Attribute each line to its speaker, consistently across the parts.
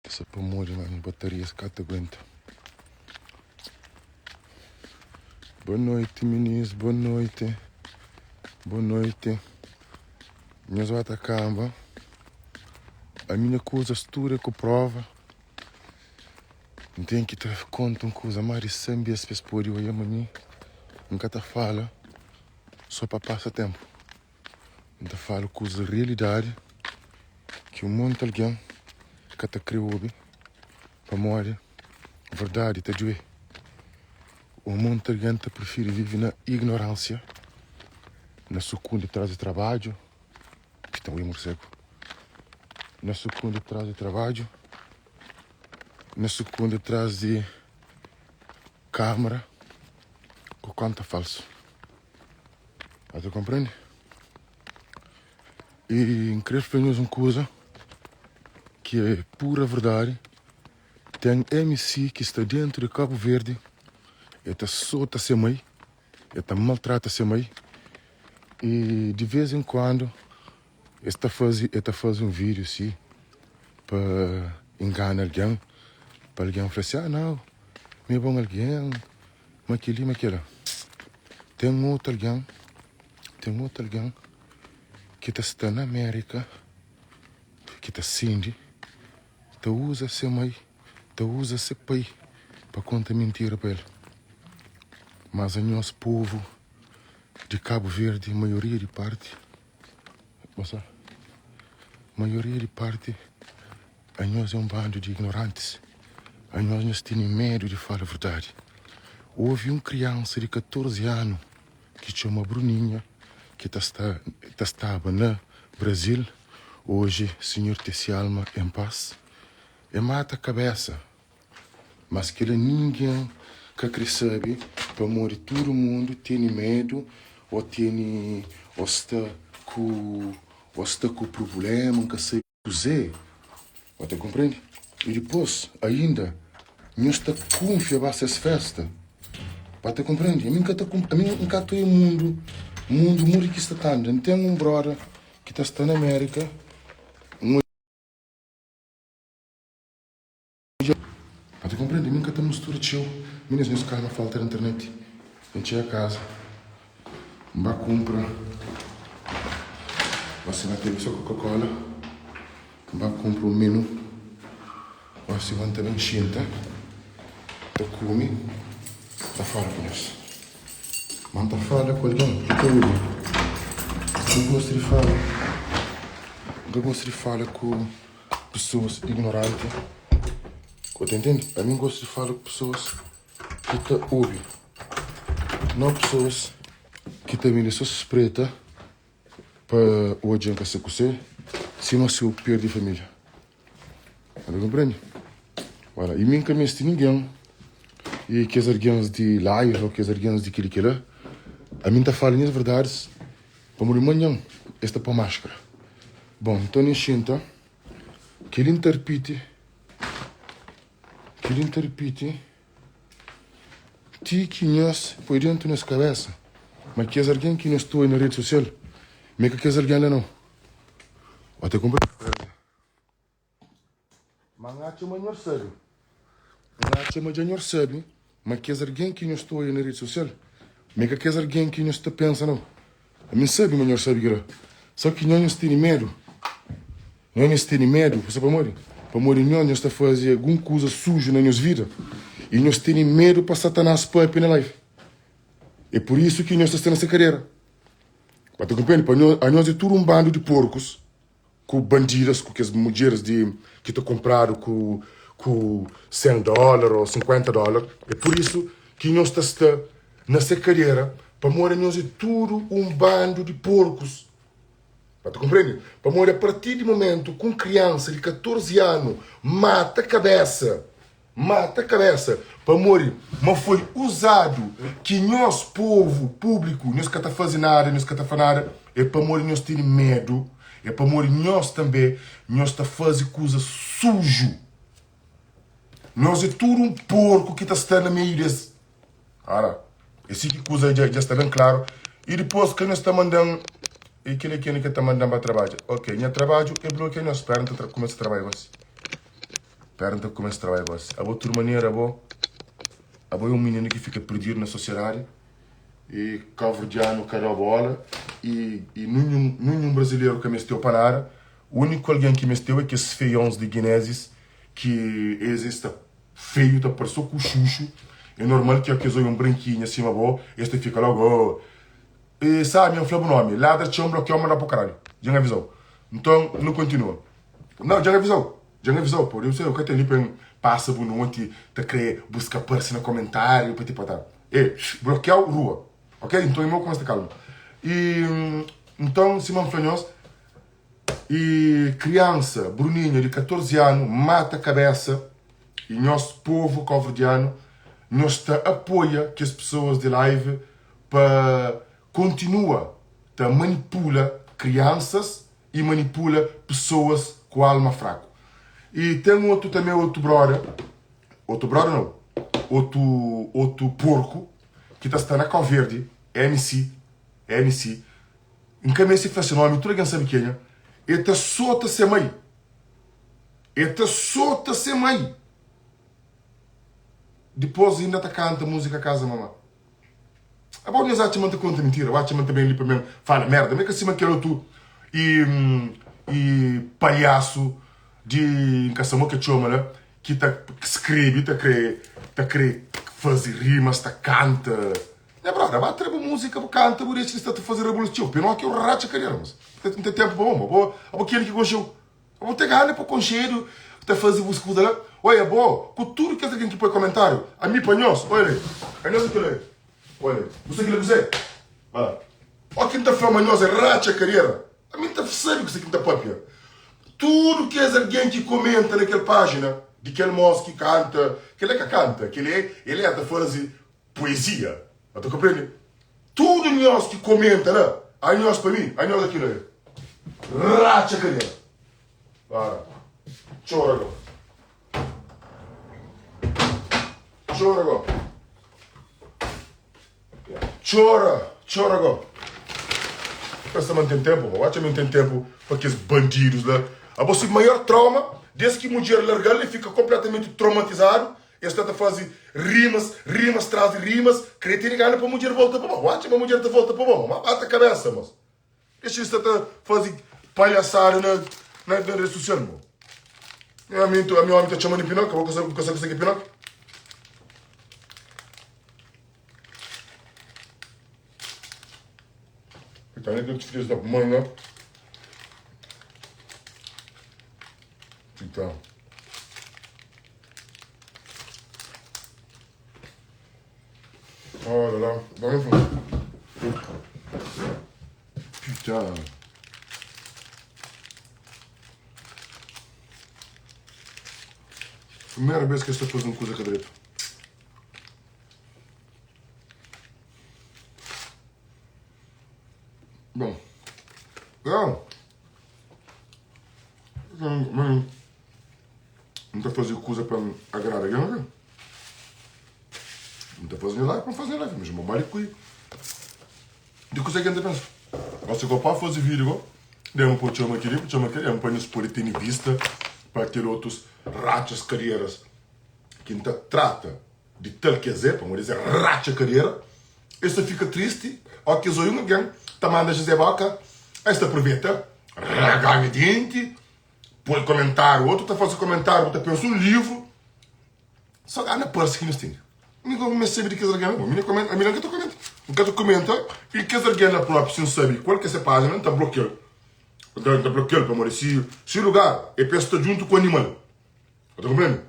Speaker 1: Sa pamodi ma nha bateria ka ta aguenta. Boa noite, minis, boa noite. Boa noite. Nhos ba ta kamba. A minha kuzas tudu é ku prova. N ten ki ta konta un kuza más di 100 bês pa es pode oia ma mi N ka ta fala sô pa pasa ténpu. N ta fala kuzas di realidadi ki un monti algen ka ta kre obi pamodi verdadi ta due. Un monti algen ta prifiri vive na ignoránsia, na sukundi tras di trabadju, ki ta oi mursegu, na sukundi tras di trabadju, na sukundi tras di kamera ku konta falsu. Ba ta konprende? I N kre fla nhos un kuza ki é pura verdadi. Ten MC ki sta dentu di Kabu Verdi, e ta sota se mai, e ta maltrata se mai i di vez en kuandu es ta faze, e ta faze un vídiu si pa ingana algen, pa algen fla si, ah nau, mi é bon algen. Ma kel-li, ma kel-la. Ten otu algen, ten otu algen ki ta sta na Amérika, ki ta sindi, ta uza se mai, ta uza se pai pa konta mintira pa el. Mas anhos povu di Kabu Verdi, maioria di parti, maioria di parti, Anhos é un bandu di ignorantis. Anhos nhos tene medu di fala verdadi. Ovi un kriansa di 14 anu ki txoma Bruninha ki ta sta ta staba na Brazil oji, Sinhor te se alma en pas, e mata kabesa. Mas kila ningen ka kre sabe pamodi tudu mundu tene medu o tene o sta ku o sta ku prubulema N ka sabe. Kuzê? Bo ta konprende? I dipôs, ainda, nhos ta kunfia ba ses fésta. Bo ta konprende? Ami N ka ta ami N ka ta oia mundu, mundu modi ki sta ta anda. N ten un bróda ki ta sta na Amérika, N odja. Bo ta konprende? Ami N ka ta mistura txeu. Minis, nhos kalma falta di internet. N txega kaza, N ba kunpra Gosi ba tene so Coca-Cola N ba kunpra un menu Gosi ba N ta ben xinta Ta kume Ta fala ku nhos Ma N ta fala ku algen ki ta obi N gosta di fala N ka gosta di fala ku pesoas ignoranti Bo ta intende? Ami N gosta di fala ku pesoas ki ta obi, no pesoas ki ta bini so spreta pa odja N ka sa kuse, sima si bu perde familia. Ta konprende? Wala, i mi N ka meste ningen i kes algens di live o kes algens di kili kila, ami N ta fala nhas verdadis pamodi manhan es ta poi maskara. Bon, nton N xinta, kili N ta ripiti. Kel-li N ta ripiti ti ki nhos poi déntu nhos kabésa ma kes algen ki nhos ta oi na redi sosial ma é ka kes algen la nau. Ô ta konprende? Má N atxa ma nhos sabe. N atxa ma dja nhos sabe ma kes algen ki nhos ta oia na redi sosial ma é ka kes algen ki nhos ta pensa nau. Ami N sabe ma nhos sabe kel-la. Sô ki nhos nhos tene medu. Nhos nhos tene medu. Sabe pamodi? Pamodi nhos nhos ta faze algun kuza suju na nhos vida i nhos tene medu pa Satanás pâpia na live. É pur isu ki nhos ta sta na se kadera. Ba ta konprende? Pa nhos, anhos é tudu un bandu di porkus ku bandidas, ku kes mudjeris di ki ta kunpradu ku ku 100 dólar ô 50 dólar. É pur isu ki nhos ta sta na se kadera, pamodi nhos é tudu un bandu di porkus. Ba ta konprende? Pamodi a partir di momentu ku un kriansa di 14 anu mata kabesa, mata kabesa, pamodi ma foi uzadu ki nhos povu públiku nhos ka ta faze nada, nhos ka ta fla nada, é pamodi nhos tene medu, é pamodi nhos tanbe nhos ta faze kuza suju. Nhos é tudu un porku ki ta sta na meiu des. Ara, é si ki kuza dja, dja sta ben klaru. I dipôs ka nhos ta manda-m, i kel-li ki N ka ta manda-m ba trabadja. Ok, nha trabadju é blokia nhos. Spera N ta kumesa trabadja gósi. Pera, N ta kumesa trabadja gosi. Abo, tudu manera, abo, abo é un mininu ki fika perdidu na sosiedadi i kauverdianu ka da-u bola i, i ninhun, ninhun brazileru ka meste-u pa nada. Úniku algen ki meste-u é kes feions di Guinézis ki es es sta feiu, ta parse so ku xuxu. É normal ki kes oi un brankinha sima bo, es ta fika logu, oh. E sabi, N fla bu nomi, ladra txeu, N blokiau, N manda-u pa karalhu. Dja N aviza-u. Nton, nu kontinua. Nau, dja N aviza-u. Dja N aviza-u, pô. Debe ser, eu ka ten li pa N pasa bu noti ta kre buska parse na komentáriu pa ti pa ta. E, blokiau, rua. Ok? Nton, irmon, kumesa ta kalma. E, nton, sima N fla nhos, E kriansa Bruninho di 14 anu mata kabesa e nhos povo cauverdiano nhos ta apoia kes pessoas di live pa continua ta manipula kriansas e manipula pessoas ku alma fraku. E ten otu tambe otu broda, otu broda nau, otu otu porku ki ta sta na Cau Verde, MC, MC, N ka meste fla se nomi, tudu algen sabe kenha. E ta sota se mai. E ta sota se mai. Dipôs inda ta kanta múzika Kaza Mamá. Abo nhos atxa ma N ta konta mintira? Bu atxa ma N ta ben li pa ben fala merda? Ma é ka sima kel otu i i palhasu di N ka sa mo ke txoma la ki ta skrebe ta kre ta kre faze rimas ta kanta. Nha brother, ba tra bu música, bu canta, bu dexa di sta ta faze rebulisu txeu. Pinókiu ratxa kadera, mas N ten tempu pa bo, bo, abo ken ki konxeu? Abo ten gana pa konxedu, ta faze bus kuza la. Oi, abo, ku tudu kes algen ki poi komentáriu, ami pa nhos, oi li, a nhos é kila, oi li, bu sa kila kuzê? Ba la. Ó ki N ta fla ma nhos é ratxa kadera, ami N ta sabe kuzê ki N ta papia. Tudu kes algen ki komenta na kel pájina di kel mos ki kanta, kel é ka kanta, kel é, el é ta faze Poesia. Ba ta komprende? Tudo nhos ki komenta la, anhos pa mi, anhos aquilo é. Ratxa kadera. Para. Txora go. Txora go. Txora, txora go. Pensa ma N ten tempu, bo atxa ma N ten tempu pa kes bandidos la. Abo si maior trauma, desde ki mudjer largal, el fika completamente traumatizado. Es sta ta faze rimas, rimas tras di rimas, kre tene gana pa mudjer volta pa bo. Bu atxa ma mudjer ta volta pa bo? Ma bata kabesa, mos. Dexa di sta ta faze palhasada na na na rede sosial, mo. Ami, ami omi ta txoma di Pinókiu, bo ka sabe, bu ka sabe kuse ki é Pinókiu? Então, nem que filhos da mãe, né? Então. Oh là là, vraiment. Putain. Primeira vez que eu estou fazendo coisa com direito. Bom. Não. N ta faze kuza pa N agrada algen algen? N ta faze nha life pa N faze nha life, mesmu mali kui di kuza ki N ta pensa. Gosi go pa faze video go, dema po txoma kili, po txoma kili, pa nhos pode tene vista pa kel otus ratxas karieras ki N ta trata di tal ki es é, pamodi es é ratxa kariera, es ta fika tristi ó ki es oia un algen ta manda José Boka, es ta aproveta raganha denti. Poi komentáriu, otu ta faze komentáriu, bu ta pensa un livru, só gana parse ki nhos tene. Mi ka meste sabe di kes algen la, bo. Mi na komenta, ami la N ka ta komenta. N ka ta komenta i kes algen la propi, si N sabe kual ki é se pájina, N ta blokia-l. N ta, N ta blokia-l pamodi si, si lugar é pa es sta djuntu ku animal. Bu ta konprende?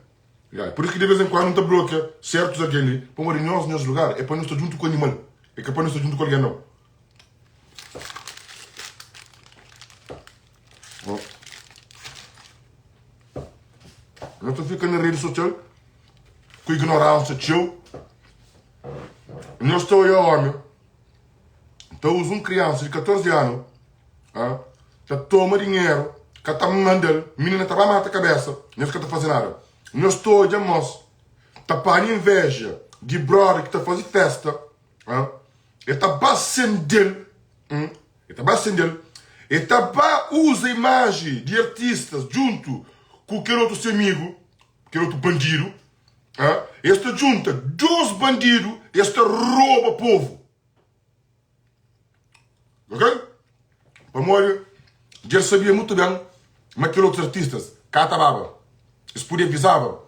Speaker 1: Ya, pur isu ki di vez en kuandu N ta blokia sertus algen li, pamodi nhos, nhos lugar é pa nhos sta djuntu ku animal, é ka pa nhos sta djuntu ku algen nau. Nós ta fika na rede social ku ignorância txeu. Nós ta oia homi ta usa un criança de 14 ano, ah, ta toma dinheiro, ka ta mandal, menina ta ba mata cabeça, nós ka ta faze nada. Nós ta odja mos ta panha inveja di brother ki ta faze festa, ah, e ta ba sendel, hum, E ta ba sende-l, e ta ba uza imaji di artistas djuntu ku kel otu se amigu. Kel otu bandidu, ah, es ta djunta dos bandidu, es ta roba povu. Ok? Pamodi dja el sabia mutu ben ma kel otus artistas ka ta baba. Es podia avizaba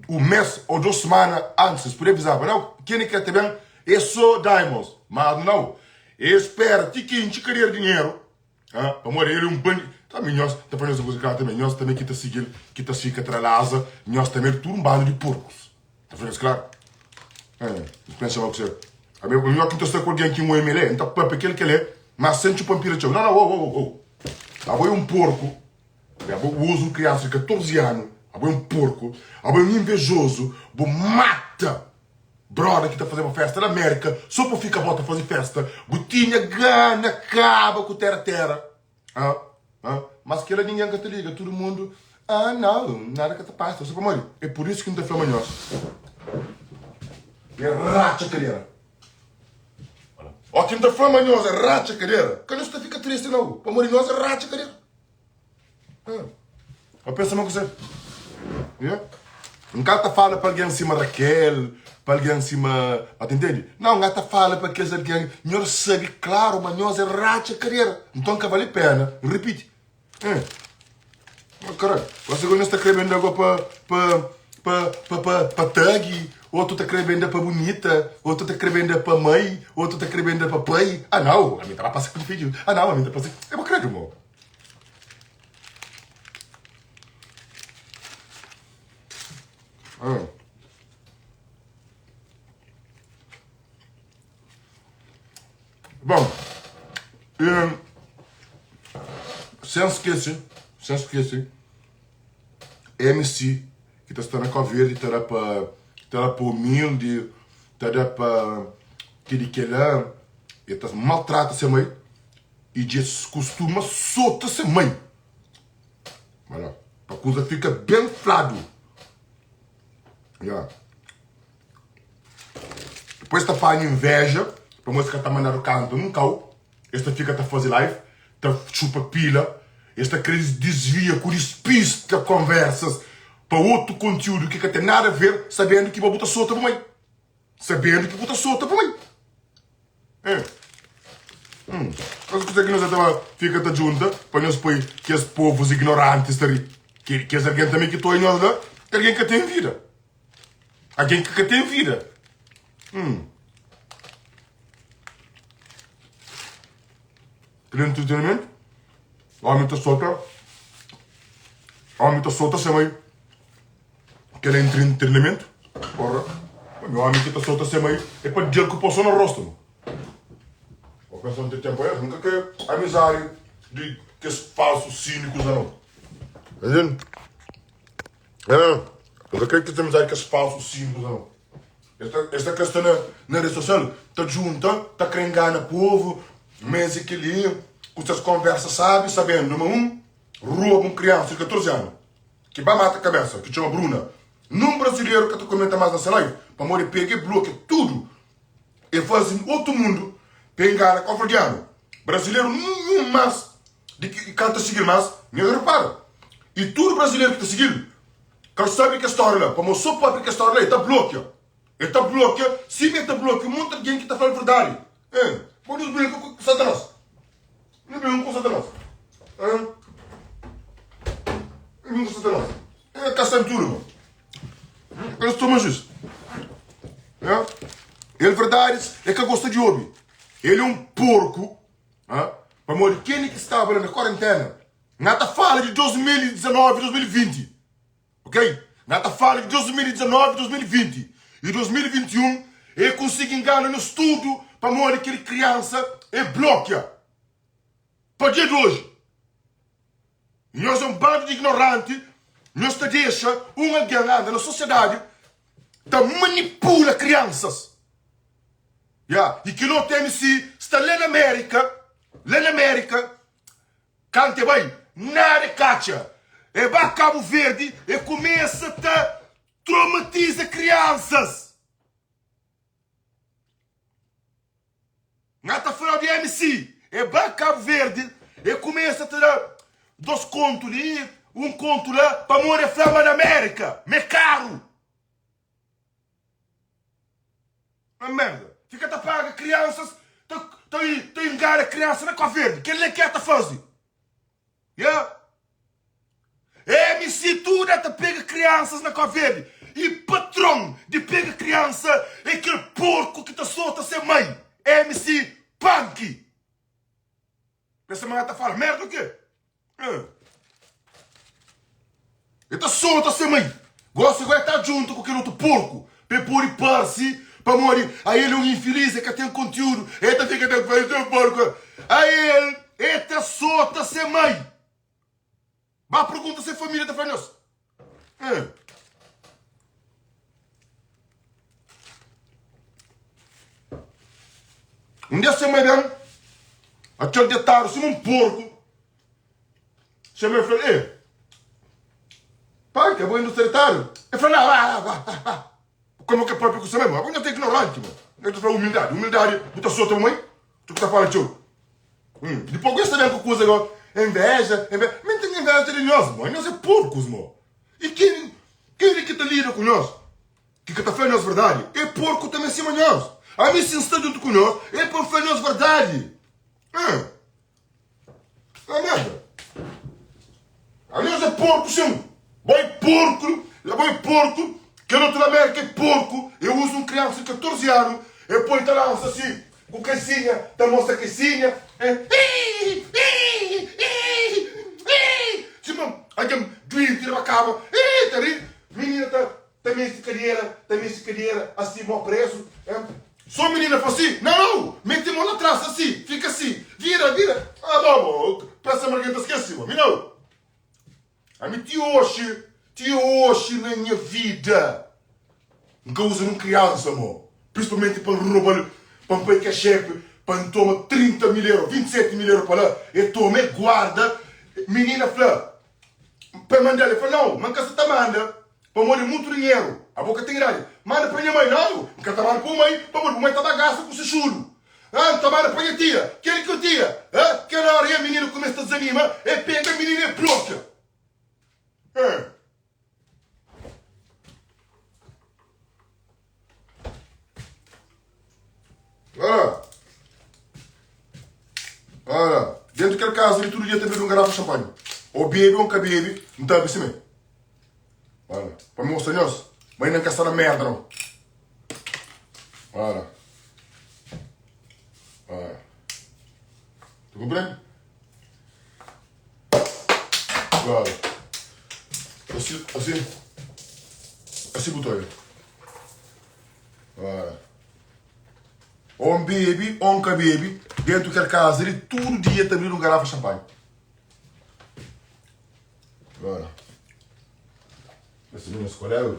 Speaker 1: un mes ou dos semana antis, es podia avizaba, nau, ken ki ka ta ben é so Diamonds. Mas nau, es spera ti ki intxi kadera dinheru. Ah, pamodi el é un bandi. Tambi nhos ta fla nhos un kuza klaru tanbe, nhos tanbe ki ta sigi-l, ki ta fika tra laza, nhos tanbe é tudu un bandu di porkus. Ta fla nhos klaru. Eh, nhos pensa ma kuse. Ami, mi ki N ta sta ku algen ki un MLA, N ta papia kel kel é, mas sen txupa npira txeu. Nau, nau, oh, oh, oh. Abo é un porku. Abo bu uza un kriansa di 14 anu, abo é un porku, abo é un invejozu, bu mata. Broda ki ta fazeba festa na Amerika so pa fika bo ta faze festa bu tinha gana kaba ku tera tera ah ah mas kela ninguém ka ta liga tudo mundo ah nau nada ka ta pasa so pamodi é por isso ki N ta fla ma nhos é ratxa kadera o ki N ta fla ma nhos é ratxa kadera ka nhos ta fika triste nau pamodi nhos é ratxa kadera. Bo pensa ma kuzê? Yeah. N ka ta fala pa algen sima Raquel, pa algen sima. Ba ta intende? Não, N ka ta fala pa kes algen. Nhos sabe klaru ma nhos é ratxa kadera. Nton ka bale pena N ripiti. Eh. Ma karai, gosi nhos ta kre bende go pa pa pa pa pa pa tagi, otu ta kre bende pa bunita, otu ta kre bende pa mai, otu ta kre bende pa pai. Ah nau, ami ta ba pasa ku fidju. Ah nau, ami ta pasa. É bo kredu mo. Ah. Bom, e, sem esquecer, sem esquecer, MC que tá está na Cabo Verde, tá dá pa, tá dá pa humilde, tá dá pa que de que lá, e tá maltrata seu mãe. I dja es kustuma sota se mai. Vai la, pa kuza fika ben fladu. Ya. Depois ta panha inveja, pamodi es ka ta mandadu kanta nun kau, es ta fika ta faze live, ta txupa pila, es ta kre disvia ku dispista konversas pa otu kontiudu ki ka ten nada a ver, sabendu ki bo bu ta sota bu mai. Sabendu ki bu ta sota bu mai. Eh. Hum. Mas kuzê ki nos ta fika ta djunta pa nos poi kes povus ignorantis ta ri? Ke, kes algen tanbê ki toi nos la, algen ka ten vida. Algen ki ka ten vida. Hum. Kel entretenimento, omi ta sota, omi ta sota se mai. Kel entretenimento, porra, mi omi ki ta sota se mai é pa djel ku poso na rosto. Mo. Vou pensar não ter tempo é, nunca que amizade de kes falsos cínicos não. Entende? É, nunca quer que amizade kes falsos cínicos não. Esta, esta questão na, na rede social, tá junta, tá querendo enganar povo, mas aquele com essas conversas sabe, sabendo, mas um rouba um criança de 14 anos. Ki ba mata kabesa, ki txoma Bruna. Nun brazileru ka ta komenta mas na se live, pamodi e pega e blokia tudu. E fazi otu mundu pa e ngana kofradianu. Brazileru ninhun mas di ki ka ta sigil mas, nhos repara. I tudu brazileru ki ta sigil ka sabi kes storia la, pamodi so papia kes storia la e ta blokia. E ta blokia, sima e ta blokia un monti algen ki ta fala verdadi. Eh, bo nhos brinka ku Satanas. Nhos brinka ku Satanas. Eh, brinka ku Satanas. Eh, ka sabe tudo, mano. Eles tomam juízo. Eh? Ele verdades é que gosta de ouvir. Ele é um porco. Ah? Pamodi quem que estava lá na quarentena? Nada fala de 2019, 2020. Ok? Na ta fala di 2019, 2020 y 2021 e konsigi ingana nos tudu pamodi kel kriansa e blokia. Pa dia di oji, nhos é un bandu di ignoranti, nhos ta dexa un algen anda na sosiedadi ta manipula kriansas. Ya, y kel otu MC sta la na Merika, la na Merika, Kantu e bai, nada e katxa. E ba Kabu Verdi e kumesa ta traumatiza kriansas. Nha ta fla di MC, e ba Kabu Verdi e kumesa ta da dos kontu li. un kontu la pamodi el fla ma na Amérika ma é karu. Na merda. Fika ta paga kriansas ta ta ta ingana kriansa na Cabo Verde. Kel-li ke ta faze. Yeah. MC tudo ta pega kriansas na Cabo Verde. E patron di pega kriansa é kel porco ki ta sota se mãe. MC Panki. Pensa ma ta fala merda o quê? E ta solta se mãe. Gosi agora ta junta ku kel outro porco pa e pode parse pamodi a ele é um infeliz, e ka tem conteúdo, e ta fica ta fazer porco. A ele e ta solta se mãe. Ba pergunta se família ta fala nhos. Um dia se mãe ben, atxal detadu sima um porco. Se mãe fla, eh, pai, que bom industriário. Ele fala, não, vá, vá, vá, vá. Como que é próprio com você mesmo? Agora não tem ignorante, mano. Eu te falo humildade. Humildade, tu tá solta, mãe. Tu que tá falando, tio. Depois gosta mesmo com coisa agora. Inveja, inveja. Mas tem inveja de nós, mano. Nós é porcos, mano. E quem, quem é que tá lida com nós? Que que tá falando nós verdade? É porco também acima de nós. A mim se está junto com nós, é para falar nós verdade. Hum. É merda. A nós é porco, sim. Boi porco, é boi porco. Que no outro América é porco. Eu uso um criança de 14 anos. Eu ponho tá lança assim, com casinha, tá mostra casinha. É. Tipo, alguém doente na cama. Tá ali. Menina tá, tá mexe cadeira, tá mexe cadeira, assim, mó preso. É. Só menina fala assim, não, não, mete a mão lá atrás, assim, fica assim, vira, vira. Ah, bom, bom, pensa que alguém esquece, mano, não. A mim, te hoje, te hoje na minha vida, nunca uso num criança, mano. Principalmente para roubar, para me que é chefe, para me tomar 30 mil euros, 27 mil euros para lá, eu tomo, e guarda, menina fala, para mandar, ele falou, não, mas que você tá manda, para morrer muito dinheiro, a boca tem idade, manda para minha mãe, não, nunca tá mandando para mãe, para morrer, mãe tá bagaça com o seu churo. Ah, tá mandando para minha tia, quem é que eu tia? Ah, que na hora a menina começa a desanima, e pega a menina e bloca. É. Olha. Olha. Dentro daquele caso ali, todo dia tem bebido um garrafa de champanhe. Ou bebe ou nunca bebe, não tá assim mesmo. Olha. Para mostrar nós. Mas não quer estar na merda, não. Olha. Olha. Tu compreende? Olha. Assim, assim. Assim botou ele. Olha. Ou bebe, ou nunca bebe, dentro daquela casa ali, todo dia tá abrindo um garrafa de champanhe. Olha. Esse menino escolheu,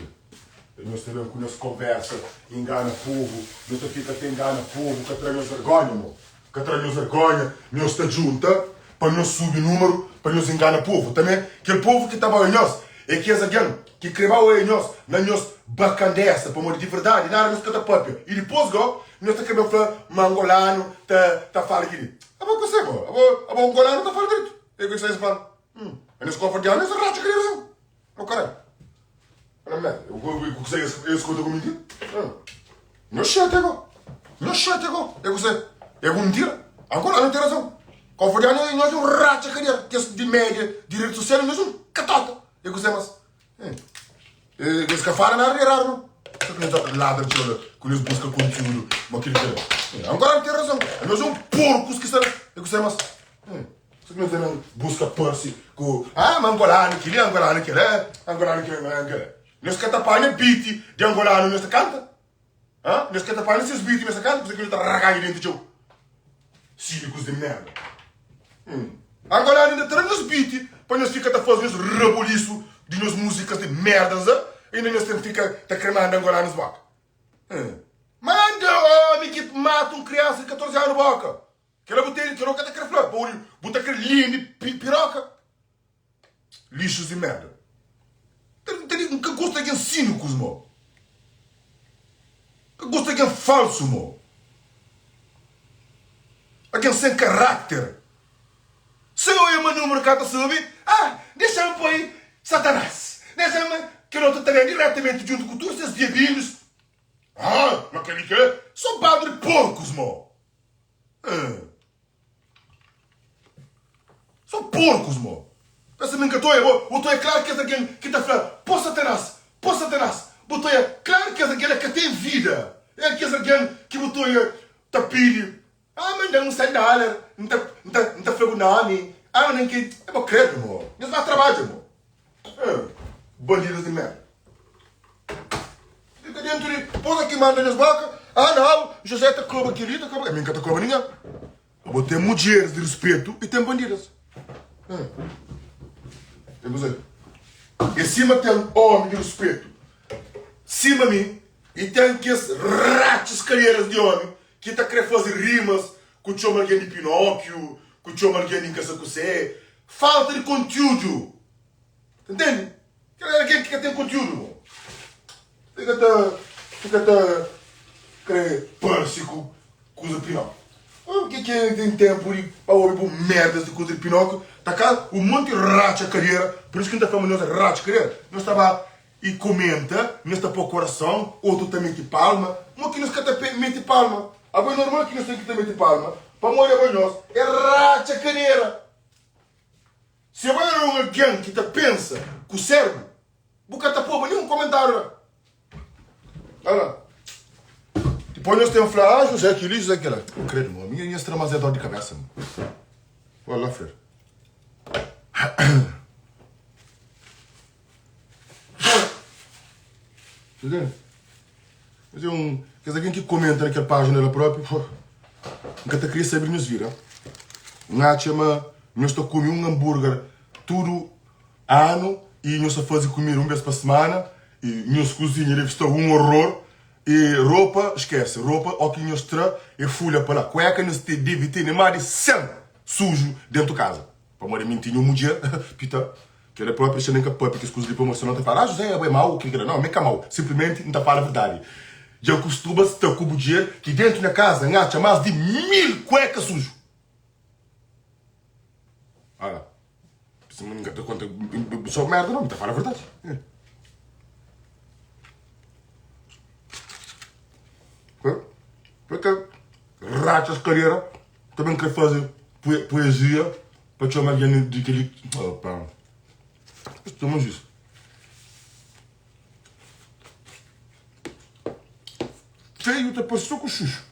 Speaker 1: nós também com nós conversa, engana povo, nós fica até engana povo, que traz nos vergonha, mo. Que traz nos vergonha, nós está junta, para nós subir número, para nós engana povo. Também, aquele povo que estava em nós, é que é alguém que crevou em nós, na nós bacandessa, para morrer de verdade, nada nos cata própria. E depois, go, nós tá querendo falar, mangolano, tá, tá falando aqui. Ah, bom, você, mo, ah, bom, angolano tá falando direito. É o que vocês falam. A nós confortável, nós racha querendo. Oh, caralho. Olha, merda, eu eu eu escuto com mentira. Não chate agora. Não chate agora. Eu você. É com mentira. Agora não tem razão. Confortável, nós um racha cadeira, que é de média, direito social, nós um catota. Eu você, mas. Eles que falam nada de errado, não. Só que nós ladra de olho, que eles buscam conteúdo, mas que eles Agora não tem razão. Nós somos porcos que estão. Eu você, mas. Só que nós não busca perse com. Ah, mas angolano, que angolano, que é, angolano, que é, Nós que tapando beat de angolano, nós canta. Hã? Nós que tapando esses beat, nós canta, porque nós tá ragando dentro de jogo. Cínicos de merda. Angolano ainda traz nos beat para nós ficar tá fazendo os reboliço de nos músicas de merdas, e ainda nós tem fica tá cremando angolanos boca. Manda homem que mata um criança de 14 anos boca. Que ela botei, que ela tá querendo falar, botar aquele linha de piroca. Lixos de merda. Tem, tem, que gosta de cínicos, mo. Que gosta de falso, mo. Alguém sem caráter. Se eu ia no mercado sabe, Ah, dexa-m poi Satanás. Dexa-m. Kel otu ta ben diretamenti djuntu ku tudu ses diabinhus. Ah, ma kel-li ka so bando di porkus, mo. Ah. So porkus, mo. Pensa mi N ka ta oia bo. Bu ta oia klaru kes algen ki ta fla, Pô Satanás! Pô Satanás! Bu ta oia klaru kes algen la ka ten vida. É kes algen ki bu ta oia ta pidi, Ah, manda-m un 100 dólar, N ta, N ta, N ta fla bu nómi. Ah, manda-m ki. É bo kredu, mo. Nhos ba trabadja, mo. Ah, bandidas di merda. Fika dentu di. Pôs ki manda nhos boka. Ah, nau, José ta koba kel-li, ta koba. Ami N ka ta koba ningen. Abo ten mudjeris di ruspetu i ten bandidas. Ten kuzê? E sima ten omi di ruspetu sima mi i ten kes ratxus kalheras di omi ki ta kre faze rimas ku txoma algen di Pinókiu, ku txoma algen di N ka sa kusé. Falta di kontiúdu. Ta ntende? Kel algen ki ka ten kontiúdu bo. Fika ta fika ta kre parse ku kuza Pinókiu. O ki ki ten tenpu di pa obi bu merdas di kuza di Pinókiu? Ta ka un monti ratxa kadera, pur isu ki N ta fla ma nhos é ratxa kadera. Nhos ta ba i komenta, nhos ta po korason, otu ta mete palma. Mo ki nhos ka ta mete palma? Abo é normal ki nhos ten ki ta mete palma, pamodi abo nhos é ratxa kadera. Si abo éra un algen ki ta pensa ku sérbu, bu ka ta poba ninhun komentáriu la. Ala. Dipôs nhos ten fla, ah, José kili, José kila. Kredu, mo, mi nhos tra más é dor di kabésa, mo. Wala, Fred. Entende? Mas é un, kes algen ki komenta na kel pájina la própi, pô, N ka ta kria sabe di nhos vida. N atxa ma nhos ta kume un anburger tudu anu i nhos ta faze kumida un bês pa simana i nhos kuzinha debe sta un orror i ropa, skese, ropa ó ki nhos tra é fulha pa la. Kueka nhos debe tene más di 100 suju dentu kaza. Pamodi mi N tinha un mudjer, pita, kel-la própi dexa-m ka pâpia kes kuza li pamodi sinon ta fala, Ah, Juzé, abo é mau, kel-ki la. Nau, mi é ka mau, sinplimenti N ta fala verdadi. Dja N kustuma sta ku mudjer ki déntu nha kaza N atxa más di 1000 kuéka suju. Ala, N ka ta konta sô mérda nau, mi ta fala verdadi. Pake ratxa skadera. Ta ben kre faze poezia pa txoma algen di kel-li. Opa! Toma jus. Feio ta parse so ku xuxu.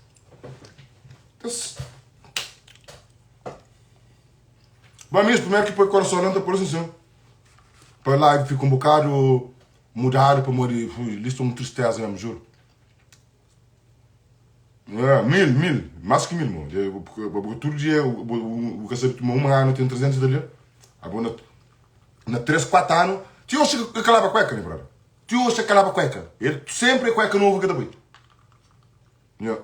Speaker 1: Ba mesmo, primeiro ki poi coração não ta parse assim. Pa live fica um bocado mudado pamodi li sta um tristeza mesmo, juro. É, mil, mil, mais que mil, mo. Porque tudo dia, o que sabe, uma ano tem 300 dali. Abo na, na 3, 4 anos, ti hoje que calava cueca, né, brother? Ti hoje que calava cueca. Ele sempre é cueca nova que tá boi. Yeah.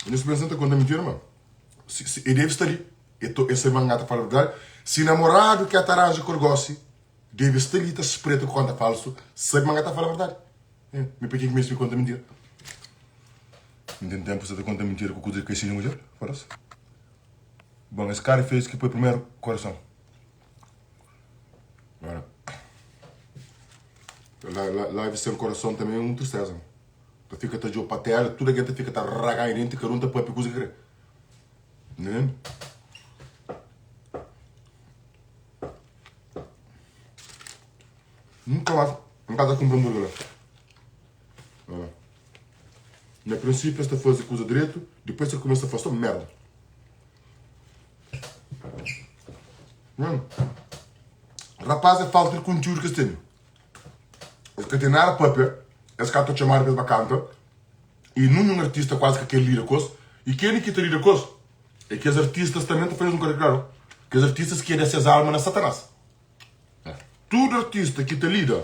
Speaker 1: Nesse pensa tá conta mentira, mano. Se, se, ele deve estar ali. E to e sabe ma N ta fala verdadi. Si namoradu ki ta ranja ku el gosi debe sta li ta spreta ku konta falsu, sabe ma N ta fala verdadi. E, mi pa ke ki meste mi konta mintira? N ten tenpu sta ta konta mintira ku kuza di kaixinha mudjer? Foda-se. Bon, es kara fez ki poi primeru korason. Agora, live sem korason também é um tristeza. Ta fika ta djoba pa tela, tudu algen ta fika ta raganha denti, kada un ta papia kuza ki kre. Né? Nunka más N ka ta kunpra anburger la. Ah. Na prinsípiu es ta faze kuza dretu, dipôs es ta kumesa faze sô merda. Hum. Rapaz é falta di kontiúdu ki es tene. Es ka ten nada papia, es ka ta txomadu pa es ba kanta. I ninhun artista kuazi ka ker lida ku es. I kenha ki ta lida ku es? É kes artistas tanbe ta faze un kara Kes artistas ki é da ses alma na Satanás. Tudu artista ki ta lida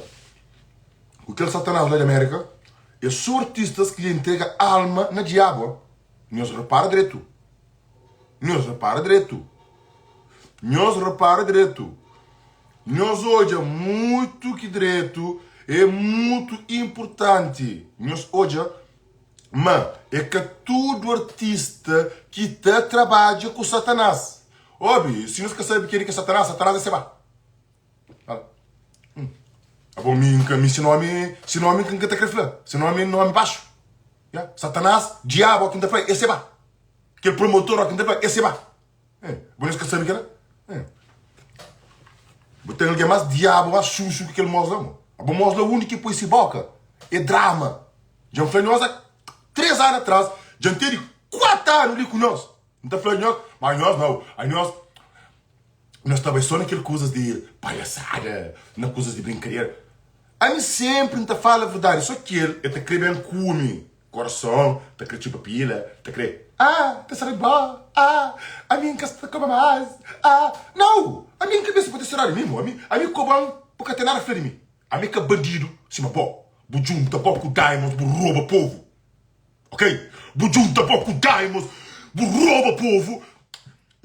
Speaker 1: ku kel Satanás la di Amérika é so artistas ki dja entrega alma na diabu. Nhos repara dretu. Nhos repara dretu. Nhos repara dretu. Nhos odja mutu ki dretu é mutu inpurtanti. Nhos odja. Ma é ka tudu artista ki ta trabadja ku Satanás. Obi, si nhos ka sabe ken ki é Satanás, Satanás é Seba. Fala. Hum. Abo mi nka mi si nomi, si nomi ki nka ta kre fla. Si nomi é nomi baxu. Ya, Satanás, diabu, ki nta fla é Seba. Kel promotor ki nta fla é Seba. Eh, bo nhos ka sabe kela? Eh. Bo ten algen más diabu, más xuxu ki kel mos la, mo. Abo mos la undi ki poi si boka é drama. Dja N fla nhos a 3 anu atras, dja N tene 4 anu li ku nhos. N ta fla nhos, ma nhos nau, a nhos nhos ta bai so na kel kuzas di palhasada, na kuzas di brinkadera. Ami senpri N ta fala verdadi, so ki el, el ta kre ben ku mi. Korason ta kre txupa pila, ta kre Ah, ta sabe bo Ah, ami N ka sta koba más Ah, nau! Ami N ka meste pa ta seradu mi, mo Ami, ami koba-m bu ka ten nada fla di mi Ami ka bandidu sima bo Bu djunta bo ku Diamonds bu roba povu Ok, bu djunta bo ku Diamonds bu roba povu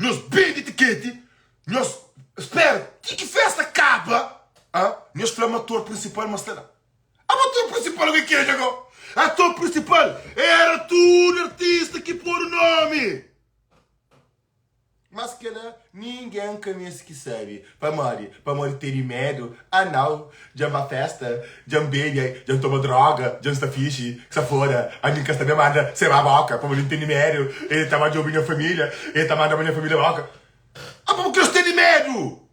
Speaker 1: Nhos bende tiketi, nhos spera ti ki festa kaba Ah, nhos fla ma ator prinsipal ma sta la. Ator principal o que é go? Ator principal era tudo artista que pôr o nome. Mas que lá ninguém conhece que sabe. Pamodi, pamodi ter medo. Ah não, já ba festa, já bebe, já toma droga, já está fixe, que se foda. A mim que está me manda, se va boca, pamodi tem medo. Ele tá mandando minha família, ele tá mandando minha família boca. Ah, porque nós tem medo?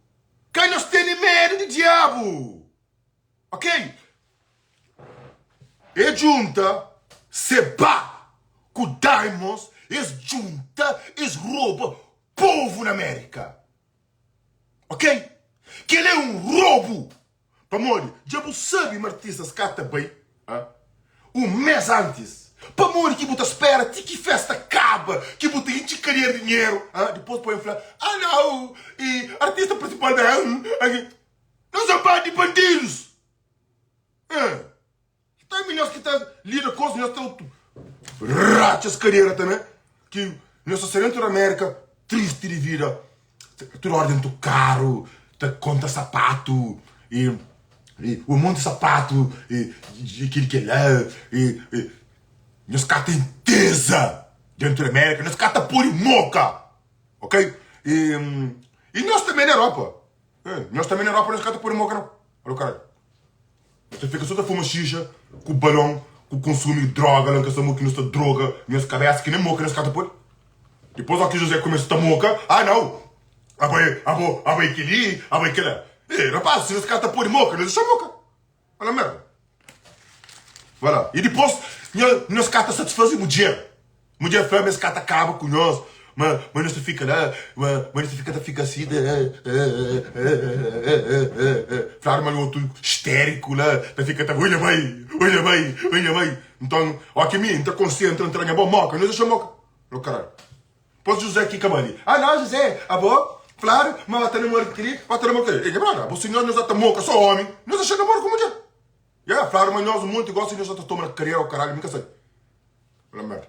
Speaker 1: Quem nós tem medo de diabo? Ok? E djunta Seba ku Daimos, es djunta, es roba povu na Amérika. Ok? Kel-la é un robu! Pamodi dja bu sabe ma artistas ka ta bai un mês antis. Pamodi ki bu ta spera ti ki festa kaba, ki bu ta intxi kadera di dinheru, dipôs bu ben fla, Ah nau, e artista prinsipal ben. Nos é bando di bandidos! Eh, ta mi nos ki ta lida kos, nos ta ratxa es kadera tambe, ki nos ta sta dentro di Amerika, tristi di vida, tudu ora dentro karu, ta konta sapatu, e e un monti sapatu, e e kil kila, e e nos ka ten teza dentro di Amerika, nos ka ta podi moka, ok? E e nos tambe na Europa. Eh, nhos tambe na Europa nhos ka ta pode moka nau. Olha o caralho. Nhos ta fika só ta fuma xixa ku balon, ku konsumi droga la, nka sa mo ki nhos ta droga nhos kabesa ki nem moka nhos ka ta pode. Dipôs ó ki José kumesa ta moka, ah nau, abo é, abo, abo é keli, abo é kela. Eh, rapaz, si nhos ka ta pode moka, nhos dexa moka. Olha merda. Vai lá. E dipôs, nhos ka ta satisfaze mudjer. Mudjer fla ma es ka ta kaba ku nhos, ma, ma nhos ta fika la, ma, ma nhos ta fika ta fika asi, fladu ma otu histériku la, ta fika ta oi nha mai, oi nha mai, oi nha mai. Nton, óki mi N ta konsentra, N ta da nha bon moka, nhos dexa moka. Lo karalhu. Pos José ki ka bali. Ah não, José, abo, fladu, ma ba ta namora ku keli, ba ta namora ku keli. Ei, nha brother, abo si nhos nhos ta moka so omi, nhos ta xa namora ku mudjer. Ya, fladu ma nhos monti gosi nhos ta toma na karera o karalhu, mi ka sabi. Fala merda.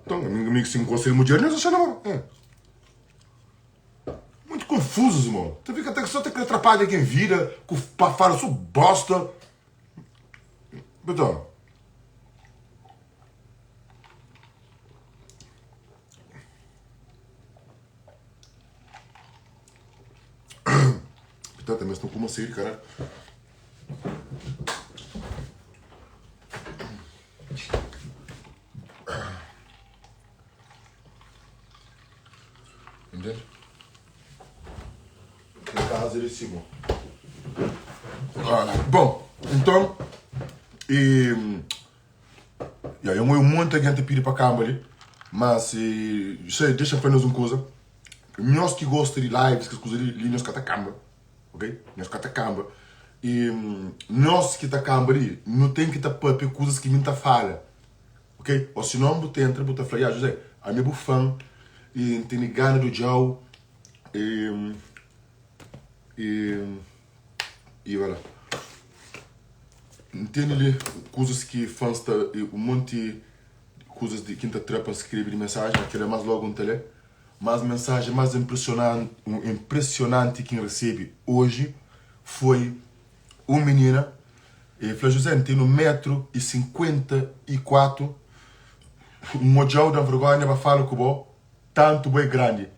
Speaker 1: Então, mi, mi si nkosta di mudjer, nhos ta xa namora. É. Muito confusos, irmão. Tu fica até só te querer atrapalhar quem vida, com fala só bosta. Então. Portanto, também estão com uma sair, caralho. Entende? Tem casa de cima. Bom, então. E, Ya, eu un monti algen ta pidi pa kamba li, mas se dexa-m fla nhos un kuza, nhos ki gosta di lives, kes kuza li, li nhos ka ta kamba, ok? Nhos ka ta kamba. E nhos ki ta kamba li, nu ten ki ta papia kuzas ki mi ta fala, ok? Ou sinon bu ta entra bu ta fla, ya José, ami é bu fan e N tene gana di odja-u e e e wala. N tene li kuzas ki fans ta un monti kuzas di ki N ta tra pa N skrebe di mensajen, ma kel-la más logu N ta lé. Mas mensajen más inpresionanti ki N resebe oji foi un minina, el fla, José, N tene un metru i 54. N odja-u da-m vergónha ba fala ku bo Tantu bo é grandi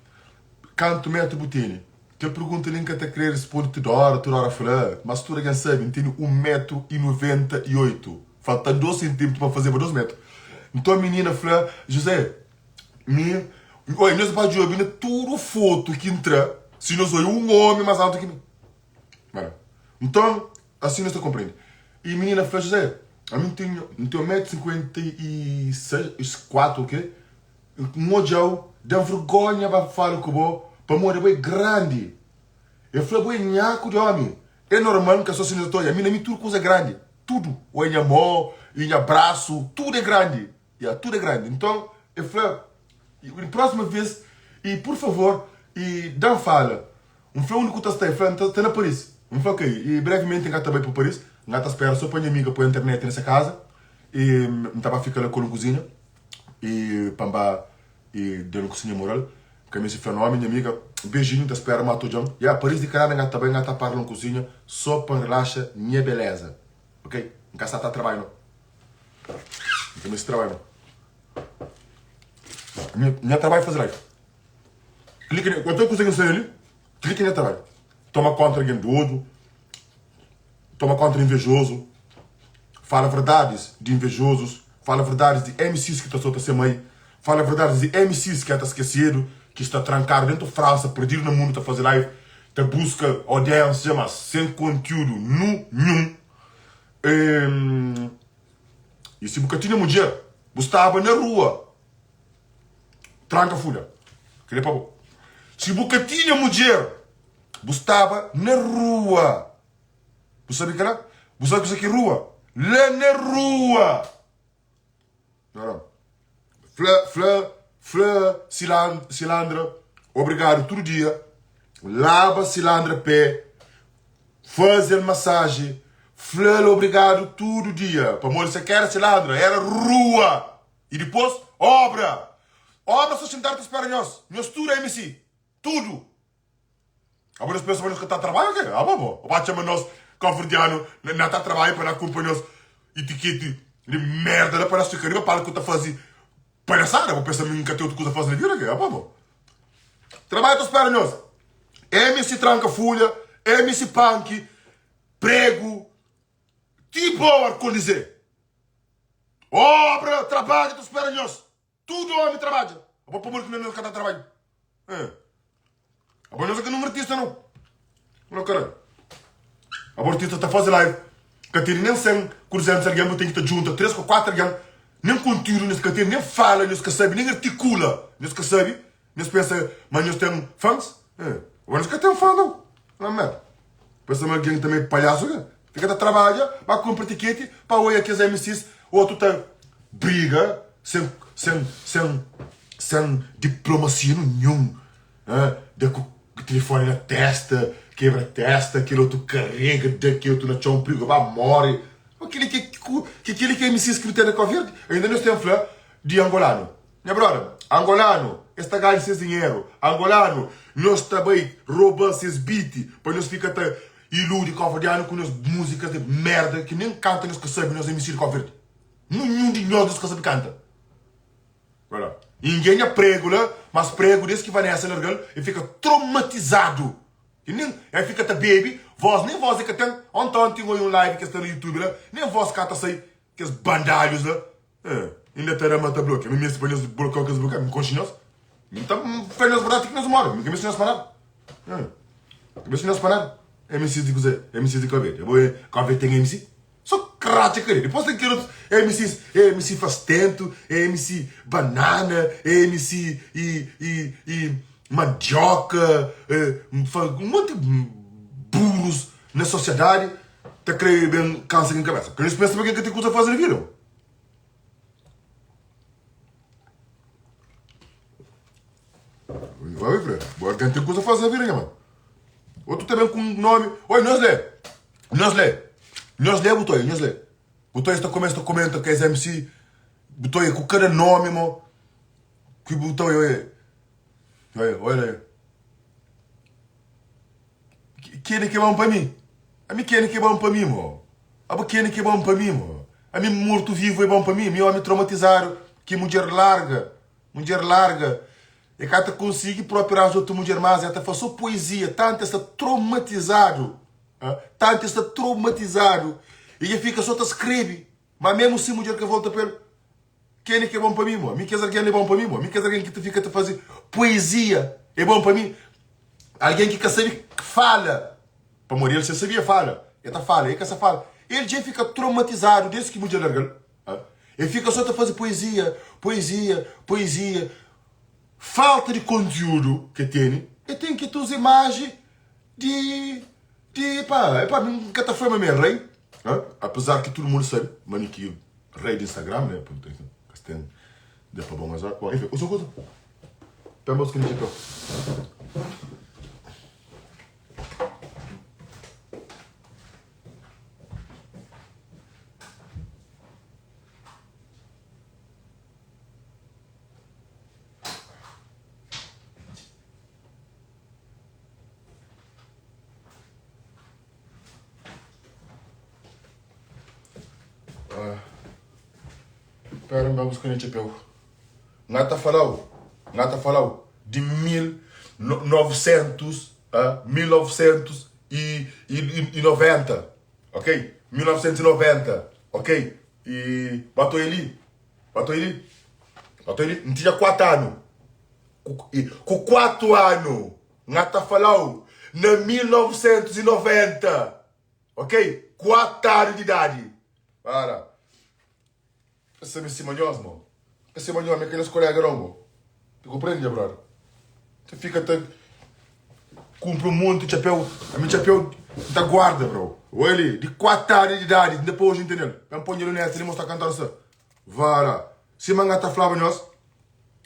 Speaker 1: Kantu métru bu tene? Kel pergunta li N ka ta krê responde tudu óra Tudu óra fla Mas tudu algen sabe N tene un métru i 98 Falta-m dôs sentímetru pa N fazeba dôs métru Nton minina fla Juzé Mi Oi, nhos ba djobe na tudu fotu ki N tra Si nhos odja un ómi más altu ki mi Mara. Nton, asi nhos ta konprende. I minina fla Juzé, Ami N ten N ten un métru 56, 4, ok? N odja-u, da-m vergónha ba fala ku bo, pamodi abo é grandi. El fla, Bo é nhaku di ómi. É normal, N ka sta sendo ta odja. Ami na mi tudu kuza é grandi. Tudu. Ô é nha mô, i nha brasu, tudu é grandi. Ya, tudu é grandi. Nton, el fla, Próxima vez, i pur favor, i da-m fala. N fla undi ku ta sta, el fla, N ta na Paris. N fla, ok, i brevimenti N ka ta bai pa Paris, N ka ta spera so pa nha amiga poi internet na se kaza i N ta ba fika la ku el un kuzinha i pa N ba i da-l un kusinha moral. N ka meste fla nomi, nha amiga, beijinhu, N ta spera ma ta odja-m. Ya, Paris di Kanada N ka ta bai, N ka ta para la un kuzinha so pa N relaxa nha beleza, ok? N ka sta ta trabadja no. N ka meste trabadja no. Nha trabadju é faze live. Klika ne, kualker kuza ki N sai ali, klika ne trabadju. Toma kontra algen dodu, toma kontra invejozu, fala verdadis di invejozus, fala verdadis di MCs ki ta sota se mai, fala verdadis di MCs ki ata skesedu, ki sta trankadu dentu Fransa, perdidu na mundu ta faze live, ta buska audiensia, mas sen kontiudu nunhun. E si bu ka tinha mudjer, bu staba na rua. Tranka fulha. Kre pa bo. Si bu ka tinha mudjer, bu staba na rua. Bu sabe kela? Bu sabe kusa ki rua? La na rua. Não. Fla, fla, fla Silandra, obrigado tudo dia. Laba Silandra pé. Faze-l massage. Fla-l obrigado tudo dia. Pamodi se ka era Silandra, era rua. I dipôs, obra! Obra sta xintadu ta spera nhos. Nhos tudu é MC. Tudu! Abo nhos pensa ma nhos ka ta trabadja o ke? Abo bo. Bo ba txoma nos Cabo-verdiano na ta trabadja pa na kunpra nhos itiketi di merda la pa nos fika riba palku ta faze palhasada. Bo pensa ma N ka ten otu kuza faze na vida o ke? Abo bo. Trabadja ta spera nhos. MC tranka fulha, MC panki, pregu, ti boa Coliseu. Obra, trabadja, ta spera nhos. Tudu omi trabadja. Abo pamodi ki nhos ka ta trabadja? Eh. Abo nhos ka nun artista nau. Não caralho. Abo artista ta faze live. Ka tene nem 100 ku 200 algen, bu ten ki ta junta 3 ku 4 algen. Nem conteúdo nhos ka tene, nem fala nhos ka sabe, nem articula nhos ka sabe. Nhos pensa ma nhos ten fans? Eh. Abo nhos ka ten fã nau. Não merda. Pensa ma algen também palhaço ke? Fika ta trabadja, ba kumpra tiketi pa oia kes MCs, otu ta briga sen sen sen sen diplomasia nenhum, eh, da ku telefone na testa, kebra testa, kel otu karega, da kel otu na txon, prigu ba more. Kili ki ki kili ki MCs ki nu ten na Cabo Verde? Ainda nhos ten fla di angolano. Nha brother, angolano es ta ganha ses dinheru, angolano nhos ta bai roba ses beat pa nhos fika ta iludi cabo-verdiano ku nhos musicas de merda ki nem canta nhos ka sabi nhos MC di Cabo Verde nenhum di nhos nhos ka sabi canta Voilà. Ninguém nha prego la, mas prego des ki Vanessa largal e fika traumatizado e nem e fika ta bebe voz nem voz e ka tem onta onti n oi um live ki sta na youtube la nem voz ka ta sai kes bandalhos la Eh, inda ta da ma ta blokia. Mi meste pa nhos blokia o kes blokia. Mi konxe nhos. Mi ta fla nhos verdadi ti ki nhos more. Mi ka meste nhos pa nada. Eh, ka meste nhos pa nada. MCs di kuzê? MCs di Cabo Verde. Abo é Cabo Verde ten MC? Só kratxa kre. Dipôs ten kel otus MCs, é MC Fastento, é MC Banana, é MC e, e, e Mandioca, é, um monte de burros na sociedade ta kre ben kansa kin kabesa. Ka nhos pensa ma ken ka ten kuza faze na vida. Vai, Fred. Boa, quem tem coisa a fazer na vida, mano. Outro também com nome. Oi, nós lê. Nós lê. Nós lê, Butoia, nós lê. Butoia está começa a comenta que é MC. Butoia com cada nome, mo. Que Butoia, olha. Olha, olha aí. Keni ki é bon pa mi? Ami keni ki é bon pa mi, mo? Abo keni ki é bon pa mi, mo? Ami mortu vivu é bon pa mi? Mi omi traumatizadu. Ki mudjer larga, mudjer larga, e ka ta konsigi propi ranja otu mudjer mas, e ta faz so poesia, tantu e sta traumatizadu, tantu e sta traumatizadu, e dja fika so ta skrebe, ma mesmu si mudjer ka volta pa el, kenha ki é bon pa mi mo? Mi kes algen li é bon pa mi mo? Mi kes algen ki ta fika ta faze poesia é bon pa mi? Algen ki ka sabe fala, pamodi el se sabia fala, e ta fala, e ka sa fala, el dja fika traumatizadu desdi ki mudjer larga-l. El fika só ta faze poezia, poezia, poezia. Falta di kontiúdu ke tene, el ten ki ta uza imaji di, di, pá, epá, mi N ka ta fla ma mi é rei, apezar ki tudu mundu sabe ma mi ki rei di Instagram, né, kas ten da pa bon azar. Bon, enfim, usa kuza. Pemba usa ki txapéu. Pera, N ba buska nha txapéu. N ata fala-u, N ata fala-u di 1900 a 1990, ok? 1990, ok? E bato eli, bato eli, bato eli. N tinha 4 anu. Ku 4 anu, N ata fala-u na 1990, ok? 4 anu di idadi. Para. Ka sabe sima nhos mo. Ka sima nhos, mi ka nhos kolega não mo. Tu compreende, nha brother? Tu fica ta cumpra um monte de chapéu, a mi chapéu ta guarda, bro. Olha, de 4 anos de idade, ainda pa hoje entendeu? Ben põe luneta ali, mostra cantar sa. Vara. Sima nga ta flaba nhos,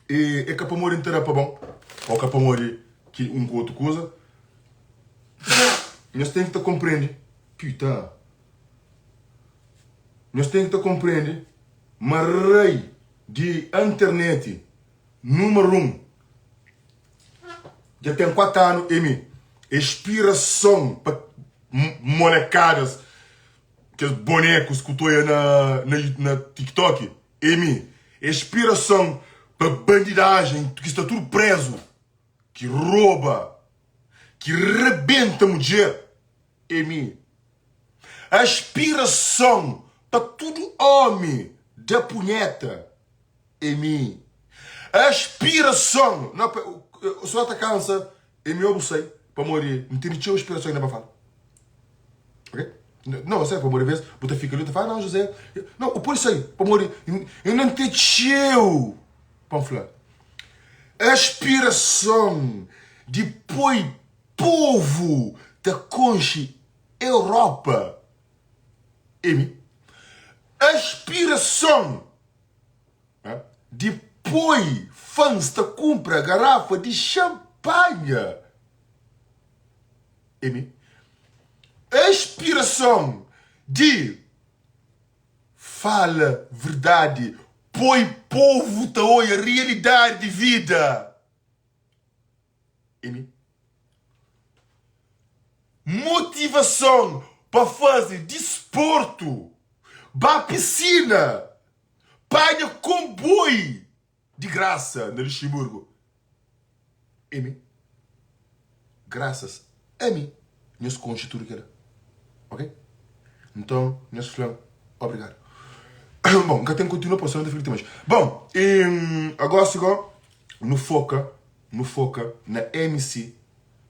Speaker 1: e é ka pamodi N ta da pa bon, ou ka pamodi ki un ku otu kuza. Nhos ten ki ta compreende. Putain. Nhos ten ki ta konprende ma rei di interneti numeru 1 dja ten 4 anu e mi. É inspirason pa molekadas, kes bonekus ku ta oia na na TikTok e mi. É inspirason pa bandidajen ki sta tudu prezu, ki roba, ki rebenta mudjer e mi. Aspirason pa tudu omi da punheta é mi. Aspirason na só ta kansa é mi obu sai pamodi N tene txeu aspirason inda pa fala. Ok? Não, sério, pamodi vez bu ta fika li ta fala, ah, não, José. Não, bu pode sai pamodi inda N ten txeu pa N fla. Aspirason di poi Povu ta konxe Europa e mi. Aspirason di poi fans ta kunpra garafa di xanpanha e mi. Aspirason di fala verdadi, poi povu ta oia rialidadi di vida. E mi. Motivason pa faze disportu, ba pisina, panha konboi di grasa na Luxemburgu. E mi. Grasas a mi, nhos konxe tudu kela. Ok? Nton, nhos fla-m obrigadu. Bon, N ka ten kontinua pa senau N ta fika li ti manxi. Bon, e agosi go, nu foka. Nu foka na MC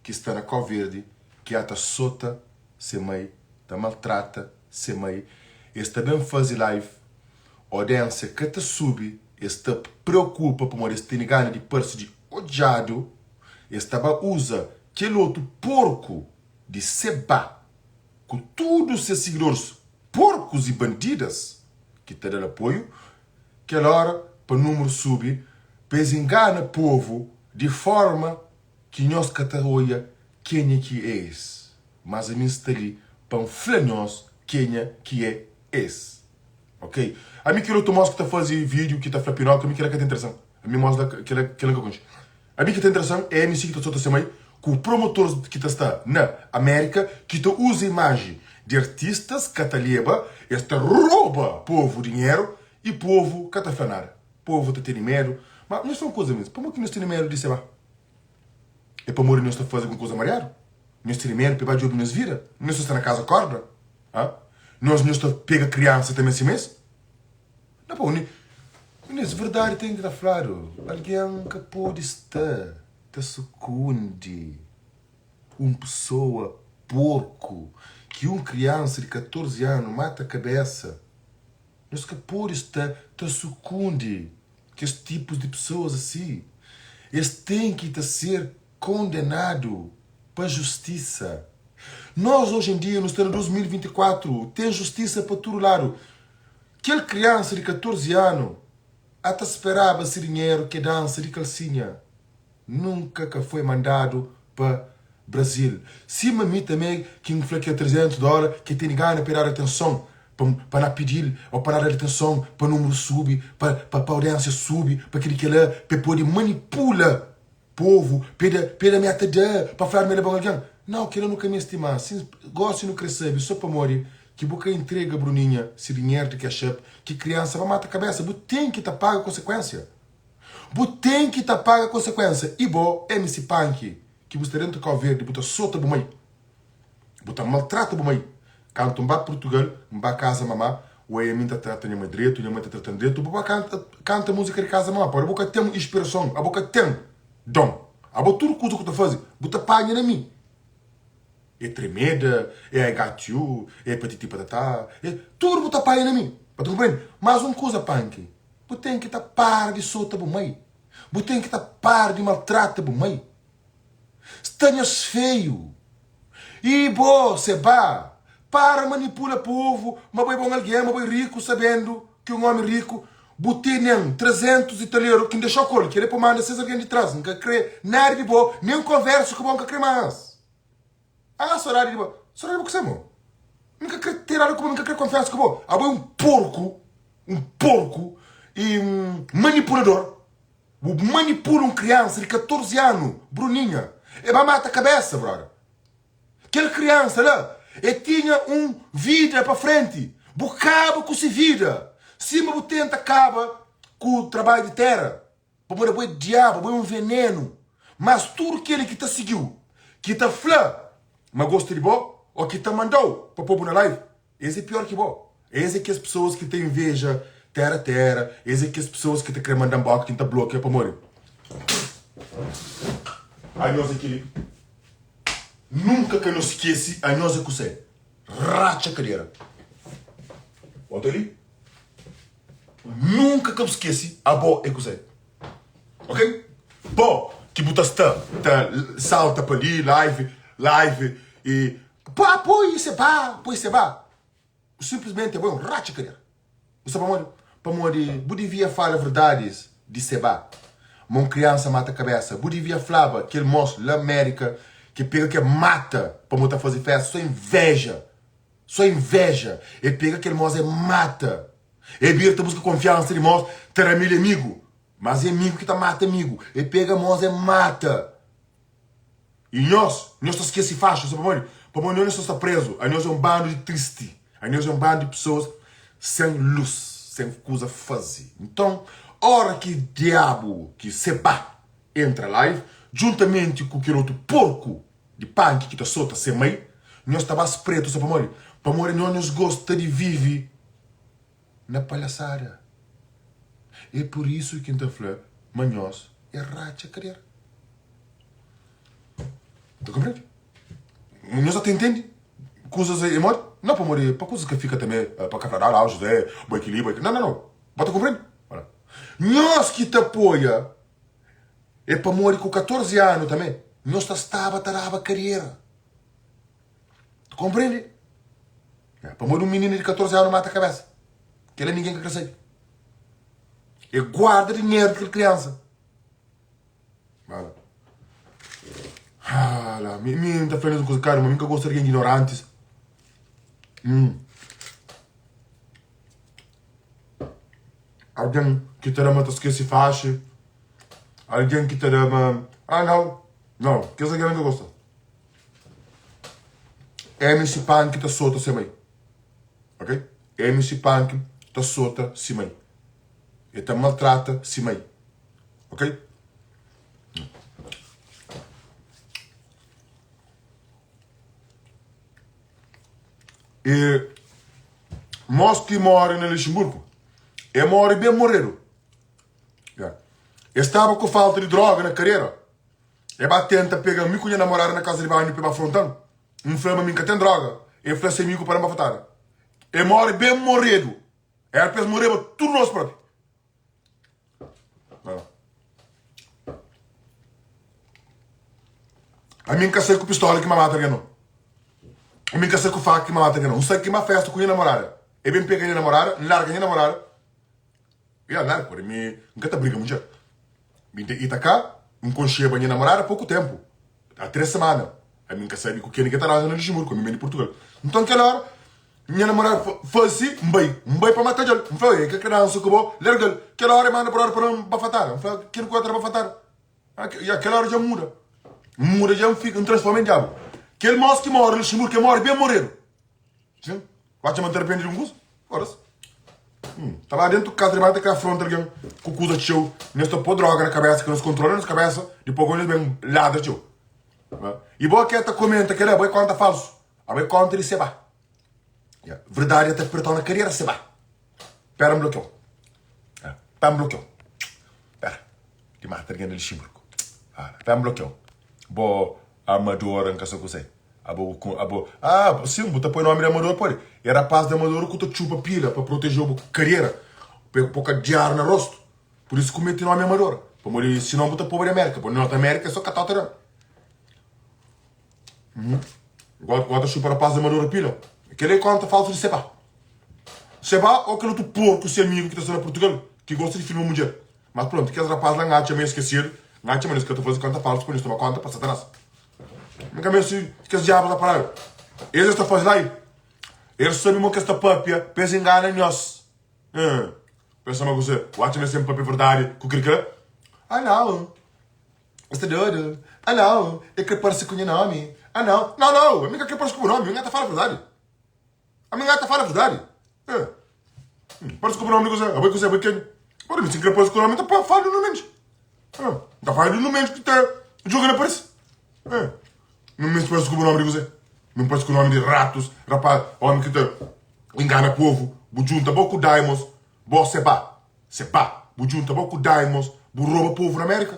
Speaker 1: ki sta na Cau Verde ki ata sota se mai, ta maltrata se mai, es ta ben fazi live, audiência ka ta subi, es ta preocupa pamodi es tene gana di parse di odjadu, es ta ba uza kel otu porku di Seba ku tudu se siguidores porkus y bandidas ki ta dal apoio, Kel ora pa numeru subi pa es ingana povu di forma ki nhos ka ta oia kenha ki é es. Mas ami N sta li pa N fla nhos kenha ki é es. Ok? Ami kel otu mos ki ta faze video ki ta fla Pinókiu ami kela ka ta interesan. Ami mos la kela kela N ka konxe. Ami ki ta interesan é MC ki ta sota se mai ku promotores ki ta sta na Amerika ki ta uza imaji di artistas ka ta leba es ta roba povu dinheru i povu ka ta fla nada. Povu ta tene medu. Ma nhos fla un kuza mes, pamodi ki nhos tene medu di Seba? É pamodi nhos ta faze algun kuza mariadu? Nhos tene medu pa e ba djobe nhos vida? Nhos ta sta na kaza korda? Ha? Nhos nhos ta pega kriansa tanbe si mes? Na pa undi? Nes verdadi ten ki ta fladu, algen ka pode sta ta sukundi un pesoa porku ki un kriansa di 14 anu mata kabesa. Nhos ka pode sta ta sukundi kes tipus di pesoas asi. Es ten ki ta ser kondenadu pa justisa. Nos oji en dia nu sta na 2024, ten justisa pa tudu ladu. Kel kriansa di 14 anu a ta speraba se dinheru ke dansa di kalsinha. Nunka ka foi mandadu pa Brazil. Sima mi tanbe ki N fla ke 300 dola ke tene gana pa e dadu atenson pa pa na pidil o pa na dadu atenson pa numru subi pa pa pa audiensia subi pa kili kela pa e pode manipula povu pa e da pa e da meta da pa fladu ma el é bon algen. Nau kela nu ka meste mas. Sin gosi nu kre sabe so pamodi ki bu ka intrega Bruninha si dinheru di cash app ki kriansa ba mata kabesa bu ten ki ta paga konsekuensia. Bu ten ki ta paga konsekuensia. I bo, MC Panki, ki bu sta dentu Kau Verdi, bu ta sota bu mai. Bu ta maltrata bu mai. Kantu N ba Purtugal, N ba kaza mamá, oi ami N ta trata nha mai dretu, nha mai ta trata-m dretu. Bu ba kanta, kanta muzika di kaza mamá, pabia bu ka ten inspirason, abo ka ten don. Abo tudu kuza ku ta faze, bu ta panha na mi. É tremeda, é I got you, é patiti patatá, é tudu bu ta panha na mi. Ba ta konprende? Mas un kuza, Panki. Bu ten ki ta para di sota bu mai. Bu ten ki ta para di maltrata bu mai. Sta nhos feiu. I bo, Seba, para manipula povu ma bo é bon algen, ma bo é riku, sabendu ki un omi riku bu tenen 300 italeru ki N dexau ku el. Keli é pa manda ses algen di tras. N ka kre nada di bo, nen konversa ku bo N ka kre mas. Ah, sodadi di bo. Sodadi di bo ku se, mo? N ka kre ter nada ku bo, N ka kre konfiansa ku bo. Abo é un porku, un porku i un manipulador. Bu manipula un kriansa di 14 anu, Bruninha. E ba mata kabesa, brother. Kel kriansa la, e tinha un vida pa frenti. Bu kaba ku si vida. Sima bu tenta kaba ku trabadju di tera. Pamodi abo é diabu, abo é un venenu. Mas tudu keli ki ta sigiu, ki ta fla ma gosta di bo o ki ta mandau pa pobu na live, es é pior ki bo. Es é kes pesoas ki ta inveja tera tera, es é kes pesoas ki ta kre mandan boka ki N ta blokia pamodi anhos é keli. Nunka ka nhos skese anhos é kusé. Ratxa kadera. Bota li. Nunka ka bu skese abo é kuzé. Ok? Bo ki bu ta sta ta salta pa li live live e pá poi se ba poi se ba. Simplesmente abo é um ratxa kadera. Bu sabe pamodi? Pamodi bu devia fala verdadis di seba. Ma un kriansa mata kabesa. Bu devia flaba kel mos la Amerika ki pega ke mata pamo ta faze festa so inveja. Só inveja. E pega kel mos e mata. E bira ta buska konfiansa di mos, ta da mil amigu. Mas é amigu ki ta mata amigu. E pega mos e mata. E nhos, nhos ta skese faxi, sabe pamodi? Pamodi nhos nhos ta sta prezu. Anhos é un bandu di tristi. Anhos é un bandu di pesoas sen lus, sen kuza faze. Nton, ora ki diabu, ki Seba, entra live, djuntamenti ku kel otu porku, Di panki ki ta sota se mai. Nhos ta bas pretu sa pamodi? Pamodi nhos nhos gosta di vivi na palhasada. É pur isu ki N ta fla ma nhos é ratxa kadera. Ta konprende? Nhos ta intende kuzas é modi? Não pamodi pa kuzas ka fika tanbe pa ka fla ah lá José bo é kili bo é kili. Não não não. Bo ta konprende? Nhos ki ta apoia É pamodi ku 14 anu tanbe nhos ta staba ta daba kariera. Tu konprende? É pamodi un mininu di 14 anu mata kabesa. Kela ningen ka kre sabe. E guarda dinheru di kel kriansa. Bala. Ah, lá, mi, mi ta fla un kuza karo, ma mi ka gosta di ignorantes. Hum. Algen ki ta da ma ta skese faxi. Algen ki ta da ma ah nau, nau, kes algen N ka gosta. MC Punk ta sota se mai. Ok? MC Punk ta sota si mai. E ta maltrata si mai. Ok? E mos ki more na Luxemburgo, e more ben moredu. Yeah. E staba ku falta di droga na karera. E ba tenta pega mi ku nha namorada na casa di banho pa e ba afrontan. N fla ma mi nka ten droga. E fla se amigu pa da-m bafatada. E more ben moredu. Era pa es moreba tudu nos propi. Ami N ka sai ku pistola ki ma mata algen no. Ami N ka sai ku faka ki ma mata algen no. N sai ki ma festa ku nha namorada. E ben pega nha namorada, N larga nha namorada. Ya, N larga, pode mi N ka ta briga mudjer. Mi N ta ita ka, N konxeba nha namorada poku tempu. Há 3 semana. Ami N ka sabe ku ken ki ta ranja na Luxemburgo, ami ben di Portugal. Nton kel ora, nha namorada fase, N bai, N bai pa mata djal. N fla, e ka kre dansa ku bo, larga-l. Kel ora e manda brother pa da-m bafatada. N fla, ken ku ta da bafatada? Ya, kel ora dja N muda. N muda dja N fika, N transforma en diabu. Kel mos ki mora Luxemburgo, ke mora ben moredu. Sim. Ba txoma N ta arrependi di un kuza? Foda-se. Ta ba dentu kaza di ba ta kre afronta algen ku kuza txeu. Nhos ta po droga na kabesa ki nhos kontrola nhos kabesa, dipos gosi nhos ben ladra txeu. I bo ke ta komenta kela, bo é konta falsu. Abo é konta di seba. Verdadi é ta pertau na kariera seba. Pera N blokeu. Pa N blokeu. Pera. Di mata algen na Luxemburgo. Pa N blokeu. Bo amadora N ka sa kuzê. Abo ku abo ah sim bu ta poi nomi di amador pode é rapaz di amador ku ta txupa pila pa protegeu bu kariera pa e po ka diário na rosto por isso ku meti nomi amador pamodi sinon bu ta poba di amerika pa norte amerika é so katota da hum gosta ta txupa rapaz di amador pila kela é konta falso di seba seba ou kel otu porku se amigu ki ta sta na portugal ki gosta di filma mudjer mas pronto kes rapaz la ngatxa ma es skesidu ngatxa ma es ka ta fazi konta falso pa nhos toma konta pa satanás. N ka meste kes diabu ta paradu. Es es ta faze la i el sabe mo kes ta papia pa es ingana nhos. Hum. Pensa ma kuse, bu atxa ma es ten papia verdadi ku kel kila? Ah nau, es ta dodu. Ah nau, e kre parse ku nha nomi. Ah nau, nau nau, ami ka kre parse ku bu nomi, mi ka ta fala verdadi. Ami ka ta fala verdadi. Hum. Parse ku bu nomi di kuse, abo é kuse, abo é kenha? Pode mi si kre parse ku nomi, ta fala di no menos. Hum. Ta fala di no menos ki ta juga na parse. Hum. Não me parece com o nome de você. Não parece com o nome de ratos, rapaz, homem que tá engana povo. Bu junta bo com Diamonds, bo seba, seba. Bu junta bo com Diamonds, bu rouba povo na América.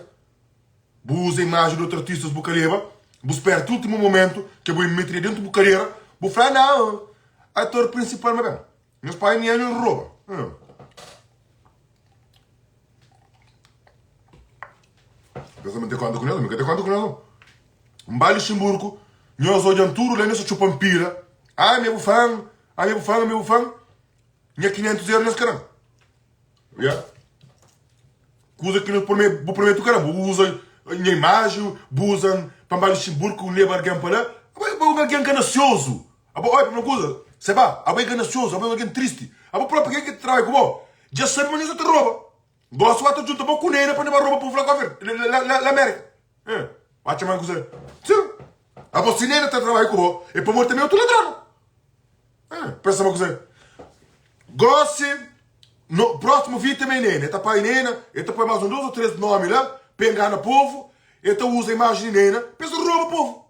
Speaker 1: Bu usa imagem de outros artistas, bu caleba, bu espera até o último momento que bu meter dentro bu carreira, bu fala, não, ator principal, mas bem, meus pais nem não rouba. Hum. Pensa ma N ten konta ku nhos? Mi ka ten konta ku nhos nau. N ba Luxemburgo, nhos odja-m tudu la, nhos ta txupa-m pira. Ah, mi é bu fan, ah, mi é bu fan, mi é bu fan. Nha 500 euro nhos ka da-m. Ya. Kuza ki nhos prome, bu promete ka da-m. Bu uza nha imaji, bu uza-m pa N ba Luxemburgo, N leba algen pa la. Abo é un algen ganasiozu. Abo, oi, primeru kuza, Seba, abo é ganasiozu, abo é un algen tristi. Abo propi, ken ki ta trabadja ku bo? Dja sabe ma nhos ta roba. Gosi ba ta djunta bo ku Neina pa ne ba roba povu la Cabo Verde, la, la, la América. Eh, ba txoma kuze. Sim. Abo si Neina ta trabalha ku bo, é pamodi também otu ladrão. Eh, pensa ma kuze. Gosi, no próximo vídeo também Neina, ta pai Neina, e ta põe mais um dois ou três nome lá, pa engana povo, e ta usa a imagem de Neina, pensa rouba povo.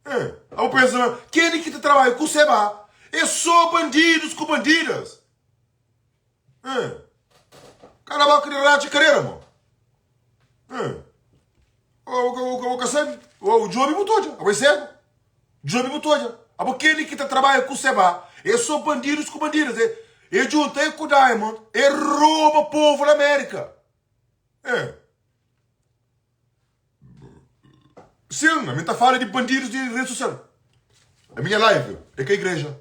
Speaker 1: Eh, abo pensa ma quem que ta trabalha ku Seba é só bandidos com bandidas. Eh. Kala boka di ratxa karera mo. Eh. O o o ka sabe. O djobi bu ta odja. Abo é segu. Djobi bu ta odja. Abo keli ki ta trabadja ku seba é so bandidos ku bandidas. É é djunta é ku Diamond é rouba povo na América. Eh. Sim, a mim ta fala de bandidos de rede social. A minha live é que a igreja.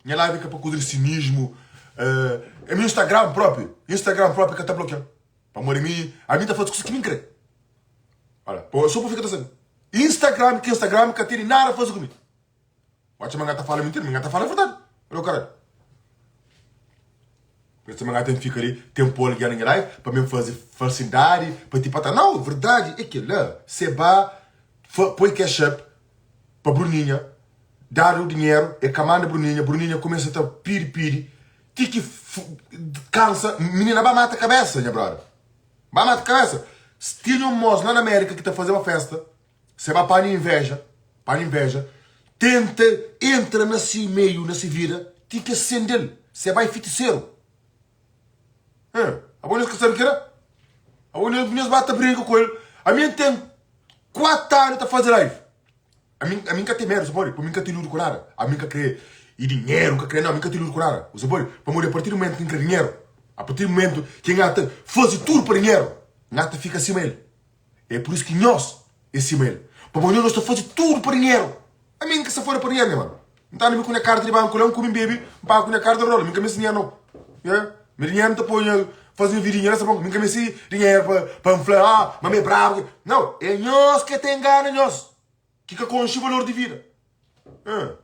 Speaker 1: Minha live é que é para coisa de cinismo. Uh, é meu Instagram próprio. Instagram próprio que tá bloqueado. Para amor de mim, a mim tá fazendo coisa que mim crê. Olha, pô, só para ficar sabendo. Instagram, que Instagram que tem nada a fazer comigo. Watcha manga ta fala mentira, manga ta fala verdade. Olha o caralho. Pensa manga tem fica ali, tem pôr alguém na live para mesmo fazer falsidade, para tipo, tá, não, verdade é que lá, se ba, põe cash up para Bruninha, dar o dinheiro, é que manda Bruninha, Bruninha começa a tá piri piri. Ti ki kansa, minina ba mata kabesa, nha brother. Ba mata kabesa. Si tinha un mos la na Amerika ki ta fazeba festa, se ba panha inveja, panha inveja, tenta entra na si meiu, na si vida, ti ki es sende-l. Se ba é fitiseru. Abo nhos ka sabe kila? Abo nhos ba ta brinka ku el. Ami N ten 4 anu ta faze live. Ami ami N ka ten medu, pamodi? Pamodi N ka ten iludu ku nada. Ami N ka kre i dinheru, N ka kre nau, ami N ka ten iludu ku nada. Você pode? Pamodi a partir di mumentu ki N kre dinheru, a partir di mumentu ki N ata faze tudu pa dinheru, N ata fika sima el. É pur isu ki nhos é sima el. Pamodi nhos ta faze tudu pa dinheru. Ami N ka sta fora pa dinheru, nha mano. N ta anda mi ku nha karta di banku la, N kume, N bebe, N paga ku nha karta, N rola. Mi N ka meste dinheru nau. Yeah. Mi dinheru N ta poi nha faze nha vidinha la, sta bon. Mi N ka meste dinheru pa pa N fla, ah, ma mi é brabu. Nau, é nhos ke ta engana nhos, ki ka konxe valor di vida. Eh.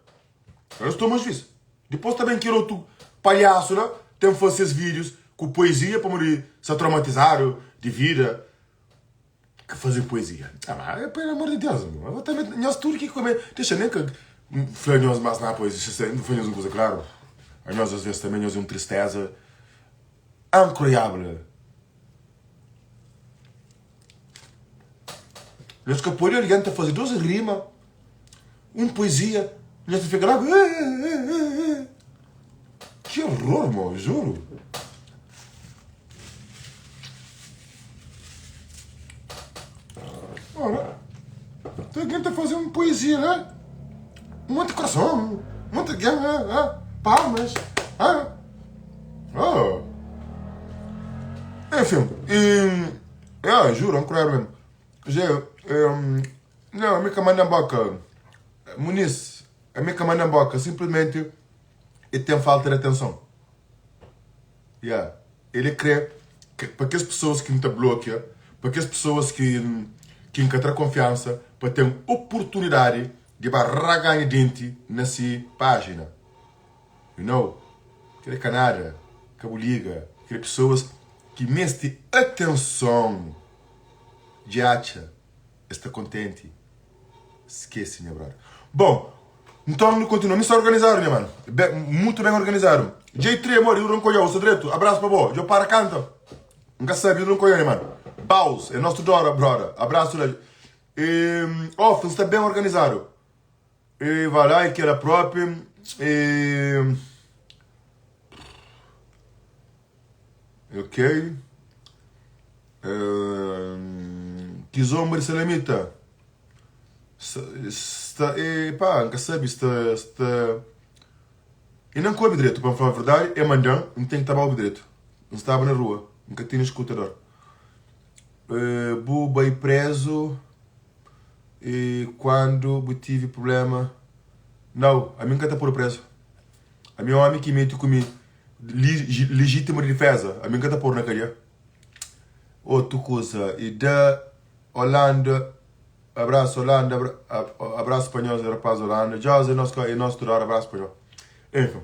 Speaker 1: Nhos toma juiz. Dipos ta ben kel otu palhasu la, ten faze ses vídius ku poezia pamodi sta traumatizadu di vida. Ka faze poezia. Ah, ma, pelo amor de Deus, meu. Eu também, nós tudo que come, deixa nem que fla nós mais na poesia, se fla nós uma coisa claro. A nós às vezes também nós é uma tristeza incroyable. Nós que pode alguém tá fazer duas rima, uma poesia, nós fica lá. Que horror, meu, juro. Ora, tem alguém tá fazendo poesia, né? Um monte de coração, um monte de ah, palmas. Ah. Oh. Enfim, e, é, juro, é um cruel mesmo. Já, um, não, a minha manda boca. Muniz, a minha manda boca, simplesmente ele tem falta de atenção. Yeah. Ele crê que para aquelas pessoas que não te bloqueia, para aquelas pessoas que que nunca tra confiança, para ter oportunidade de barra ganha dente na si página. You know? Aquele canada, cabo liga, aquele pessoas que meste atenção de acha está contente. Esquece, minha brother. Bom, então nu continua. Mi sta organizado, nha mano. Be, muito bem organizado. J3, amor, eu não conheço, direto. Abraço para bo. Eu para canta. Nunca sabe, eu não conheço, mano. Baus, é nosso Dora, brother. Abraço lá. E, oh, está bem organizado. E vai lá, e que era próprio. E, ok. Uh, Kizomba de Salamita. Sta, e pá, nunca sabe, sta, sta. E não coube direito, para falar a verdade, é mandão, não tem que estar ouvir direito. Não estava na rua, nunca tinha escutador. Uh, bu bai preso e quando bu tive problema. Não, a mim nunca tá por preso. A mim homem que mete comigo legítima de defesa, a mim nunca tá por na cadeia. Otu kuza e da Holanda abraço Holanda abraço pa nhos rapaz Holanda Jose nos e nos tudo hora abraço pa nhos enfim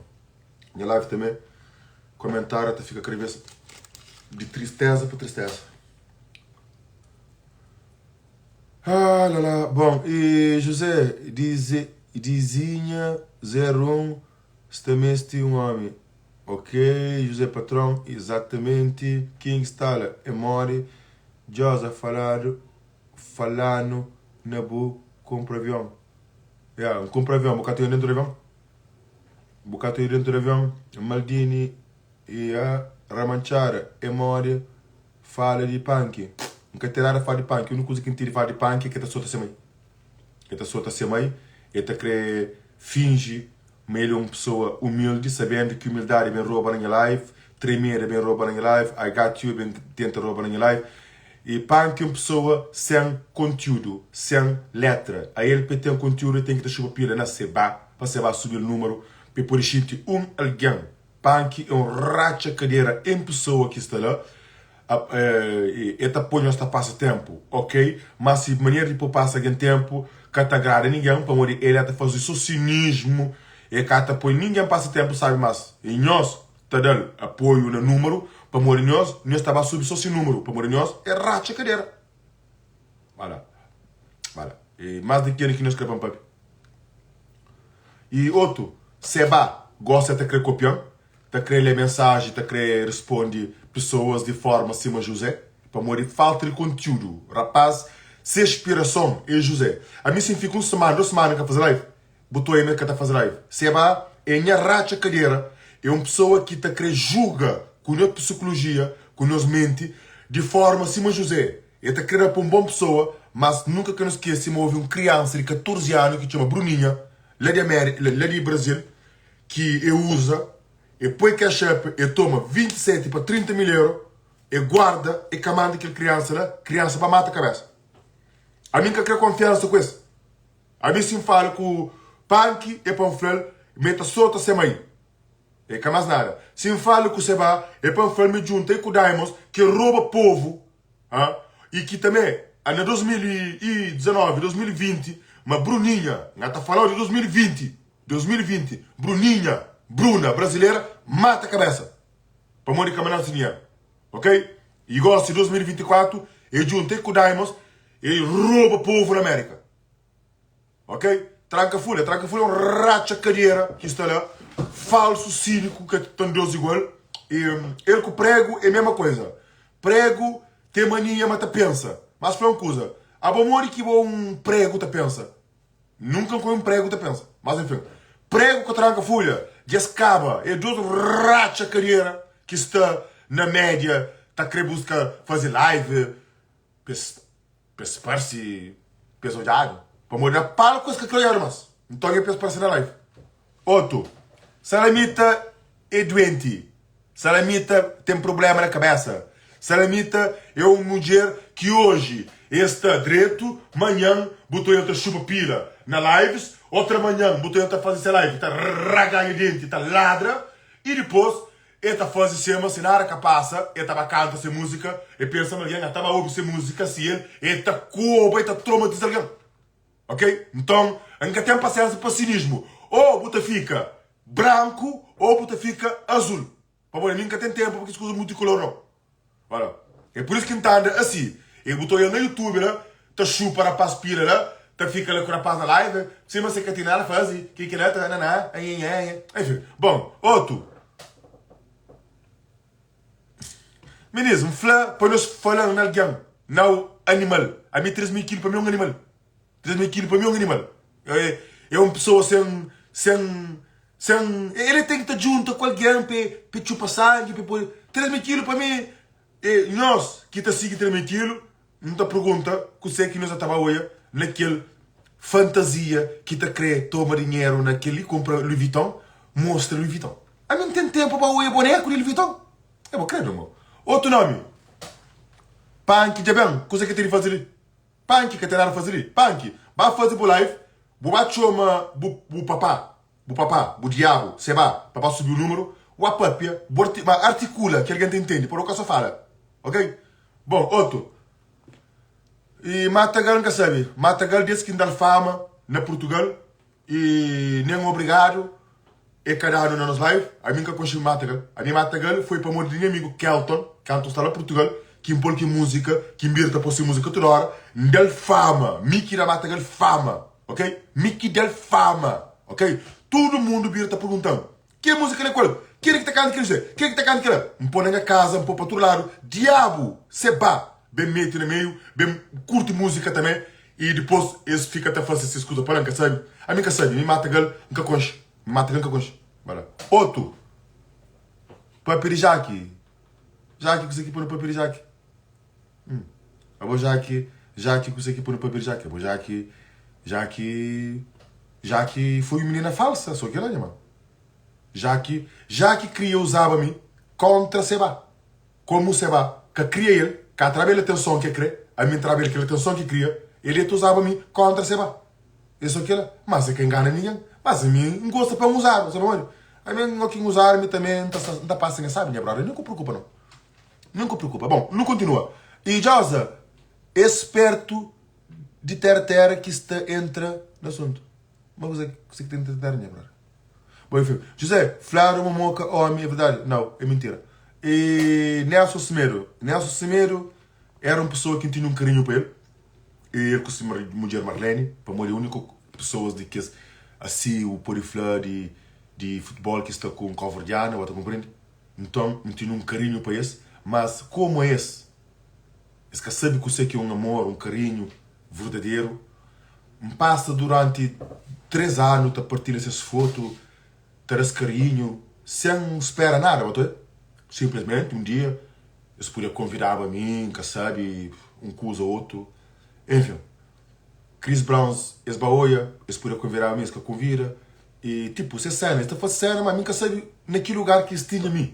Speaker 1: nha live também comentário ta fica cada vez de tristeza pa tristeza ah lá lá bom e José diz dizinha 01 sta meste um homem Ok José Patrão exatamente King stala é mori Djosa falado falano na bu compra avião ya n compra avião bu ka ta oi dentro di avião bu ka ta oi dentro di avião Maldini e a Ramanchada é mori fala di panki n ka ten nada fala di panki úniku kuza ki n ten di fala di panki é ke ta sota se mai ke ta sota se mai e ta kre fingi Ma el é un pesoa umildi, sabendu ki umildadi ben roba na nha life, tremeda ben roba na nha life, I got you ben tenta roba na nha life. E Panki é un pesoa sen kontiudu, sen letra. A el pa el ten kontiudu el ten ki ta xupa pila na seba, pa seba subi-l numeru pa el pode xinti un algen. Panki é un ratxa kadera en pesoa ki sta la. E ta poi nhos ta pasa tenpu, ok, ma si manera di poi pasa algen tenpu ka ta agrada ningen, pamodi el ta faze so sinismu, e ka ta poi ningen pasa tenpu sabi mas e nhos ta dal apoiu na numeru, pamodi nhos nhos ta ba subi so si numeru, pamodi nhos e ratxa kadera. Wala, wala, e mas di keli ki nhos kre pa N papia. E otu, Seba gosta ta kre kopian. ta krê lê mensaji, ta krê responde pesoas di forma sima José, pamodi falta di kontiúdu. Rapaz, se inspirason é José. Ami si N fika un semana, dos semana N ka faze live, bu ta oia ma el ka ta faze live. Seba é nha ratxa kadera, é un pesoa ki ta krê juga ku nos psikolojia, ku nos menti, di forma sima José. El ta krê da pa un bon pesoa, mas nunka ka nu skese ma ovi un kriansa di 14 anu ki txoma Bruninha, la di Amérika, la di Brazil, ki e uza, e poi cash app, e toma 27 pa 30 mil euro, e guarda, e ka manda kel kriansa la, kriansa ba mata kabesa. Ami N ka kre konfiansa ku es. Ami si N fala ku Panki e pa N fla-l ma e ta sota se mai. E ka mas nada. Si N fala ku Seba e pa N fla-l ma e djunta e ku Daimos ki roba povu. Ha? E ki tamé na 2019, 2020, ma Bruninha, nha ta falau di 2020, 2020, Bruninha, Bruna, brasileira, mata cabeça. Pamodi ka mandal si dinheiro. Ok? E gosi 2024, e junta e ku Daimos, e rouba povo na América. Ok? Tranka fulha, tranka fulha é um ratxa cadeira que está lá, falso, cínico, que tem Deus igual. E, ele com prego é a mesma coisa. Prego tem mania, mas tá pensa. Mas foi uma coisa. A bom modi que bom um prego tá pensa. Nunca com um prego tá pensa. Mas enfim. Prego com tranka fulha, descaba, é dois ratxa cadeira que está na média, tá querer buscar fazer live. Pa es parse pa es odjadu. Pamodi na palku es ka kre odjadu mas. Nton é pa es parse na live. Otu, Salamita é duenti. Salamita ten prubléma na kabésa. Salamita é un mudjer ki oji e sta dretu, manhan bu ta odja-l ta xupa pila na lives, otra manhan bu ta odja-l ta faze se live ta raganha denti, ta ladra i dipôs E ta faze sema si nada ka pasa, e ta ba kanta se muzika, e pensa ma algen a ta ba obi se muzika si el e ta koba e ta tromatiza algen. Ok? Nton, N ka ten pasiensa pa sinismu. O bu ta fika branku o bu ta fika azul. Pamodi ami N ka ten tenpu pa kes kuza multikolor nau. Ora, é pur isu ki N ta anda asi. E bu ta oial na YouTube la, ta xupa rapaz pira la, ta fika la ku rapaz na live, sima se ka ten nada faze, ki kila ta naná, anhenhenhe. Enfim, bon, otu. Minis, N fla pa nhos fala-m na algen, nau animal. Ami 3000 kilu pa mi é un animal. 3000 kilu pa mi é un animal. É, é un pesoa sen, sen, sen. Ele ten ki ta djunta ku algen pa e txupa sangi, pa e pode. 3000 kilu pa mi, é, nhos ki ta sigi 3000 kilu, N ta pergunta kusé ki nhos ta ba oia na kel fantazia ki ta kre toma dinheru na kel li, kunpra Louis Vuitton, mostra Louis Vuitton. Ami N ten tenpu pa oia boneku di Louis Vuitton? É bo kredu, mo. Otu nomi, Panki dja ben, kusa ki ten di faze li? Panki ka ten nada faze li. Panki, ba faze bu live, bu ba txoma bu bu papa, bu papa, bu diabu, seba, pa ba subiu numeru, wa papia, bu arti, ma artikula ki algen ta intendi, pa bo ka so fala. Ok? Bon, otu. E Matagal N ka sabe. Matagal des ki N dal fama na Purtugal e nen obrigadu e ka dadu na nos live. Ami N ka konxe Matagal. Ami Matagal foi pamodi di nha amigu Kelton, kantu N sta la Purtugal, ki N pol ki muzika, ki N bira ta po se muzika tudu ora. N dal fama. Mi ki da Matagal fama. Ok? Mi ki dal fama. Ok? Tudu mundu bira ta pergunta-m, Ke muzika li é kual? Ken ki ta kanta kel jé? Ken ki ta kanta kela? N po na nha kaza, N po pa tudu ladu. Diabu se ba ben mete na meiu, ben kurti muzika tanbe i dipos es fika ta fase ses kuza pa la. N ka sabe. Ami N ka sabe. Mi mata gal N ka konxe. Mi mata gal N ka konxe. Ba la. Otu, papia di Jaki. Jaki, kuse ki poi na papia di Jaki? Hum. Abo Jaki, Jaki, kuse ki poi na papia di Jaki? Abo Jaki, Jaki, Jaki foi un minina falsa, so kila nha mano. Jaki, Jaki kria uzaba mi kontra Seba. Komu Seba ka kria el, ka traba el atenson ke kre, ami N traba el kel atenson ki kria, el e ta uzaba mi kontra Seba. E so kila. Mas e ka ingana ningen. Mas ami N gosta pa N uzadu, sabe pamodi? Ami N oki N uzadu mi tanbe N ta pasa nha sabi nha brother, nen ku preokupa no. Nen ku preokupa. Bon, nu kontinua. E Josa é spertu di tera tera ki sta entra na asuntu. Ma kuzê ki ta entra tera nha brother? Bom, enfim. José, fladu ma moka omi é verdadi? Nau, é mintira. E Nelson Semedo, Nelson Semedo era un pessoa ki N tinha un karinhu pa el. E el ku si mudjer Marlene, pamodi é úniku pessoas di kes asi, u pode fla di. di futebol ki sta ku un káuverdianu, bo ta konprende? Nton, N tene un karinhu pa es, mas komu es, es ka sabe kuse ki é un amor, un karinhu verdaderu. N pasa duranti 3 anu ta partilha ses fotu, ta da-s karinhu, sen spera nada, bo ta obi? Sinplismenti un dia es podia konvidaba mi, N ka sabe, un kuza ô otu, enfin. Chris Browns es ba oia, es podia konvidaba mi, es ka konvida. E tipo, ses sena, es ta fase sena, ma mi N ka sabe na ki lugar ki es tinha mi.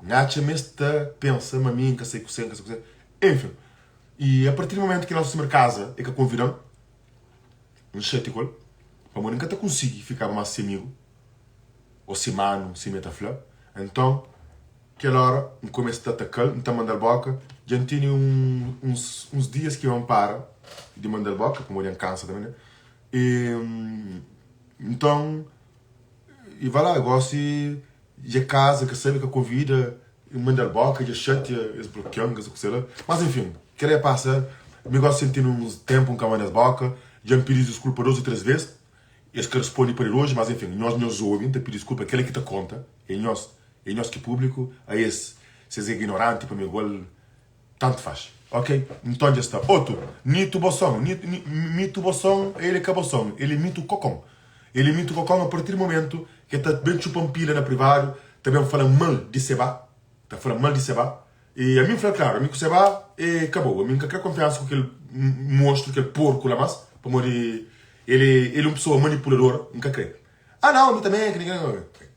Speaker 1: N atxa ma es ta pensa ma mi N ka sai ku se, N ka sai ku se. Enfin, e a partir di momentu ki Nossa Senhora kaza, e ka konvida-m, N xatia ku el, pamodi N ka ta konsigi fikaba más se amigu, ô se manu, sima e ta fla. Enton, kel óra, N kumesa ta ataka-l, N ta manda-l bóka. Dja N tene uns, uns dias ki N para di manda-l bóka, pamodi N kansa tanbe, né? E, nton, e vai lá, gósi dja kaza, ka sabe, ka konvida, N manda-l bóka, dja xatia, es blokia-m, ka sa ku se la. Mas, enfin, kel-la e pasa. Mi gósi N tene uns ténpu N ka manda-s bóka, dja N pidi diskulpa dos ô três vês. Es ka responde pa di oji, mas enfin, nhos nhos obi, N ta pidi diskulpa, kel-la ki ta konta é nhos, é nhos ki públiku, a es, si es é ignoranti pa mi igual, tantu faz. Ok, nton dja sta. Otu, Nito Boson, Nito, Mito Boson, el é ka Boson, el é Mito Kokon. El é Mito Kokon a partir di momentu ki el ta ben txupa-m pila na privadu, ta ben fala mal di Seba, ta fala mal di Seba, e ami N fla klaru, ami ku Seba e kabou, ami N ka kre konfiansa ku kel monstru, kel porku la mas, pamodi El é el é un pesoa manipulador, N ka kre. Ah nau, mi tanbe N ka kre.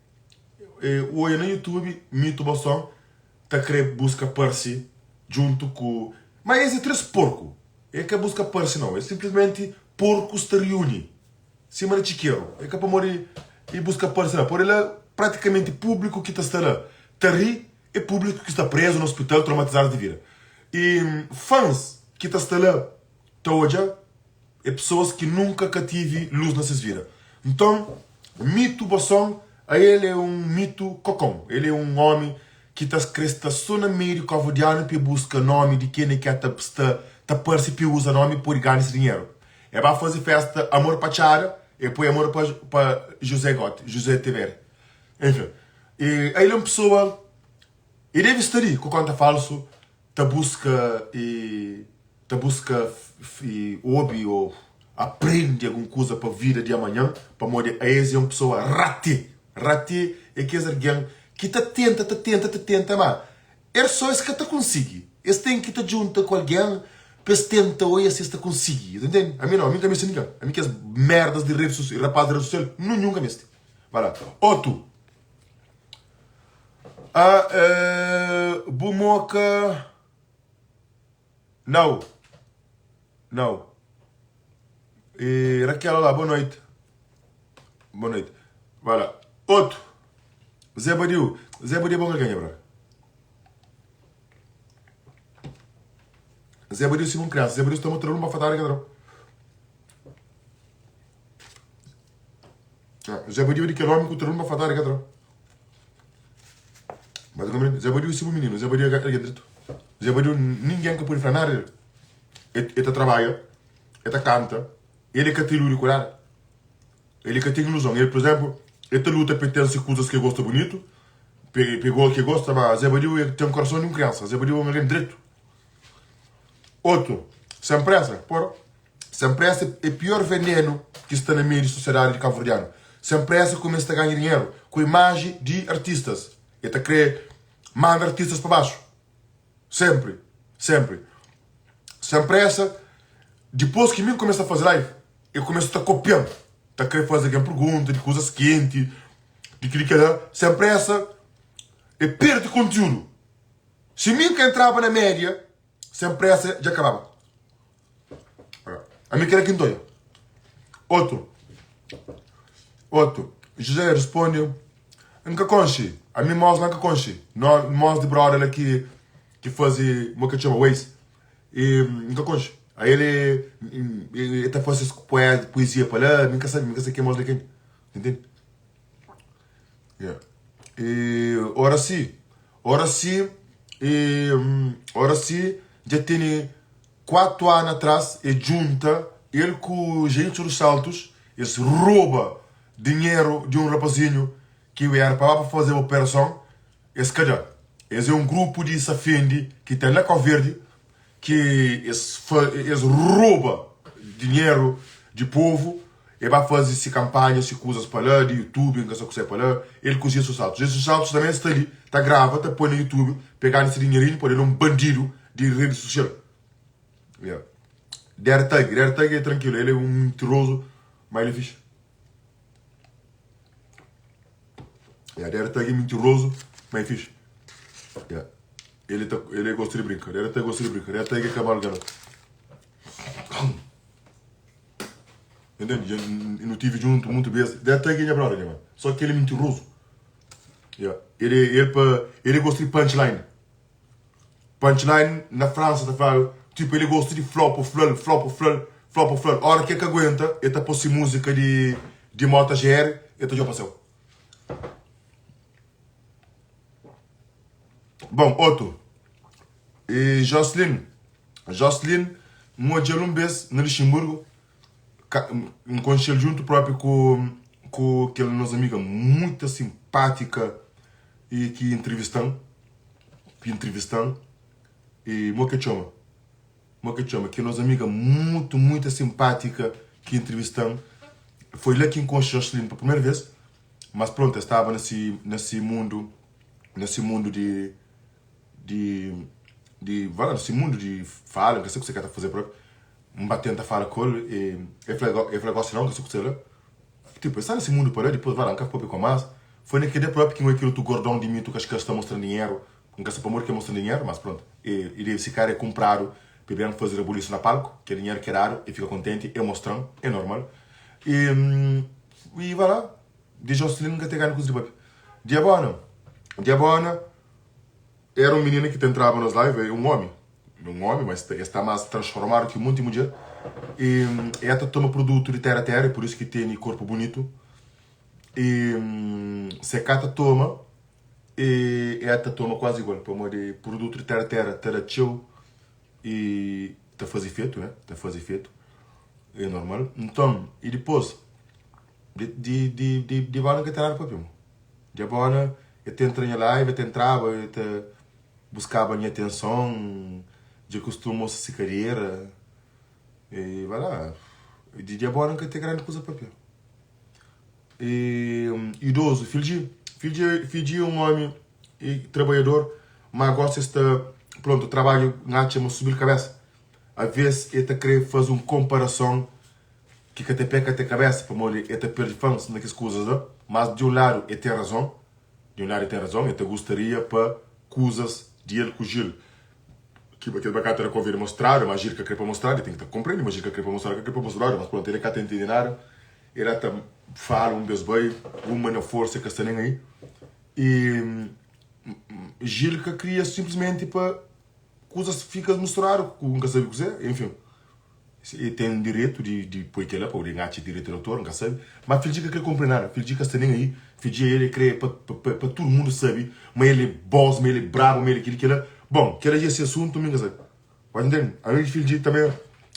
Speaker 1: E oia na YouTube Mito Boson ta kre buska parse djuntu ku. Ma es é 3 porku. E ka buska parse nau, é sinplismenti porkus ta riuni sima na txikeru. É ka pamodi e buska parse nau, pamodi la pratikamenti públiku ki ta sta la ta ri é públiku ki sta prezu na ospital traumatizadu di vida. E fans ki ta sta la ta odja É pesoas ki nunka ka tive lus na ses vida. Nton, mitu Boson, ael é un mitu kokon. El é un omi ki ta kre sta so na meiu di kovudianu pa e buska nomi di kenha ki ta sta ta parse pa e uza nomi pa pode ganha se dinheru. E ba faze festa Amor pa Txada, e poi Amor pa pa José Gote, José Tevere. Enfin, e ael é un pesoa, e deve sta li ku konta falsu ta buska e. Ta buska obi o aprende algun kuza pa vida di amanhan, pamodi aes é un pesoa rate. Rate é kes algen ki ta tenta, ta tenta, ta tenta, má es sô es ka ta konsigi. Es ten ki ta djunta ku algen pa es tenta oia si es ta konsigi. Ta ntende? Ami nau, ami N ka meste ningen. Ami kes merdas di redi sosial, rapaz di redi sosial, ninhun ka meste. Vai la. Otu, a bu moka. Nau, nau. E Raquel, olá, boa noite. Boa noite. Vai lá. Outro. Zé Badiu. Zé Badiu é bom alguém, bro. Zé Badiu se bom criança. Zé Badiu está mostrando uma fatada que não. Zé Badiu é de aquele homem que trouxe uma fatada que não. Mas eu compreendo. Zé Badiu é bu menino. Zé Badiu é alguém direito. Zé Badiu, ninguém que pode falar nada dele. Ele, ele tá trabalha, ele tá canta, ele que tem ilude com nada. Ele que tem ilusão. Ele, por exemplo, ele tá luta para ter coisas que gosta bonito, pegou que gosta, mas Zé Badiu ele tem o coração de uma criança. Zé Badiu é um alguém direito. Outro, sem pressa, porra. Sem pressa é pior veneno que está na meio de sociedade de cabo-verdiano. Sem pressa começa a ganhar dinheiro com imagem de artistas. Ele tá querer manda artistas para baixo. Sempre, sempre. Sem pressa, depois que mim começa a fazer live, eu começo a estar copiando. Tá querer fazer alguém pergunta de coisas quentes, de que que lá. Sem pressa, e perde conteúdo. Se mim que entrava na média, sem pressa já acabava. Ami kela ki N ta oia. Otu, otu, José responde, N ka konxe, ami mos la N ka konxe. No, mos di broda la ki ki faze mo ke txoma Waze, e N ka konxe. Aí ele ele ta faze es poesia pa la, mi N ka sabe, mi N ka sabe ke mos la ken. Entende? Yeah. E Oracy, Oracy, e Oracy dja tene 4 anu atrás e djunta el ku Jailson dos Santos, es roba dinheru di un rapazinhu. ki era pa ba pa faze operason es ka da. Es é un grupu di safendi ki ten la Kau Verdi ki es es roba dinheru di povu e ba faze si kampanha si kuzas pa la di youtube nka sa kusé pa la el ku Jesus Santos. Jesus Santos tanbe sta li ta grava ta poi na youtube pa e gana si dinherinhu pode el é un bandidu di redi susial. Yeah. Derry Thug, Derry Thug é tranquilo, ele é um mentiroso, mas ele é fixe. Yeah, Derry Thug é mentiroso, mas é fixe. Yeah. Ele, tá, ele gosta de brincar, Derry Thug gosta de brincar, Derry Thug é cavalo garoto. Entende? E não tive junto muito vezes. Derry Thug é minha brother, mano. Só que ele é mentiroso. Yeah. Ele, ele, ele gosta de punchline. Punchline na França ta fladu tipo ele gosta di fla pa flal, fla pa flal, fla pa flal. Ora ki el ka aguenta el ta po si música di di Mota GR el ta djoba pa céu. Bom, otu e Jocelyn, Jocelyn N odja-l un bes na Luxemburgo, ka N konxe-l djuntu propi ku ku kel nos amiga muita simpática e ki intrivista-m. Ki intrivista-m e mo ke txoma? Mo ke txoma? Ki nos amiga mutu, muita simpátika ki intrivista-m. Foi la ki N konxe Jocelyn pa primeru vez, mas prontu, el staba na si, na si mundu, na si mundu di, di, di, va la, na si mundu di fala, N ka sabe kuse ki el ta faze propi. N ba tenta fala ku el, e el fla, el fla gosi nau, N ka sabe kuse la. Tipo, el sta na si mundu pa la, dipôs va la, N ka papia ku el más. Foi na kel dia própi ki N oia kel otu gordon di mitu kaxkas ta mostra-m dinheru. N ka sa pamodi ki el mostra-m dinheru, mas prontu. E, e debe si kara é kunpradu pa e ben faze rabulisu na palku. Kel dinheru ki é dadu, e fika kontenti, e mostra-m, é normal. E, e va la, di Jocelyn N ka ten grandi kuza di papia. Diabona, Diabona éra un minina ki ta entraba nos live, é un ómi, un ómi, mas el sta más transformadu ki munti mudjer. E, el ta toma produtu di téra téra, é pur isu ki tene korpu bunitu. E se ka ta toma, e e ta toma kuazi igual, pamodi produtu di tera tera ta da txeu e ta faze efetu, né? Ta faze efetu, é normal. Nton, e dipôs di di di di di bona ka ten nada pa papia, mo. Di bona e ta entra nha live, e ta entraba, e ta buskaba nha atenson, dja kustuma mostra si kadera, e vai la. Di di bona ka ten grandi kuza pa papia. E idoso, Fidji, Fidji, Fidji é um homem e trabalhador, mas gosta esta, pronto, trabalho ngacha ma subil cabeça. A vez ele ta querer fazer um comparação que ka te pé ka te cabeça, pamodi ele ta perde fãs na kes coisas lá, mas de um lado ele tem razão, de um lado ele tem razão, ele ta gostaria pa coisas de ele ku Gil ki kel bakata da Covid mostradu, mas Gil ka kre pa mostradu, ele tem ki ta compreende, mas Gil ka kre pa mostradu, ka kre pa mostradu, mas pronto, ele ka ta entende nada. El ata fala un bes bai, uma na forsa ka sta nen ai. E Gil ka kria simplesmenti pa kuzas fika misturadu ku N ka sabe kuzê, enfin. E ten direitu di di poi kela pa odi ngatxa direitu di autor, N ka sabe. Ma Fidji ka kre kunpri nada, Fidji ka sta nen ai. Fidji el e kre pa pa pa tudu mundu sabe ma el e bos, ma el e brabu, ma el e kili kila. Bon, kela dja é se asuntu, mi N ka sabe. Pode ntende? Ami di Fidji tanbe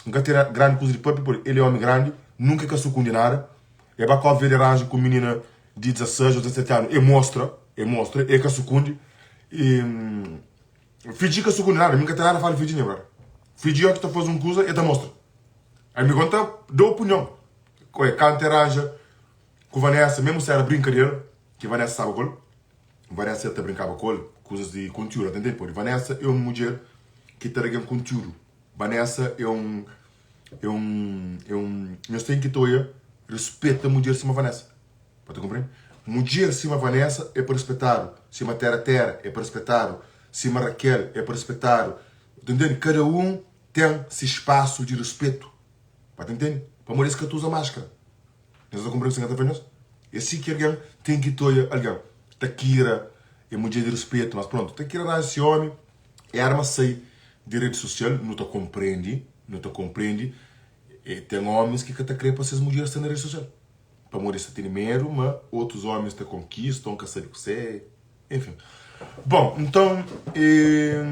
Speaker 1: N ka tira grandi kuza di papi pode el é omi grandi, nunka e ka sukundi nada. E ba Cabo Verde ranja ku minina di 16 ou 17 anu, e mostra, e mostra, e ka sukundi. E Fidji ka sukundi nada, mi N ka ten nada fala di Fidji nha brother. Fidji oki ta fazi un kuza e ta mostra. Ami kon ta da opinion. Oe, kantu e ranja ku Vanessa, mesmu si era brinkadera, ki Vanessa staba ku el, Vanessa ta brinkaba ku el, kuzas di kontiúdu, ta ntende? Podi Vanessa é un mudjer ki ta da gen kontiúdu. Vanessa é un é un é un nhos ten ki ta oia rispeta mudjer sima Vanessa. Pa ta konprende? Mudjer sima Vanessa é pa rispetadu, sima Tera Tera é pa rispetadu, sima Raquel é pa rispetadu. Ta ntende? Kada un ten si spasu di rispetu. Pa ta ntende? Pamodi es ka ta uza maskara. Nhos ta konprende kuzê ki N ta fla nhos? É si ki algen ten ki ta oia algen. Takira é mudjer di ruspetu, mas prontu, Takira ranja se omi, é arma sai di redi sosial, nu ta konprende, nu ta konprende, e ten omis ki ka ta kre pa ses mudjer sta na redi sosial, pamodi es ta tene medu ma otus omis ta konkista, o ka sabe kuzê, enfin. Bon, nton, e.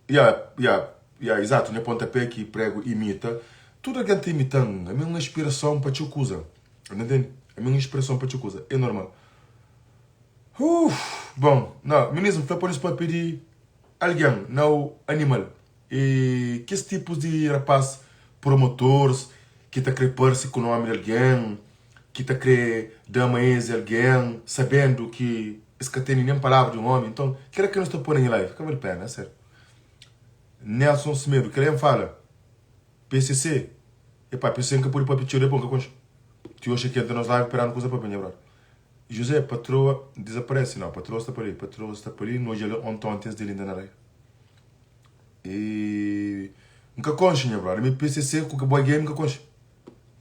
Speaker 1: Ya, ya, ya, izatu, nha pontapé ki pregu imita. Tudu algen ta imita-m, ami é un inspirason pa txeu kuza. Ntende? Ami é un inspirason pa txeu kuza, é normal. Uff bon no minis n fla pa nhos papia di algen nau animal e kes tipus di rapaz promotors ki ta kre parse ku nomi di algen ki ta kre dama es di algen sabendu ki es ka tene nen palavra di un omi nton kila ki nhos ta poi na nha live ka bali pena a serio Nelson Semedo kila N fala PCC epá PCC N ka pode papia txeu di bo N ka konxe ti oxi ki entra nos live peranu kuza papia nha brother. José, patroa desaparece? Não, patroa sta pa li, patroa sta pa li, nu odja-l onti onti antis di el inda na raiva. E N ka konxe nha brother, mi PCC ku boy game N ka konxe.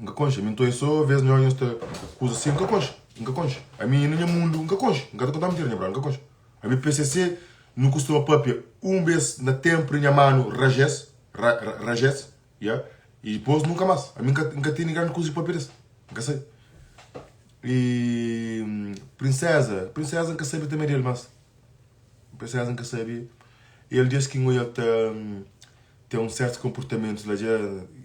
Speaker 1: N ka konxe, mi N ta oia so vez nho nhos ta kuza si, N ka konxe, N ka konxe. Ami na nha mundu N ka konxe, N ka ta konta mintira nha brother, N ka konxe. Ami PCC nu kustuma papia un bes na tenpu di nha manu Rajes, Ra, Ra, Rajes, ya, e dipos nunka mas. Ami N ka, N ka tene grandi kuza di papia des, N ka sabe. E princesa, princesa nka sabe também dele, mas princesa nka sabe. El dias ki n'odja ta tem um certos comportamentos lá dja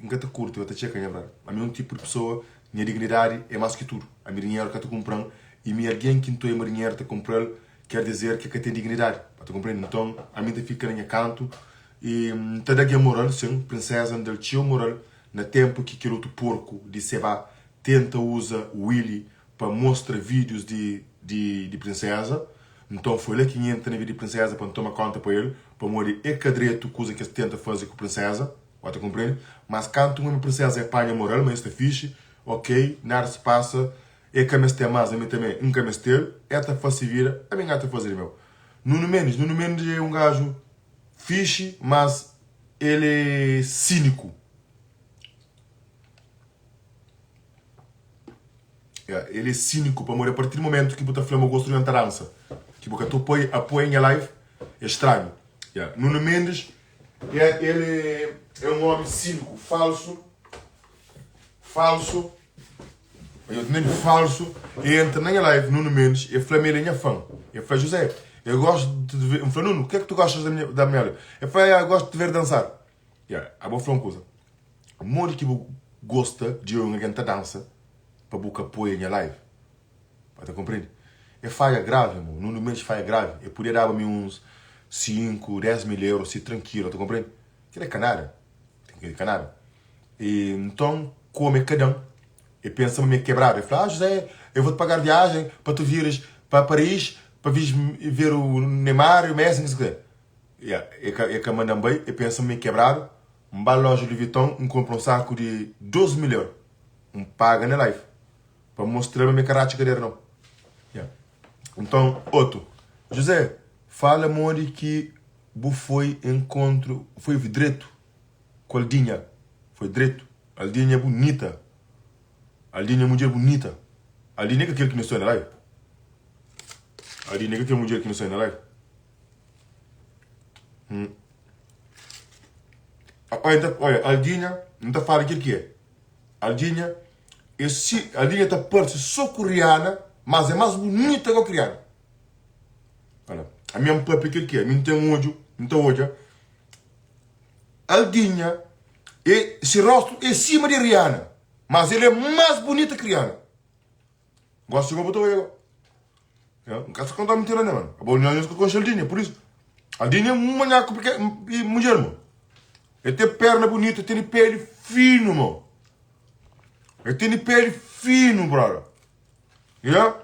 Speaker 1: nka ta curti, nka ta txeka nha brother. Ami é um tipo de pessoa, nha dignidade é mais que tudo. Ami dinheiro ka ta cumpran e mi alguém ki n'ta odja ma dinheiro ta cumpral quer dizer que ka tem dignidade, ba ta compreende? Nton ami nta fica na nha canto e nta da nha moral sim, princesa n'dal txeu moral na tempo ki kel otu porco di seba tenta uza Willy pa mostra vídeos di di di princesa nton foi la ki N entra na vida di princesa pa N toma conta pa el pamodi é ka dretu kuza ki es tenta faze ku princesa bo ta comprende mas kantu un omi princesa é panha moral ma es sta fixe ok nada se passa é ka meste mas ami tambe N ka mestel é ta fase vida ami N ta faze di meu Nuno Mendes Nuno Mendes é un gajo fixe mas el é cínico. El é síniku pamodi a partir di momentu ki bu ta fla ma gosta di un ta dansa ki bu ka ta poi apoia nha live é stranhu. Nuno Mendes el é un omi síniku, falsu, falsu, falsu. E entra na nha live Nuno Mendes e fla ma el é nha fã. E fla José, eu gosto de te ver. N fla Nuno, o que é que tu gostas da minha live? E fla, eu gosto de te ver dançar. Abo fla un kuza. Modi ki bu gosta di obi un algen ta dansa pa bu ka apoia nha live? Ba ta konprende? É falha grave mo, Nuno Mendes falha grave. E podia daba mi uns 5, 10 mil euro si tranquilo, ta konprende? Kel é ka nada, kel é ka nada. E nton kome ka dan, e pensa ma mi é kebradu. E fla, ah José, eu vou te pagar viagem pa tu vires pa Paris pa vires ver o Neymar e o Messi, não sei o que. Yeah, e ka, e ka mandan bai, e pensa ma mi é kebradu. N ba loja Louis Vuitton N kunpra un saku di 12 mil euro N paga na life pa N mostra-l ma mi ka ratxa kadera nau yeah. Nton otu José fala modi ki bu foi enkontru foi dretu ku Aldinha foi dretu Aldinha é bunita Aldinha é mudjer bunita Aldinha é ka kel ki nu sta na live Aldinha é ka kel mudjer ki nu sta na live Hum. Olha, olha, Aldinha, não tá falando aquilo que é. Aldinha, esse, Aldinha tá parece só com Rihanna, mas é mais bonita que a Rihanna. Olha, a minha papi aquilo que é, a mim tem um olho, não tá olha. Aldinha, esse rosto é cima de Rihanna, mas ele é mais bonita que Rihanna. Gosto de botar olho. N ka sta konta mintira ne mano. Abo nhos ka konxe Aldinha, por isso. Aldinha é um manhaco pequeno, e mulher, mano. Ele tem perna bonita, tem pele fino, mano. Ele tem pele fino, brother. Yeah?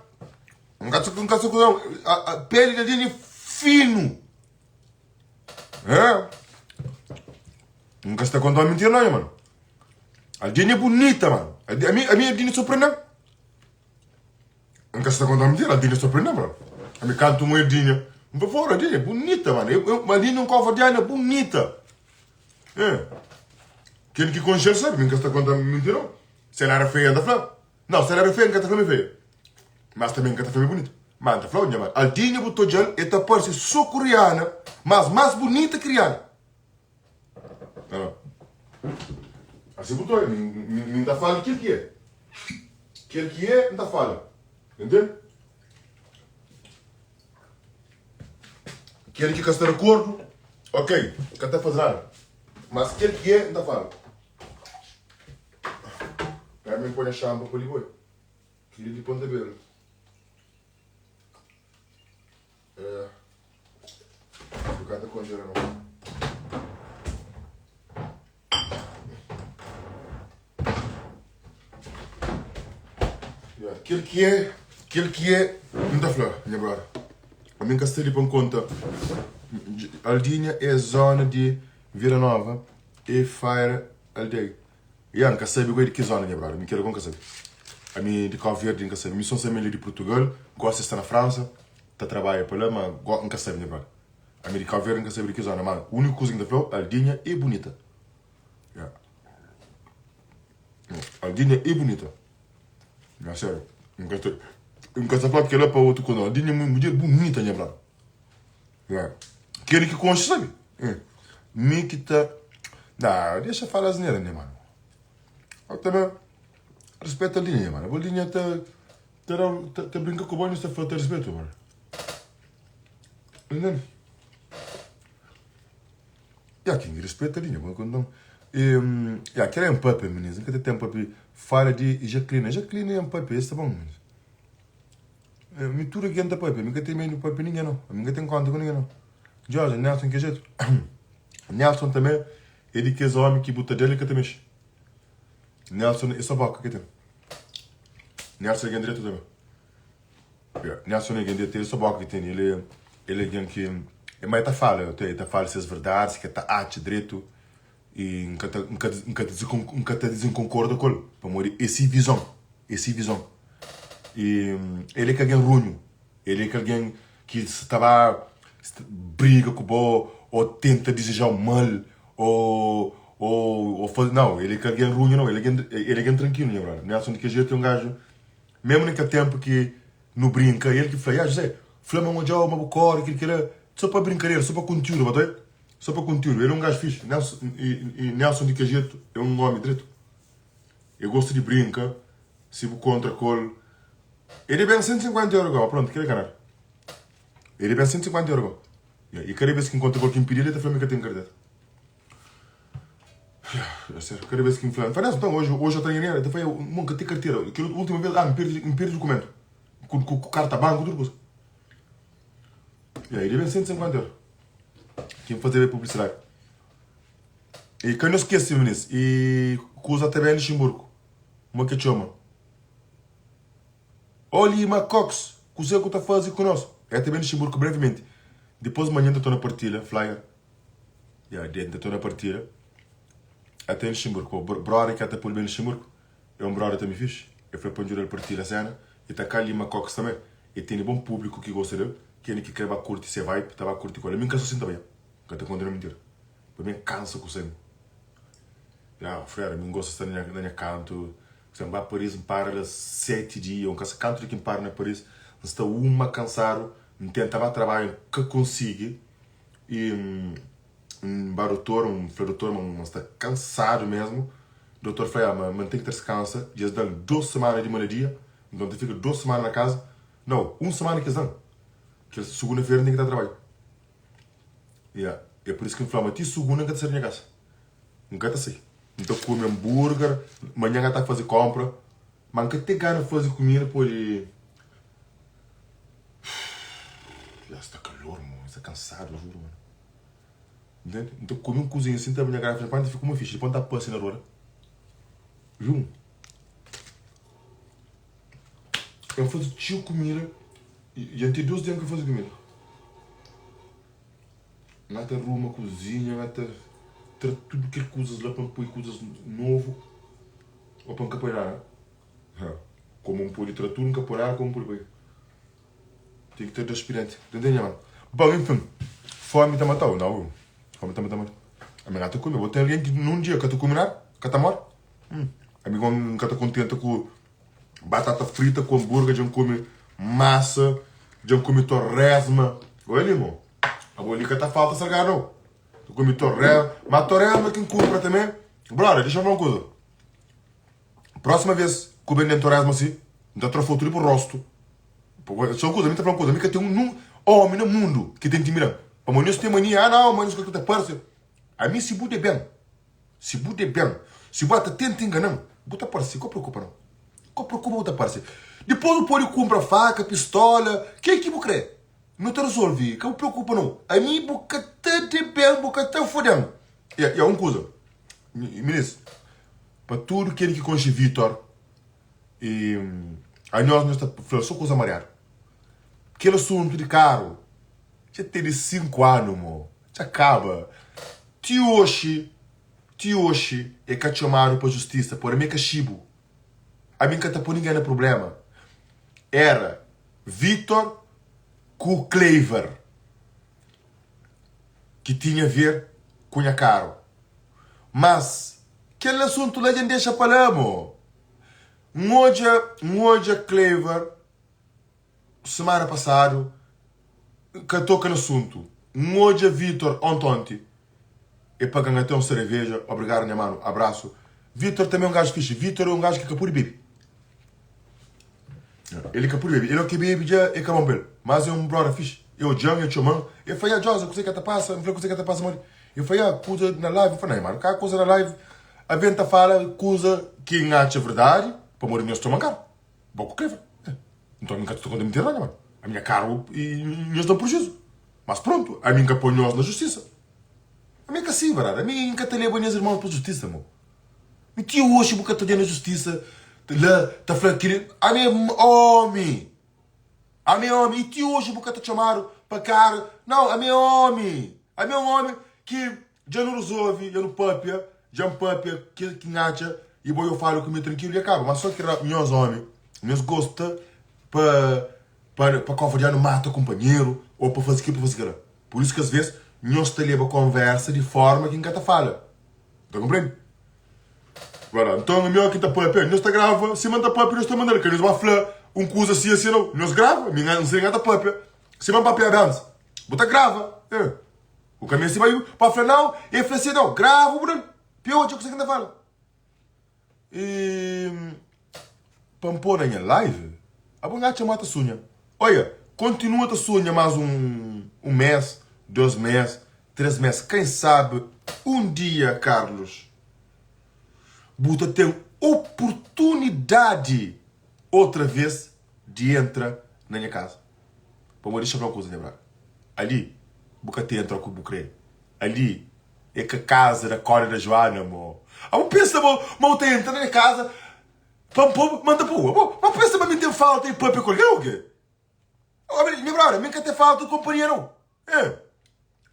Speaker 1: N ka sta n ka sta a, a pele da Aldinha é fino. É? N ka sta konta mintira não, mano. Aldinha é bonita, mano. A, a mim, a mim Aldinha surpreendeu. N ka sta konta mintira, Aldinha surpreende-m, bro. Ami kantu un Aldinha, N fla, Fora, Aldinha é bunita, mano. Eu, eu, Aldinha é un kovardiana bunita. É. Ken ki konxe-l sabe, mi N ka sta konta mintira, não. Se el era feia, N ta fla. Não, se el era feia, N ka ta fla ma é feia. Mas tanbe N ka ta fla ma é bunita. Mas N ta fla, nha mano, Aldinha bu ta odja-l, el ta parse so ku Rihanna, mas más bunita ki Rihanna. Ah. Asi bu ta oia, mi, mi, mi N ta fala kel ki é. Kel ki é, N ta fala. Entende? Kel ki ka sta di akordu, ok, ka ta faze nada. Mas kel ki é, N ta fala. Pera mi poi nha xampa pa li, boi. Kili di ponta bela. É. Bu ka ta konjela não. Yeah. Kel ki é, kel ki é, N ta fla, nha brother. Ami N ka sta li pa N konta. Aldinha é zona di Vila Nova e Feira Aldeia. Ya, N ka sabe kua é di ki zona, nha brother. Mi kela ku N ka sabe. Ami di Cabo Verde N ka sabe. Mi son sabe mi é di Portugal, gosi sta na França, ta trabadja pa la, ma go N ka sabe, nha brother. Ami di Cabo Verde N ka sabe di ki zona, ma uniku kuza ki N ta flau, Aldinha é bunita. Ya. Aldinha é bunita. Ya, sério. N ka ta, N ka ta fla kela pa otu kuza, Aldinha é mudjer bunita, nha brother. Ya. Keli ki konxe sabe. Eh. Mi ki ta. Nah, dexa fala asneira, nha mano. Eu também respeita a linha, mano. A linha ta ta, ta, ta brinca com o banho, está falta respeito, mano. Entende? Ya, quem respeita a linha, bom, então. E, ya, aquele é um papo, menino. Nunca tem tempo para fala de Jacqueline. Jacqueline é um papo, esse tá bom, menino. Mi tudu algen ta papia, mi ka ten medu di papia ningen nau, mi ka ten konta ku ningen nau. Jorge, Nelson ki jetu? Nelson tanbe é di kes omi ki bu ta da-l el ka ta mexe. Nelson é so boka ki ten. Nelson é algen dretu tanbe. Nelson é algen dretu, el é so boka ki ten. El é el é algen ki ma el ta fala, el ta fala ses verdadis ki el ta atxa dretu i N ka ta N ka N ka N ka ta dizinkonkorda ku el pamodi é si vizon, é si vizon. I el é ka algen runhu, el é ka algen ki sta ba briga ku bo ô tenta dizeja-u mal ô ô ô faze, nau, el é ka algen runhu nau, el é algen el é algen trankilu nha brother. Nelson di kel jetu é un gaju, mésmu na kel ténpu ki nu brinka, el ki fla, ya José, fla ma N odja-u ma bu kóre, kel kila, sô pa brinkadera, sô pa kontiúdu, ba ta obi? Só pa kontiúdu, el é un gajo fixe. Nelson, e, e Nelson di kel jetu é un omi dretu. El gosta di brinka, si bu kontra ku el, el debe 150 euro gó, pronto, kel é ka nada. El debe 150 euro gó. Yeah, e kada vez ki N kontra ku el ki N pidi-l, el ta fla-m ki ka ten kartera. Yeah, é sério, kada vez ki N fla, N fla, Nelson, então, hoje, hoje eu tenho dinheiro, el ta fla, mon, ka ten kartera. Kel última vez, ah, N perdi, N perdi dokumentu, ku, ku, ku karta banku, tudu kuza. Yeah, el debe 150 euro. Ki N fazeba é publicidade. E ka no skese, minis, e kuza ta ben Luxemburgo. Mo ke txoma? Oli Macox, kuze ku ta faze ku nos? É ta ben Luxemburgo brevemente. Depois manhã ta torna partilha flyer. Ya, de ta torna partilha. Até Luxemburgo. Brother ki ta pôr ben Luxemburgo. É um brother também fixe. El fla pa N djuda-l partilha sena. E ta ka Lima Cox também. El tene bon público ki gosta del. Kene ki kre ba kurti se vibe, ta ba kurti ku el. Ami N ka sta sinta ba nha. N ka ta konta na mintira. Pa mi N kansa ku sangi. Ya, frera, mi N gosta sta na nha kantu. N ba Paris, N para la 7 dia. N ka sa kantu di ki N para na Paris. N sta uma kansadu. N tenta ba trabadja, N ka konsigi. I N ba dotor, N fla dotor ma N sta kansadu mesmu. Dotor fla, ya, ma N ten ki ta diskansa. Dja es da-m 2 semana di maladia. Nton N ta fika 2 semana na kaza. Nau, un semana ki es da-m. Kel sugunda-fera N ten ki ta trabadja. Ya, é pur isu ki N fla ma ti sugunda N ka ta sai di nha kasa. N ka ta sai. N ta kume anburger, manhan N ka ta faze konpra. Ma N ka ten gana faze kumida pode. Ya, sta kalor, mo. N sta kansadu, juru, mano. Ntende? N ta kume un kuzinha sin, ta abri nha garafa di champanhe, ta fika uma fixa. Dipôs N ta pase na rua la. Juru. N faze txeu kumida. Dja N ten 2 dia N ka faze kumida. N ata ruma kuzinha, N ata tra tudu kel kuzas la pa N poi kuzas novu ô pa N ka poi nada. Ha, komu N pode tra tudu N ka poi nada, komu N pode poi? Ten ki ter 2 spirienti. Ta ntende nha mano? Bon, enfin, fomi ta matau? Nau, fomi ta matau. Ami N ata kume. Bo ten algen ki nun dia ka ta kume nada? Ka ta mori? Hum, ami N ka ta kontenta ku Batata frita ku hambúrguer dja N kume masa dja N kume torresma Oi li mo Abo li ka ta falta salgadu nau N kume torresma Ma torresma ki N kunpra tanbe Brother dexa-m fla un kuza Próxima vez ku benden torresma si N ta tra fotu di bu rostu Sô un kuza mi ta fla un kuza Mi ka ten nun omi na mundu ki ta intimida-m Pamodi nhos ten mania Ah nau ma nhos ka ta parse Ami si bu debe-m Si bu debe-m, si bu ata tenta ingana-m, bu ta parse, ka preokupa nau. Ka preokupa bu ta parse. Dipôs bu pode kunpra faka, pistola, kel ki bu kre. Nu ta resolve, ka bu preokupa no. Ami bu ka ta deben, bu ka ta foden. Ya, ya, un kuza, minis, pa tudu ken ki konxe Vitor, e anhos nhos ta fla so kuza mariadu. Kel asuntu di karu dja tene 5 anu mo, dja kaba. Ti oxi, ti oxi e ka txomadu pa justisa, pode mi e ka xibu. Ami N ka ta poi ningen na prubléma. Éra Vitor ku Cleiver ki tinha ver ku nha karu. Mas kel asuntu la dja N dexa pa la, mo. N odja, N odja Cleiver semana pasadu, N ka toka na asuntu. N odja Vitor ontonti, e paga-m até un sereveja, obrigadu nha manu, abrasu. Vitor tanbe é un gaju fixi. Vitor é un gaju ki ka pode bebe. El ka pode bebe. El oki bebe dja é ka bon pa el. Mas é un brother fixi. E odja-m, e txoma-m, e fla, ya Josa, kuzê ki ta pasa? N fla, kuzê ki ta pasa modi? E fla, ya, kuza na live. N fla, na, manu, ka kuza na live. Aben ta fala kuza ki N atxa verdadi, pamodi nhos txoma-m karu. Bo ku Clever. Nton ami N ka ta konta mintira nha manu. Ami nha karu i nhos da-m prujuizu. Mas prontu, ami N ka poi nhos na justisa. Ami é ka si, brada. Ami N ka ta leba nhas irmons pa justisa, mo. Mi ti oxi bu ka ta odja na justisa la ta fla kili. Ami é omi. Ami é omi. I ti oxi bu ka ta txomadu pa kara. Nau, ami é omi. Ami é un omi ki dja nu rezolve, dja nu papia, dja N papia kel ki N atxa i bo yo fala ku mi trankilu i kaba. Ma so ki nhos omi, nhos gosta pa pa pa kova di anu mata kunpanheru o pa faze kil pa faze kila. Pur isu ki as ves nhos ta leba konversa di forma ki N ka ta fala. Ta konprende? Agora, nton ami oki ta papia, nhos ta grava, sima N ta papia nhos ta manda-l, ka nhos ba fla un kuza si asi nau. Nhos grava, mi N sa N ka ta papia. Sima N papiaba antis, bu ta grava. Eh. Bu ka meste bai pa fla nau, e fla si nau, grava bu dal, pa e odja kusa ki N ta fala. E pa N pô na nha live, abo N atxa ma ta sunha. Oia, kontinua ta sunha mas un un mes, dos mes, tres mes, quem sabe un dia, Carlos, bu ta ten oportunidadi otra vez di entra na nha kaza. Pamodi dexa-m fla un kuza, nha brada. Ali bu ka ta entra ku bu kre. Ali é ka kaza da Kóda da Joana, mo. Abo pensa ma ma bu ta entra na nha kaza pa N pô-bu, ma N ta pô-u. Abo, ma pensa ma mi N ten falta di papia ku algen ô ke? Abo, nha brada, mi N ka ten falta di konpanhia nau. Eh.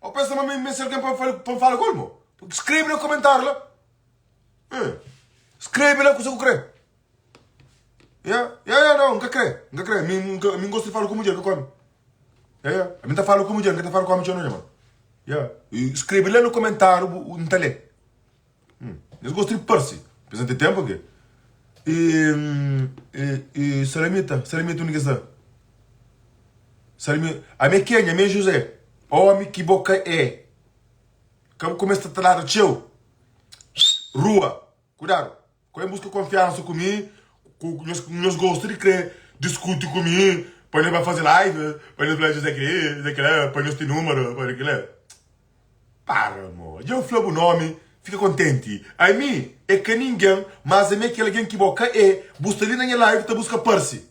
Speaker 1: Abo pensa ma mi N meste algen pa N fala ku el, mo? Skrebe na komentáriu la. Eh. Skrebe la kusa ku kre. Yeah, yeah, yeah, não, nunca crê, nunca crê. Mi, nunca, mi gosto de falar com mulher, que come. Yeah, yeah. A mim tá falo com mulher, nunca tá falo com homem, não, mano. Yeah. E escreve lá no comentário, não tá lê. Hum. Eles gostam de parse. Precisa ter tempo aqui. E, e, e Salamita, Salamita onde que está? Salamita, a minha quem, a minha José. Homem que boca é. Como começa a talar teu. Rua, cuidado. Ka ben buska konfiansa ku mi, ku nhos, nhos gosta di kre diskuti ku mi, pa nhos ba faze live, pa nhos fla José kre, José kela, pa nhos ten númeru, pa kila. Para, mo. Dja N fla bu nomi, fika kontenti. Ami é ka ningen, mas ami é kel algen ki bo ka é. Bu sta li na nha live ta buska parse.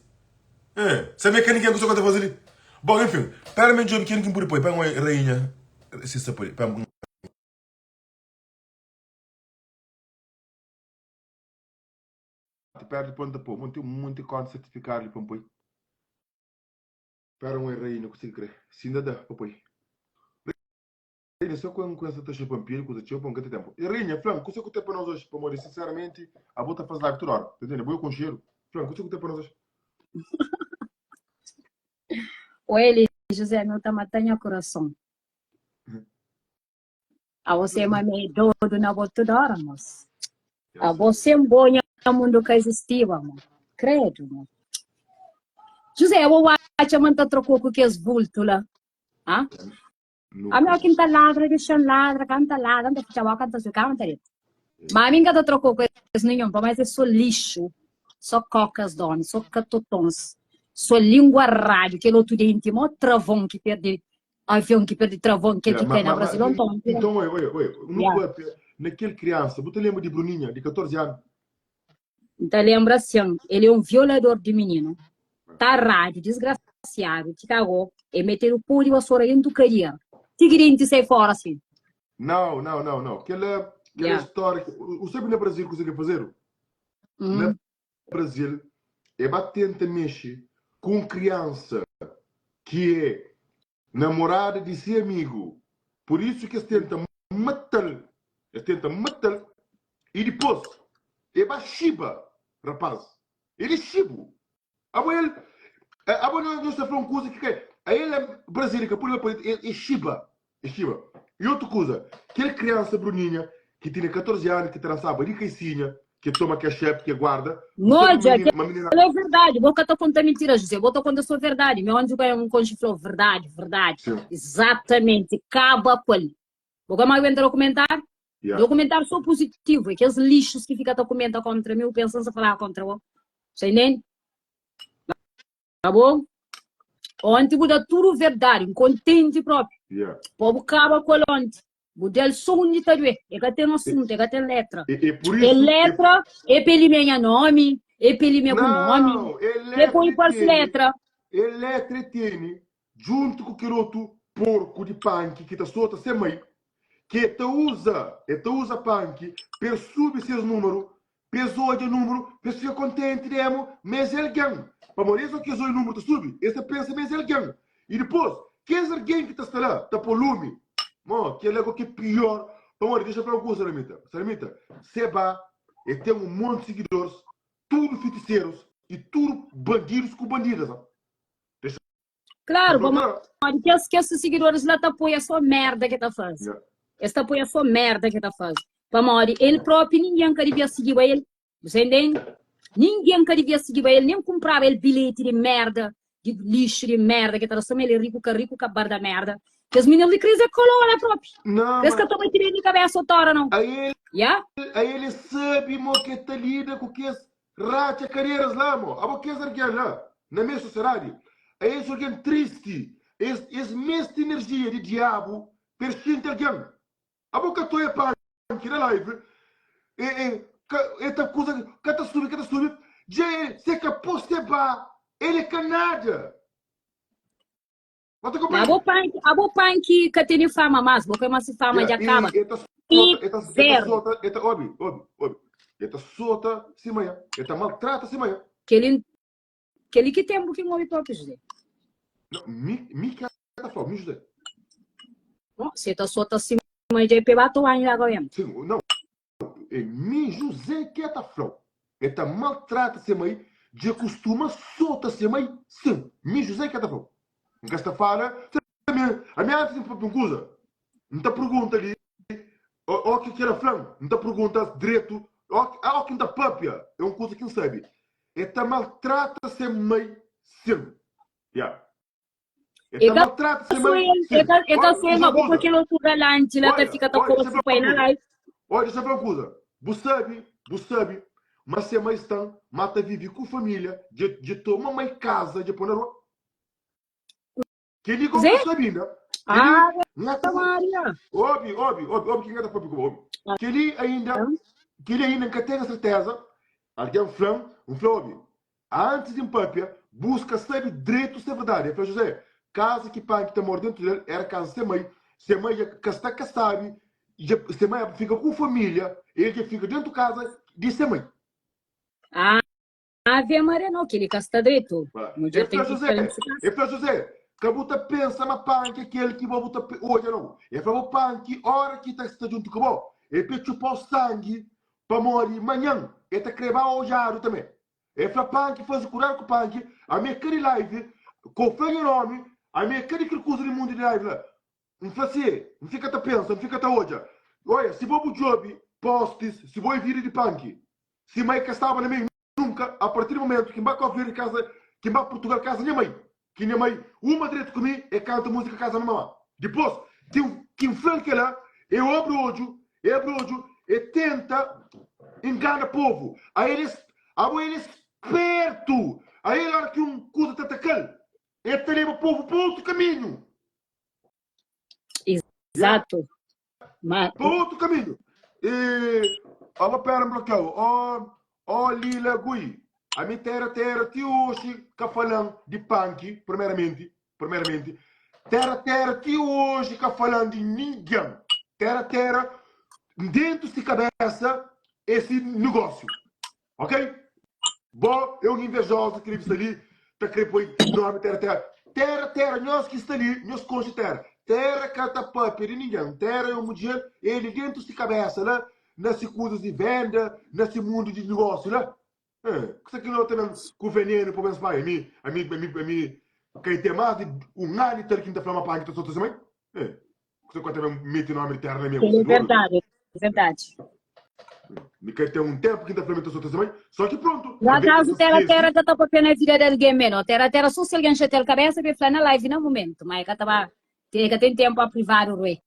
Speaker 1: Eh, se ami é ka ningen, kuzê ku N ta faze li? Bon, enfin, pera mi N djobe ken ki N pudi poi. Pa N oi rainha, si sta poi. Pa N. Ti perde pon ta po. Mon ten monti konta sertifikadu li pa N poi. Pera un rainha ku si kre. Si inda da pa poi. Rainha, so ku N kumesa ta xupa N pidi kuza txeu pa N ka ten tempu. Rainha, fla-m kuse ku ten pa nos oji? Pamodi sinseramenti abo ta faz live tudu ora. Ta ntende? Bo é konxedu. Fla-m kuse ku ten pa nos oji?
Speaker 2: Oeli, José, nu ta mata nha kurason. A você mame é dodu na bo tudo hora, moço. A você bo nha mundo ka existiba, mo. Credo, mo. José, eu acha man ta trocou com kes vulto lá. Ah? A meu que tá ladra, deixa ladra, canta ladra, anda ficha boca, anda ficar, anda dentro. Mas a mim que tá trocou com esse nenhum, mas é só lixo, só cocas dono, só catotons, só língua rádio, aquele outro dente, mó travão que perde Avion ki perde travon, kel ki kai na Brasil onton.
Speaker 1: Então, oi, oi, oi, nu yeah. papia na kel criança, bu ta lembra di Bruninha, di 14 anos?
Speaker 2: N ta lembra sim, ele é um violador de menino. Tarado, desgraçado. Disgrasiadu, ti kagó, e metedu pó di vasora dentu kadia, ti ki denti sai fora sin.
Speaker 1: Nau, nau, nau, nau. Kela, kela
Speaker 2: Yeah.
Speaker 1: história. que- O, o sabe na Brasil kusa que fazeram? Na
Speaker 2: Hum.
Speaker 1: Brasil, é ba tenta mexe com um criança que é namorada de se amigo. Por isso que eles tentam matar. Eles tentam matar. E depois, é ba chiba, rapaz. Ele é chibo. Abo el, abo não, não está falando coisa que cai. A ele é brasileiro, por ele é, é chiba. É chiba. E outra coisa, aquela criança Bruninha, que tinha 14 anos, que trançava de caicinha, que toma ketchup, que guarda.
Speaker 2: Olha, uma menina... é verdade. Boca tá contando mentira, José. Boca conta sua verdade. Meu anjo ganha um cônjuge falou verdade, verdade. Sim. Exatamente. Caba com ele. Boca mais aguenta documentar? Yeah. Documentário só positivo, aqueles lixos que fica a comentar contra mim, pensando a falar contra eu. Você entende? Tá bom? Ontem vou dar tudo verdade, um contente próprio.
Speaker 1: Yeah.
Speaker 2: Povo acaba com ele ontem. Vou dar só um de tadué. É que tem assunto, é que tem letra.
Speaker 1: E, e por isso,
Speaker 2: é letra, é, é pelo meu nome, é pelo meu nome.
Speaker 1: É
Speaker 2: É põe qual letra.
Speaker 1: É letra tem, junto com aquele outro porco de punk que tá solta sem mãe, que ta usa, e ta usa punk, per subi ses número, pes odja número, pes fica contente demo, mes é alguém. Pamodi es ki es odja número ta subi, es ta pensa mes é alguém. E depois, kes alguém ki ta sta lá, ta pô lumi. Mo, kel-la go ki é pior. Pamodi, dexa fla un kuza, Saramita. Saramita, se ba, e ten un monti seguidores, tudo fiticeiros e tudo bandidos ku bandidas. Dexa
Speaker 2: Claro, pamodi kes kes seguidores lá ta apoia só merda que ta faze.
Speaker 1: Yeah.
Speaker 2: Es ta apoia só merda que ta faze. Pamodi ele próprio ninguém ka devia seguiba ele. Você entende? Ninguém ka devia seguiba ele, nem comprava ele bilhete de merda, de lixo de merda que ta da só ele rico ka rico ka bar da merda. Kes meninos de crise é colola próprio.
Speaker 1: Não,
Speaker 2: Es ka
Speaker 1: mas
Speaker 2: toma tira de cabeça outra não.
Speaker 1: a ele,
Speaker 2: Yeah?
Speaker 1: a ele sabe mo que ta lida com kes Ratxa kadeiras lá, mo. Abo kes argen lá, na mes sosiedadi, a es algen tristi, es es mesti energia di diabu pa es xinti algen. Abo ka toia panki na live, e e ka e ta kuza ka ta subi ka ta subi, dja e se ka po se ba, el e ka nada.
Speaker 2: Abo panki, abo panki ka tene fama mas, bo ka mas fama
Speaker 1: Yeah,
Speaker 2: dja kaba.
Speaker 1: e, e ta
Speaker 2: E
Speaker 1: sota, e ta, e ta
Speaker 2: zero.
Speaker 1: sota, e ta obi, obi, obi. E ta sota si manhã, e ta maltrata si manhã.
Speaker 2: Keli, keli ki tempo ki n'obi propi José.
Speaker 1: Não, mi, mi ka ta fala, mi José.
Speaker 2: Bom, se ta sota si mãe dja é pe ba toa ainda agora.
Speaker 1: Sim, não, é mi José que ta fala. E ta maltrata si mãe, dja costuma sota si mãe, sim. Mi José que ta fala. N ka sta fala, a mi antes di papia un kuza, N ta pergunta li, o ki kel fla-m, N ta pergunta dretu, o ki N ta papia, é un kuza ki N sabe. E ta maltrata se mai, sim. Ya. E
Speaker 2: E
Speaker 1: ta
Speaker 2: ka
Speaker 1: maltrata se
Speaker 2: só
Speaker 1: mai,
Speaker 2: el, e
Speaker 1: sim.
Speaker 2: ka, e ka
Speaker 1: Olha,
Speaker 2: só el,
Speaker 1: usa
Speaker 2: ma bo
Speaker 1: kuza.
Speaker 2: kel outro galante lá ta
Speaker 1: Olha,
Speaker 2: fika ta
Speaker 1: olha,
Speaker 2: koba
Speaker 1: deixa eu
Speaker 2: se
Speaker 1: falar
Speaker 2: pai
Speaker 1: uma
Speaker 2: na
Speaker 1: coisa.
Speaker 2: live.
Speaker 1: Olha, deixa eu falar uma coisa. Bu sabe, bu sabe, ma se mai sta, ma ta vive ku família, de, de toma mai casa, de pôr na rua. Kel-li ko
Speaker 2: Zé?
Speaker 1: bu sabe inda. Kel-li,
Speaker 2: Ave
Speaker 1: nha ta
Speaker 2: Maria.
Speaker 1: Obi, obi, obi, obi ki nha ta papia ku bo, obi. Kel-li ainda, kel-li ainda N ka ten serteza. Algen fla-m, N fla, obi, antis di N papia, buska sabe dretu se verdadi. El fla, José, kaza ki Panki ta mora dentu del era kaza se mai. Se mai dja ka sta ka sabe, dja, se mai fika ku familia, el dja fika dentu kaza di se mai.
Speaker 2: Ah, Ave Maria no, kel-li ka sta dretu. Mudjer
Speaker 1: El
Speaker 2: ten
Speaker 1: fla
Speaker 2: ki
Speaker 1: Juzé,
Speaker 2: fika dentu si kasa.
Speaker 1: el fla Juzé, ka bu ta pensa ma panki é kel ki bo bu ta odja nau. El fla bo panki ora ki ta sta djuntu ku bo, el pe txupa-u sangi pamodi manhan el ta krê ba odjadu tanbê. El fla panki faze kudadu ku panki, ami é ka di live, ka bu fla nha nomi, ami é ka di kel kuza di mundu di live la. N fla si, N fika ta pensa, N fika ta odja. Oia, si bo bu djobe postis, si bo é vida di panki, si mai ka staba na meiu nunka, a partir di momentu ki N ba Cabo Verde kaza, ki N ba Purtugal kaza nha mai, ki nha mai uma dretu ku mi, e kanta musika kaza na mamá. Dipos ki N ki N fla-l kela, e obri odju, e abri odju, e tenta ingana povu. A el é, abo el é spertu, a el ora ki un kuza ta ataka-l, e ta leba povu pa otu kaminhu.
Speaker 2: Exato. Ma
Speaker 1: Pa outro caminho. E, ó, pera, um bloqueio. Ó, ó, Lila Gui. Ami tera tera ti oxi ka falan di panki primeramenti primeramenti tera tera ti oxi ka falan di ningen tera tera dentu si kabesa e si negosiu ok bo e un invejosu ki debe sta li ta kre poi nomi tera tera tera tera nhos ki sta li nhos konxe tera tera ka ta papia di ningen tera e un mudjer eli dentu si kabesa la na si kuzas di venda na si mundu di negosiu la Eh, kusa ki no ta ben ku venenu pa ben spanha? Mi, ami, ami, ami, ka i ten mas di un anu i tal ki N ta fla ma panha ta sota si mai? Eh, kusa ki ta ben meti nomi di tera na mi,
Speaker 2: Kel
Speaker 1: kusa
Speaker 2: é
Speaker 1: dodu.
Speaker 2: verdade, é verdade.
Speaker 1: Mi ka ten un tempu ki N ta fla mi ta sota si mai, só ki prontu,
Speaker 2: Por
Speaker 1: algen
Speaker 2: acaso
Speaker 1: ta
Speaker 2: tera tera
Speaker 1: skese.
Speaker 2: ka ta papia na vida de alguém meno. Tera tera só se alguém chatear cabeça pe fla na live na momento, mas ka ta ba, te ka tem tempo a privado rui.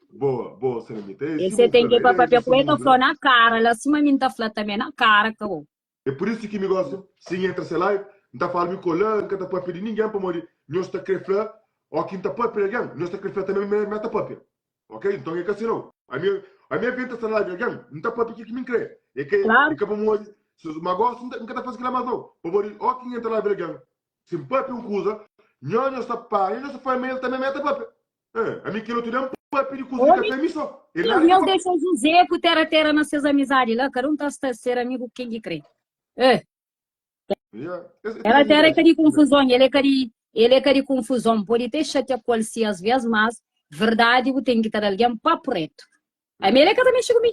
Speaker 1: Boa, boa, Salamita. É
Speaker 2: E
Speaker 1: si
Speaker 2: se
Speaker 1: bu
Speaker 2: tem
Speaker 1: fla
Speaker 2: que
Speaker 1: la,
Speaker 2: pa
Speaker 1: ele é
Speaker 2: papia
Speaker 1: esse
Speaker 2: ku el, ta
Speaker 1: mundo
Speaker 2: fla
Speaker 1: la.
Speaker 2: na cara la, sima mi ta fla também na cara, acabou.
Speaker 1: É por isso ki mi gosta, si N entra se live, N ta fala mi kola, N ka ta papia di ningen pamodi nhos ta kre fla ó ki N ta papia di algen, nhos ta kre fla tanbe ma mi ta papia. Ok? Nton é ka si nau. Ami, ami ave entra se live di algen, N ta papia kel ki mi N kre. É ka,
Speaker 2: Claro.
Speaker 1: é ka pamodi, ma gosi N ta, N ka ta faze kila mas nau. Pamodi ó ki N entra live di algen, si N papia un kuza, nho nhos ta para, nho nhos ta fla ma el tanbe ma el ta papia. Eh, ami kel otu dia N papia di kuza di
Speaker 2: Ô,
Speaker 1: kafé mi so. E
Speaker 2: meninos,
Speaker 1: nada ki
Speaker 2: nhos
Speaker 1: papia.
Speaker 2: dexa José ku Tera Tera na ses amizadi la, kada un ta sta ser amigu ku ken ki kre. Eh,
Speaker 1: Yeah. Es, es
Speaker 2: Tera
Speaker 1: ten
Speaker 2: Tera é ka
Speaker 1: inveja.
Speaker 2: di konfuzon, el é ka di, el é ka di konfuzon. Pode te xatia ku el si as vez, mas verdadi bu ten ki ta da algen papu retu. Ami el é ka ta mexe ku mi.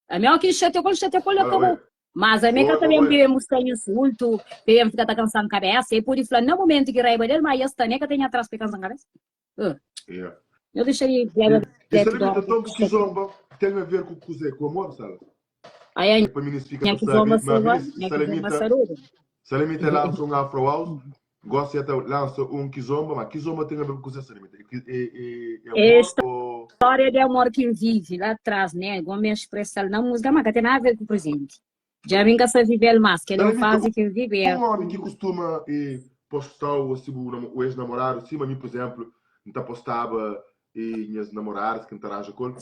Speaker 2: Ami ó ki xatia ku el, xatia ku el,
Speaker 1: Olha,
Speaker 2: akabou.
Speaker 1: olha.
Speaker 2: Mas ami ka
Speaker 1: Boa,
Speaker 2: ta ben
Speaker 1: boa.
Speaker 2: pa ben buska insultu, pa ben fika ta kansa-m kabesa. El pode fla na momentu ki raiba del, ma es ta ne ka ten atras pa e kansa-m kabesa. Uh.
Speaker 1: Yeah.
Speaker 2: Eu deixa de leva
Speaker 1: E
Speaker 2: direto
Speaker 1: Salamita,
Speaker 2: do
Speaker 1: então bu kizomba tem a ver com kuzê? Com amor, Sala?
Speaker 2: Ai, ai,
Speaker 1: É pa minis fika
Speaker 2: nha
Speaker 1: ta sabe,
Speaker 2: kizomba
Speaker 1: ma
Speaker 2: silva,
Speaker 1: minis
Speaker 2: nha kizomba
Speaker 1: Salamita,
Speaker 2: sarudo.
Speaker 1: Salamita lança um Afro House, gosta e ta lança um kizomba, ma kizomba tem a ver com kuzê, Salamita? É, é, é, é
Speaker 2: É
Speaker 1: amor ou
Speaker 2: história de amor que vive lá atrás, né? Igual me expressa na música, mas que tem nada a ver com o presente. Já vim cá sa viver mais, que não
Speaker 1: Salamita,
Speaker 2: faz que vive é.
Speaker 1: um homem que costuma eh, postar o, assim, o, namo- o ex-namorado, sim, a mim, por exemplo, não tá postava e minhas namoradas que não tá arranja com ele.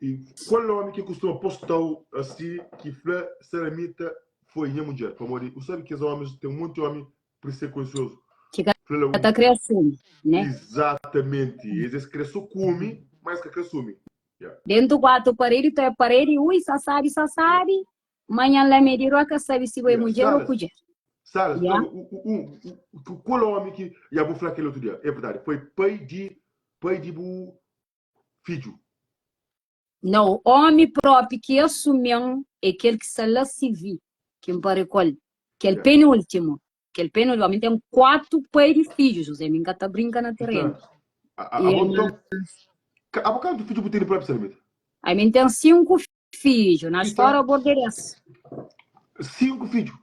Speaker 1: E qual homem que costuma postar assim, que fla Salamita foi minha mulher? Pamodi, o sabe que os homens, tem um monte de homem preconceituoso.
Speaker 2: Que ka
Speaker 1: Fla lá,
Speaker 2: ta
Speaker 1: um,
Speaker 2: kre assume, né?
Speaker 1: exatamente. Eles querem só come, mas que quer assumir. Yeah.
Speaker 2: Dentro quatro parede, tu é parede, ui, só sabe, só sabe. Manhã lá me dirá que sabe se é
Speaker 1: Yeah.
Speaker 2: mulher ou
Speaker 1: Salas,
Speaker 2: colher.
Speaker 1: Salas,
Speaker 2: Yeah.
Speaker 1: então, o, o, o, o, qual homem que. Já vou falar aquele outro dia. É verdade, foi pai de, pai de bu filho.
Speaker 2: Não, homem próprio que assumiu é aquele que se lá se vi, que me pare com ele. Aquele
Speaker 1: Yeah.
Speaker 2: penúltimo. Aquele penúltimo. Homem tem quatro pai de filhos, José. Minha tá brinca na terreno.
Speaker 1: Então, a, a,
Speaker 2: E
Speaker 1: a, então, a, a, quanto filho bu tem próprio, Salamita?
Speaker 2: a mim tem cinco filhos. Nas
Speaker 1: Então,
Speaker 2: fora borderês.
Speaker 1: cinco filhos.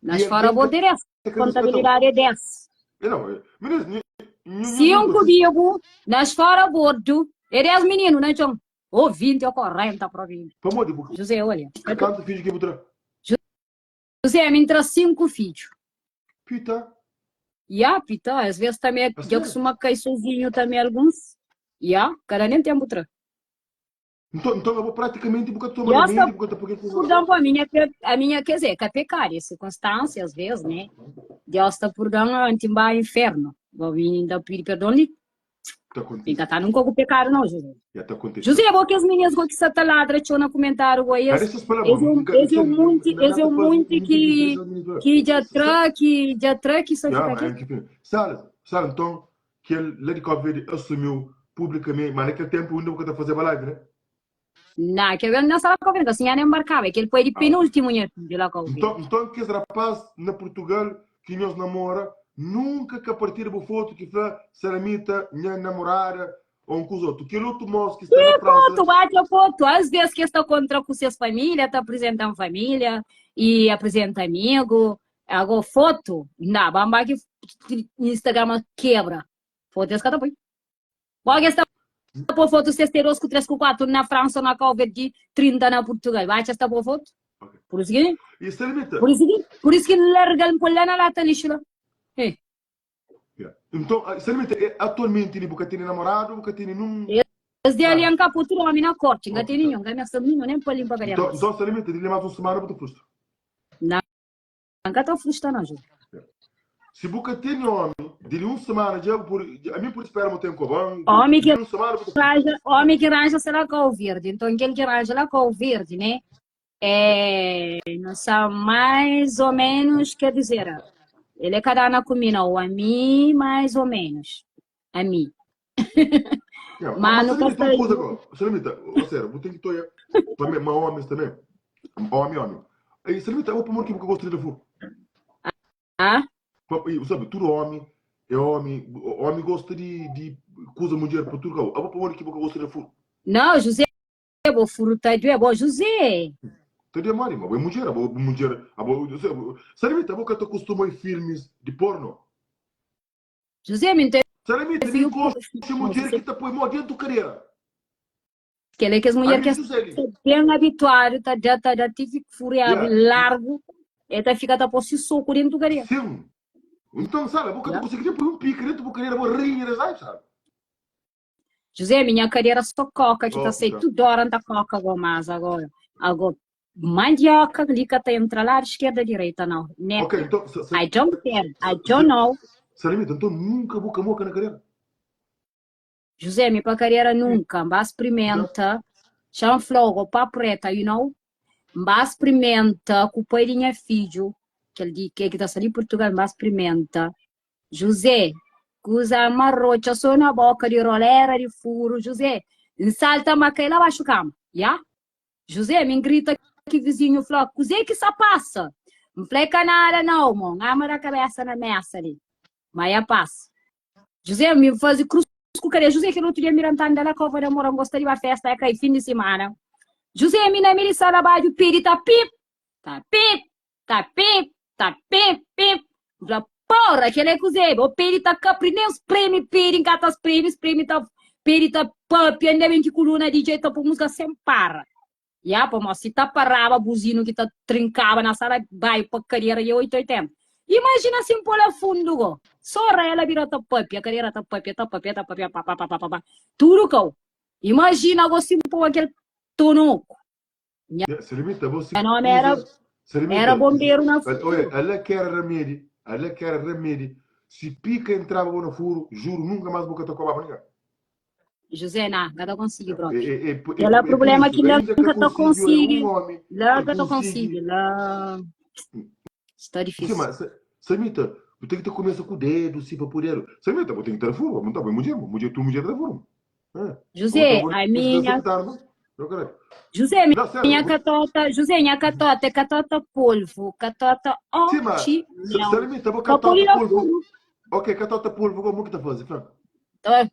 Speaker 2: Nas
Speaker 1: E
Speaker 2: fora
Speaker 1: alguém
Speaker 2: borderês.
Speaker 1: tá querendo respetar.
Speaker 2: Contabilidade é 10.
Speaker 1: Não, é, meninos, nhu, nhu, nhu,
Speaker 2: Cinco vivo, nas fora bordo. É 10 meninos, né, John? Ou 20 ou 40 para mim.
Speaker 1: Pamodi, bu,
Speaker 2: José, olha.
Speaker 1: quanto filho que bu tra?
Speaker 2: José, me traz cinco filhos.
Speaker 1: Pita,
Speaker 2: Ya, pita, às vezes também,
Speaker 1: a
Speaker 2: já
Speaker 1: sério?
Speaker 2: costuma cair sozinho também alguns. Ya, cada nem tempo tra.
Speaker 1: Então, então eu vou praticamente bu ka toma
Speaker 2: Ya, está
Speaker 1: remédio, bu ka ta porque coisa.
Speaker 2: perdão para a minha, a minha, quer dizer, que é pecado, circunstância, às vezes, né? Deus está perdão, antimba inferno. Vou vir ainda pedir perdão ali.
Speaker 1: Tá
Speaker 2: Fica
Speaker 1: acontecendo.
Speaker 2: tá nunca com pecado não, José.
Speaker 1: Já tá acontecendo.
Speaker 2: José, vou que as meninas vão que se taladra, tchau na comentário, vou
Speaker 1: Cara,
Speaker 2: esse,
Speaker 1: essas palavras,
Speaker 2: esse é um,
Speaker 1: nunca,
Speaker 2: esse é um monte, esse é um monte que que já tra, que já tra, que só
Speaker 1: Não,
Speaker 2: fica
Speaker 1: é
Speaker 2: aqui.
Speaker 1: que Sara, Sara, então, que ele, lá de Cabo Verde assumiu publicamente, mas naquele tempo ainda nunca tá fazendo live, né?
Speaker 2: Não, que eu não estava com assim, nem embarcava, é que ele foi de
Speaker 1: Ah.
Speaker 2: penúltimo né, de lá com o
Speaker 1: Então, então que esse rapaz na Portugal que nós namora, nunca que a partir do foto que fala Saramita, minha namorada, ou um com os outros. Aquele outro moço que está na França,
Speaker 2: Foto, bate a foto. Às vezes que está contra com suas famílias, está apresentando família e apresenta amigo. Agora, foto, não, bamba que Instagram quebra. Foto esse cada põe. Logo está por foto, se este 2 com 3 com 4 na França, na Cabo Verde, 30 na Portugal. Bate esta por foto.
Speaker 1: Ok.
Speaker 2: Por isso que,
Speaker 1: E Saramita,
Speaker 2: por isso que, por isso que larga o lá na lata lixo lá. Eh.
Speaker 1: Yeah. Então, ah, Saramita, eh, atualmente, ele nunca tem namorado, nunca tem nenhum.
Speaker 2: Esse dia ali
Speaker 1: Ah.
Speaker 2: é um caputo homem na corte, não
Speaker 1: Ok.
Speaker 2: tem nenhum, não tem nenhum, nem para limpar a
Speaker 1: Então, então Saramita, ele mais uma semana para tu frustra.
Speaker 2: Não. N ka ta frusta nau, José.
Speaker 1: Si bu ka tene omi, di li un semana dja bu pudi, ami pudi spera ma ten koban,
Speaker 2: Omi
Speaker 1: di
Speaker 2: ki
Speaker 1: li un semana bu ta
Speaker 2: ranja, omi ki ranja será Cabo Verde. Então kel ki ranja lá Cabo Verde, né? É, não sabe mais ou menos, quer dizer, ele é cada na comida, ou a mim, mais ou menos. A mim.
Speaker 1: Yeah,
Speaker 2: Mas
Speaker 1: mas
Speaker 2: não
Speaker 1: Salimita,
Speaker 2: tá
Speaker 1: un kuza go. Salimita, ou seja, bu ten ki toia pa me, ma homens também. Homem, homem. Aí, Salimita, o pamor ki bu ka gosta de da furu.
Speaker 2: Ah?
Speaker 1: Pa, e, sabe, tudo homem é homem, homem gosta de, de kuza mulher pa tudo kau. Abo pamor ki bu ka gosta de da furu.
Speaker 2: Não, José, bo furu ta due, bo José.
Speaker 1: Ta due modi, ma bo é mulher, abo mulher, abo, Salimita, abo ka ta kostuma ir filmes de porno.
Speaker 2: José, mi nta
Speaker 1: Salamita, mi
Speaker 2: fiu
Speaker 1: gosta mudjer ki ta poi mó dentu kadera.
Speaker 2: Kel é kes mudjer
Speaker 1: Ami
Speaker 2: ki
Speaker 1: José li.
Speaker 2: sta ben abituadu ta da ta da ti ki furi abri
Speaker 1: Yeah.
Speaker 2: largu e ta fika ta poi si soku dentu kadera.
Speaker 1: Sim. Então, sabe, bo ka ta
Speaker 2: Yeah.
Speaker 1: konsigi nem poi un pika dentu bu kadera, bo rinha des ai, sabe?
Speaker 2: José, mi nha kadera so koka ki ta
Speaker 1: Oh,
Speaker 2: sai
Speaker 1: tá.
Speaker 2: tudo hora nta koka go mas agora. Agora mandioca li ka ta entra lado esquerda direita não.
Speaker 1: Ok,
Speaker 2: Neta.
Speaker 1: então, sa, sa,
Speaker 2: I don't care. I don't know.
Speaker 1: Salamita, então nunca bu ka moka na kadera?
Speaker 2: José, mi pa kadera nunca. Nba sprimenta. Txan flau go papo reta, you know. Nba sprimenta ku pai di nha fidju, kel di ke ki ta sta di Portugal, nba sprimenta. José, kuza marrotxa so na boka di rolera di furu. José, N salta ma kai la baxu kama. Ya? José, mi N grita ki vizinhu fla, kuzê ki sa pasa? N fla, é ka nada nau, mo. N ama da kabesa na mesa li. Ma ya pasa. José, mi N faze krus ku kadera. José, kel otu dia mi ranta anda la Kova da Mora, N gosta di ba festa, ya kai fin di simana. José, mi na mi di sala badju pidi ta pip, ta pip, Ta pip, ta pip, pip. N fla, porra, kel é kuzê? Bo pedi ta kapri, nen spremi pedi, N ka ta spremi, spremi ta pedi ta papia, inda ben ki kuluna DJ ta poi múzika sen para. Ya, pamodi si ta paraba buzinu ki ta trinkaba na sala bai pa kadera e 880. Imajina si N pô la fundu go. So rela bira ta papia, kadera ta papia, ta papia, ta papia, pa pa pa pa pa pa. Tudu kau. Imajina go si N pô kel tonoku. Nha
Speaker 1: Salimita, bo si
Speaker 2: nome era
Speaker 1: kuza. Salimita,
Speaker 2: era bombeiro na
Speaker 1: olha,
Speaker 2: furu.
Speaker 1: ala que era remedi, ala que era remedi. Si pica entraba bo na furu, juro, nunca mais bo ka ta coba pa ninguém.
Speaker 2: José, nah, ka ta konsigi
Speaker 1: É,
Speaker 2: propi.
Speaker 1: é, é, é,
Speaker 2: Kel é
Speaker 1: é por
Speaker 2: problema
Speaker 1: isso,
Speaker 2: ki la
Speaker 1: ainda ka
Speaker 2: ka ta
Speaker 1: consegui, olha,
Speaker 2: konsigi.
Speaker 1: um homem
Speaker 2: La
Speaker 1: que
Speaker 2: ka ta
Speaker 1: consegui.
Speaker 2: konsigi. La sta
Speaker 1: Sim,
Speaker 2: difícil.
Speaker 1: mas, Samita, bu tem que ta começa com o dedo, si pa poder. Samita, bu tem que ta furu, não tá bem mulher, mulher, tu mulher ta furu.
Speaker 2: José, a minha José, minha catota, José, minha catota é catota polvo, catota
Speaker 1: Sim, mas
Speaker 2: ótimo.
Speaker 1: Salimita, vou
Speaker 2: Pa
Speaker 1: catota
Speaker 2: pôr
Speaker 1: polvo.
Speaker 2: furo.
Speaker 1: Ok, catota polvo, como que tá fazendo? Fala.
Speaker 2: Tá,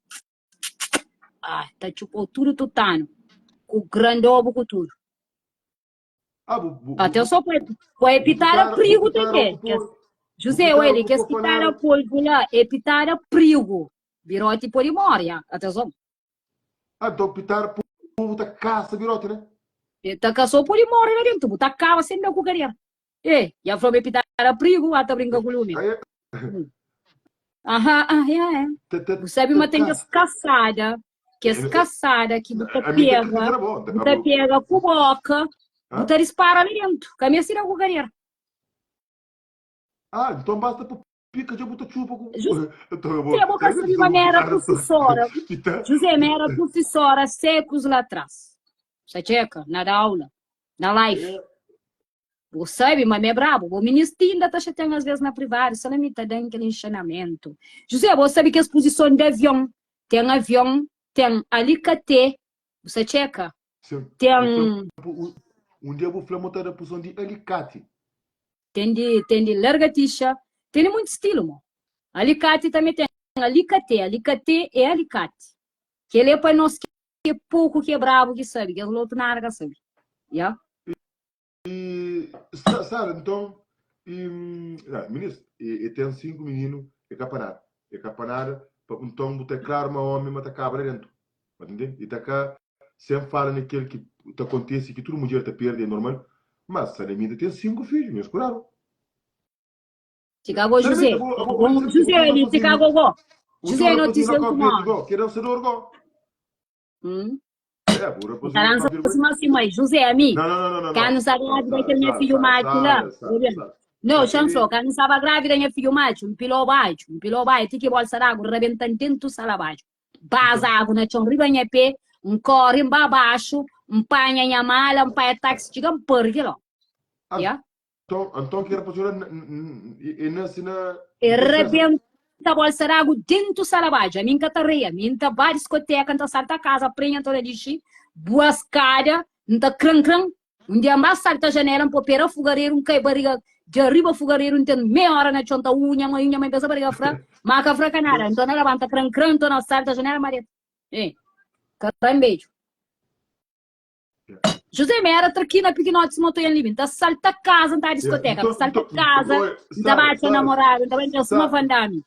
Speaker 2: ah, tá chupou tudo tutano. Com grandobo com tudo.
Speaker 1: Ah, bu, bu, bu,
Speaker 2: Atenção, pode, pode
Speaker 1: bu
Speaker 2: pitar a
Speaker 1: pitara, bu
Speaker 2: perigo
Speaker 1: pitara
Speaker 2: também.
Speaker 1: o por, bu
Speaker 2: José,
Speaker 1: pitara
Speaker 2: olha,
Speaker 1: o
Speaker 2: que
Speaker 1: por
Speaker 2: pitar a
Speaker 1: panela.
Speaker 2: polvo lá é pitar a perigo. Birote pode morrer, atenção.
Speaker 1: Ah, então pitara polvo tá caça birote, né?
Speaker 2: Ta kasou pode morrer lá dentro, bu ta kaba sem da ku cadeira. E, ya falou pitar a perigo, ata brinca com lume.
Speaker 1: Aí,
Speaker 2: Aham, ah, é, é.
Speaker 1: tá, tá,
Speaker 2: Bu sabe
Speaker 1: tá
Speaker 2: ma tem kes
Speaker 1: caça.
Speaker 2: kasada, kes kasada ki bu ta
Speaker 1: A mim tá acredita
Speaker 2: pega,
Speaker 1: era bom.
Speaker 2: bu ta pega ku boka, bu
Speaker 1: Ah?
Speaker 2: ta dispara ali dentro. Ka meste da ku cadeira.
Speaker 1: Ah, então basta pôr pica, já bu ta chupa com.
Speaker 2: José,
Speaker 1: Então eu vou.
Speaker 2: bo ka
Speaker 1: Será que
Speaker 2: sabe ma
Speaker 1: bu
Speaker 2: mi era
Speaker 1: pitara
Speaker 2: professora.
Speaker 1: Pita.
Speaker 2: José, mi era professora séculos lá atrás. Sa txeka, na da aula, na life.
Speaker 1: É,
Speaker 2: Bu sabe ma mi é brabu. Bo minis ti inda ta xatean as ves na privadu, sala mi ta dan kel enxinamentu. José, bo sabe kes puzison di avion. Ten avion, ten alikate, bu sa txeka?
Speaker 1: Sim.
Speaker 2: Ten.
Speaker 1: Bu fla, un, un dia bu fla mo ta da puzison di alikati.
Speaker 2: Ten di, ten di largatixa, ten di munti stilu mo. Alikati tanbe ten alikate, alikate é alikati. Kel é pa nos ki é poku ki é brabu ki sabe, kes lotu nada ka sabe. Ya.
Speaker 1: E Sara, nton, e, na, minis, e, e ten 5 mininu, e ka pa nada. E ka pa nada, pa, nton bu ta klaru ma omi ma ta kaba la dentu. Ma ta ntende? E ta ka, sen fala na kel ki ta kontese, ki tudu mudjer ta perde, é normal. Mas Salamita ten 5 fidju, nhos kudadu.
Speaker 2: Chicago José.
Speaker 1: Salamita, bo, abo,
Speaker 2: Bom,
Speaker 1: abo,
Speaker 2: José ali, Chicago go.
Speaker 1: O
Speaker 2: José
Speaker 1: teu
Speaker 2: não
Speaker 1: rapazinho
Speaker 2: te
Speaker 1: na
Speaker 2: sei
Speaker 1: Cabo
Speaker 2: como.
Speaker 1: Verde go, que é dançador go.
Speaker 2: Hum.
Speaker 1: É, bu
Speaker 2: Ta
Speaker 1: rapazinho na
Speaker 2: dança
Speaker 1: Cabo Verde.
Speaker 2: sima si mai. José, ami.
Speaker 1: Não, não, não, não, não.
Speaker 2: Cá
Speaker 1: não.
Speaker 2: não sabe
Speaker 1: Não,
Speaker 2: daquele meu
Speaker 1: Sara,
Speaker 2: filho
Speaker 1: Sara,
Speaker 2: macho lá.
Speaker 1: Sara, Sara, Sara.
Speaker 2: No, xa N fla-u, kandu N staba grávida nha fidju matxu, N pila-u badju, N pila-u badju ti ki bolsa d'agu rabenta-m dentu sala badju. Baza agu na txon riba nha pé, N kóre, N ba baxu, N panha nha mala, N panha taxi txiga N pari kel ómi. Ya.
Speaker 1: Anton ki era pa txora e nase na.
Speaker 2: E rabenta bolsa d'agu dentu sala badju. Ami N ka ta ria, ami N ta ba diskoteka, N ta salta kaza, prenha N ta da dixi, bua skada, N ta kran-kran, Un dia N ba salta janela, N pô pera fugareru, N kai bariga dja riba fugareru, N ten meia ora na txon ta uu nha mai, nha mai pensa bariga fra, ma ka fra ka nada. Nton na labanta kran kran, nton na salta janela, ma deta. Eh, karan bedju. José mi era trakina pikinoti sima otoian li, mi N ta salta kaza, N ta diskoteka, N ta salta kaza, N ta ba atxa namoradu, N ta ba entra sima Van Damme.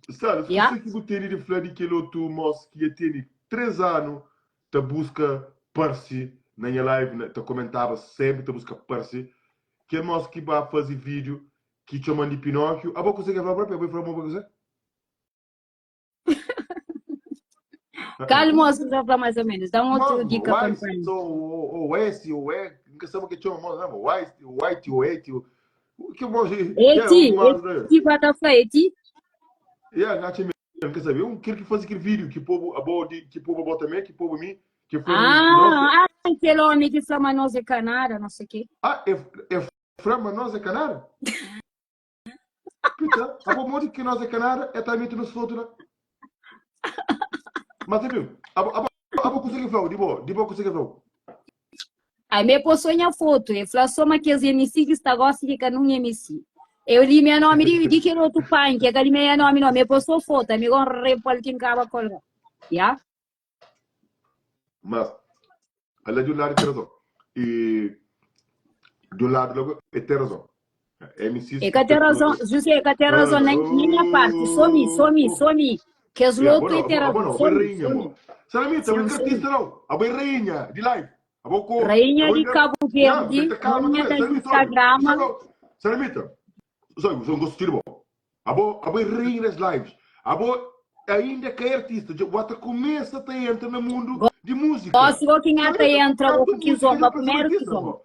Speaker 1: Sara,
Speaker 2: Ya.
Speaker 1: kuse ki bu tene di fla di kel otu mos ki dja tene 3 anu ta buska parse na nha live na ta komentaba sempre ta buska parse kel mos ki ba faze video ki txoman di Pinóquio abo kuse ke fla propi abo fla mo kuse
Speaker 2: Kal mos ki ta fla mais ou menos dá um outro dica pa
Speaker 1: White ou ou S ou E nunca sabe que txoma mos não White White ou E que mos
Speaker 2: Eti eti ba ta fla eti
Speaker 1: Yeah, na N ka sabe, un kel ki faze kel vídiu ki pobu abo di ki pobu abo tanbe, ki pobu mi, ki fla mi nos é.
Speaker 2: Ah, ah, kel omi ki fla ma nos é ka nada, não sei ke.
Speaker 1: Ah, e e fla ma nos é ka nada? Pita, abo modi ki nos é ka nada, e ta mete nos fotu la. Mas sabe, abo abo abo kuse ki flau di bo, di bo kuse ki flau?
Speaker 2: Ami pô só nha foto, e fla só ma kes MC ki sta gosi ki ka nun MC. Eu li minha nome di, di kel outro punk, é ka li minha nome não, me pô só foto, ami gon repal ki nkaba kolga. Ya?
Speaker 1: Mas, ala di un ladu tem razon. E di un ladu logo e tem razon. MCs
Speaker 2: E ka tem razon, José, e ka tem razon na minha parte, só mi, só mi, só mi. Kes lotu e tem razon, só mi, só mi.
Speaker 1: Salamita, abo é artista não, abo é rainha di live. Abo ko,
Speaker 2: Rainha
Speaker 1: abo
Speaker 2: di Cabo Verde, rainha da Instagrama.
Speaker 1: Salamita, só eu gosto de bom. Abo, abo é rainha das lives. Abo ainda que é artista, já ta começa a entra no mundo de música.
Speaker 2: Gosto igual quem ata entra o que zomba primeiro que zomba.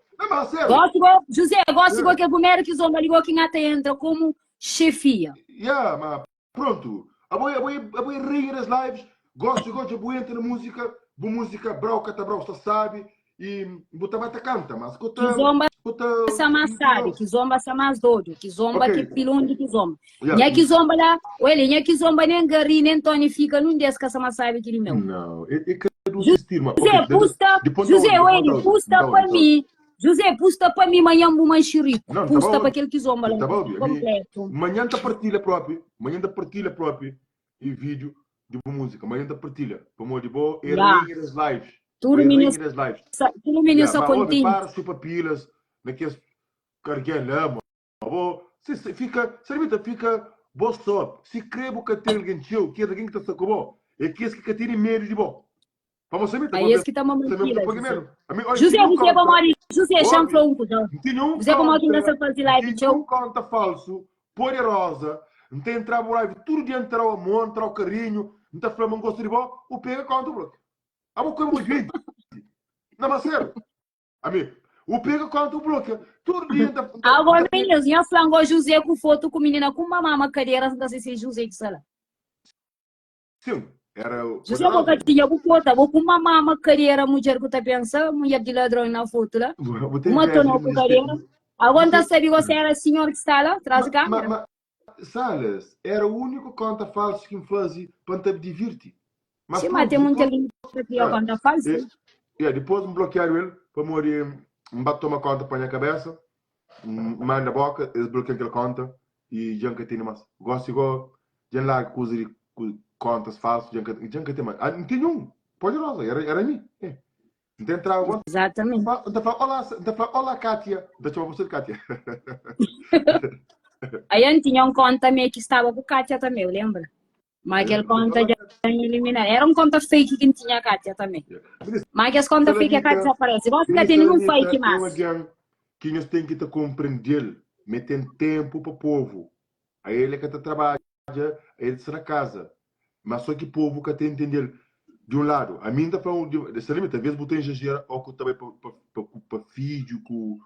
Speaker 2: Gosto igual, José, gosto igual que primeiro que zomba igual quem ata entra como chefia.
Speaker 1: Yeah, mas pronto. Abo, abo, abo é rainha das lives. Gosto igual de abo entra na música, bu música brau cata brau, está sabe e bu ta bata canta, mas
Speaker 2: kota Kizomba
Speaker 1: kota
Speaker 2: sa mais sabe, kizomba sa mais doido, kizomba
Speaker 1: Ok.
Speaker 2: que pilon de kizomba.
Speaker 1: Yeah.
Speaker 2: Nha kizomba lá, olha, nha kizomba nem Gari, nem Tony fica num des que sa mais sabe que de meu.
Speaker 1: Não, é, é cada um assistir, mas
Speaker 2: José,
Speaker 1: ok,
Speaker 2: pusta,
Speaker 1: depois tá
Speaker 2: José,
Speaker 1: onde,
Speaker 2: olha,
Speaker 1: depois tá
Speaker 2: pusta
Speaker 1: onde,
Speaker 2: pa
Speaker 1: tá onde.
Speaker 2: mim. José, pusta pa mim, manhã bu manxerico.
Speaker 1: Não, tá
Speaker 2: Pusta
Speaker 1: bom,
Speaker 2: pa aquele kizomba lá,
Speaker 1: tá bom, mi,
Speaker 2: completo.
Speaker 1: manhã tá partilha próprio, manhã tá partilha próprio e vídeo de boa música, manhã tá partilha, pamodi bo é
Speaker 2: Yeah.
Speaker 1: rainha das lives, bo
Speaker 2: Tudo
Speaker 1: é
Speaker 2: menino,
Speaker 1: rainha das lives.
Speaker 2: tudo menino
Speaker 1: Yeah,
Speaker 2: sa
Speaker 1: mas ouve,
Speaker 2: contente.
Speaker 1: para chupa pilas naqueles carguém lá, mo. Bo, se, se fica, Sarmita, fica bo só. Se crê bo ka tem alguém teu, que é alguém que tá com bo, é que esse que ka tem medo de bo. Pamo Sarmita,
Speaker 2: Aí
Speaker 1: bo
Speaker 2: esse que tá
Speaker 1: pensa mesmo
Speaker 2: mamantila,
Speaker 1: tá pague
Speaker 2: José.
Speaker 1: medo. A mim, olha,
Speaker 2: José,
Speaker 1: tinha um
Speaker 2: você é
Speaker 1: conta,
Speaker 2: mori, José,
Speaker 1: ouve,
Speaker 2: chanfla um cuzão.
Speaker 1: tinha um
Speaker 2: Você é como que
Speaker 1: conta,
Speaker 2: você fazer live,
Speaker 1: tinha um
Speaker 2: tchau.
Speaker 1: conta falso, poderosa, não tem entrar por live, tudo dia entrar o amor, entrar o carinho, não tá falando, não gosta de bo, o pega conta o bloco. A bo coisa muito Não, mas sério. Ami, o pega conta o bloco. Tudo dia tá, tá,
Speaker 2: Agora,
Speaker 1: tá,
Speaker 2: meninos, nha flango José com foto com menina com uma mama cadeira, não sei se é José que sala.
Speaker 1: Sim, era o
Speaker 2: José
Speaker 1: poderosa.
Speaker 2: boca tinha bu cota, bo com uma mama cadeira, mulher que tá pensa, mulher de ladrão na foto lá.
Speaker 1: Vou ter
Speaker 2: Uma
Speaker 1: inveja de
Speaker 2: tonou com
Speaker 1: mulher
Speaker 2: cadeira.
Speaker 1: ter.
Speaker 2: Agora tá sabe você era senhor que está lá, atrás da
Speaker 1: Ma, ma,
Speaker 2: câmera.
Speaker 1: ma, Sales, era o único conta falso que me fazia para te divertir. Mas
Speaker 2: Sim, mas
Speaker 1: pronto,
Speaker 2: tem muita
Speaker 1: depois,
Speaker 2: gente que cria
Speaker 1: ah,
Speaker 2: conta falsa.
Speaker 1: e, yeah, depois me bloquearam ele para morrer, me bate toma conta para minha cabeça, me manda boca, eles bloqueiam aquela conta e já nunca tem mais. Gosto igual, já larga coisa de contas falsas, já nunca, já nunca tem mais. Ah, não tinha um, poderosa, era, era mim. É. Não entrava, agora,
Speaker 2: Exatamente.
Speaker 1: não fala, olá, não fala, olá, Kátia. Não chama você de Kátia.
Speaker 2: Aí eu tinha um conta meio que estava com Kátia também, eu lembro. Mas aquele conta já eliminar. Era um conta fake que tinha a Kátia também. Mas aquelas conta fake a Kátia desaparece. Igual fica tendo nenhum fake
Speaker 1: é um
Speaker 2: mais.
Speaker 1: alguém que nós tem que te compreender, mas tem tempo para o povo. Aí ele é que te trabalha, ele está na casa. Mas só que o povo que te entender de um lado. A mim tá falando de, se limita, às vezes botar exagera ou que também para filho, com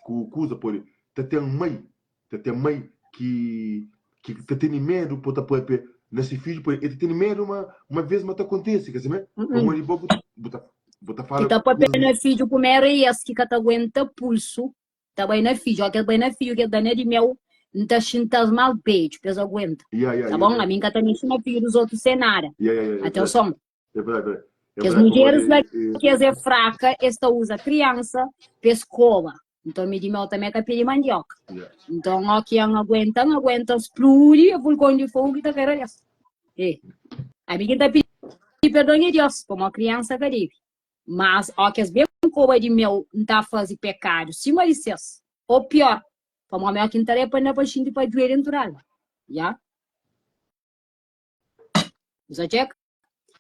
Speaker 1: com coisa, por tá tem mãe. Ta ten mai ki ki ta tene medu pa ta papia na se fidju, pa e ta tene medu ma uma vez ma ta kontise, ka sime? Pamodi bo bu ta bu ta
Speaker 2: Ki
Speaker 1: fala
Speaker 2: ta papia
Speaker 1: kuzas
Speaker 2: na fidju primeru é es ki ka ta aguenta pulsu, ta bai na fidju. Óki es bai na fidju ki es da na di meu, N ta xinta-s más bedju pa es aguenta.
Speaker 1: Ya, ya,
Speaker 2: Tá
Speaker 1: ya,
Speaker 2: bon?
Speaker 1: ya.
Speaker 2: Ami N ka ta mexe na fidju dos otu sen nada.
Speaker 1: Ya, ya, ya, é verdadi.
Speaker 2: Atenson!
Speaker 1: É verdadi, é
Speaker 2: Kes
Speaker 1: verdadi,
Speaker 2: mudjeris
Speaker 1: pamodi
Speaker 2: la
Speaker 1: e,
Speaker 2: ki es é fraka, es ta uza kriansa pa es koba. Nton mi di meu tanbê ka pidi mandioka.
Speaker 1: ya.
Speaker 2: Nton óki N aguenta, N aguenta spludi vulkon di fogu ki ta kai ra des. E, ami ki N ta pidi perdon é Dios, pamodi kriansa ka debe. Mas óki es ben koba di meu, N ta faze pekadu sima di ses, ô pior, pamodi mi óki N ta da é pa N da pa N xinti pa duê dentu di alma. Ya. Bu sa txeka?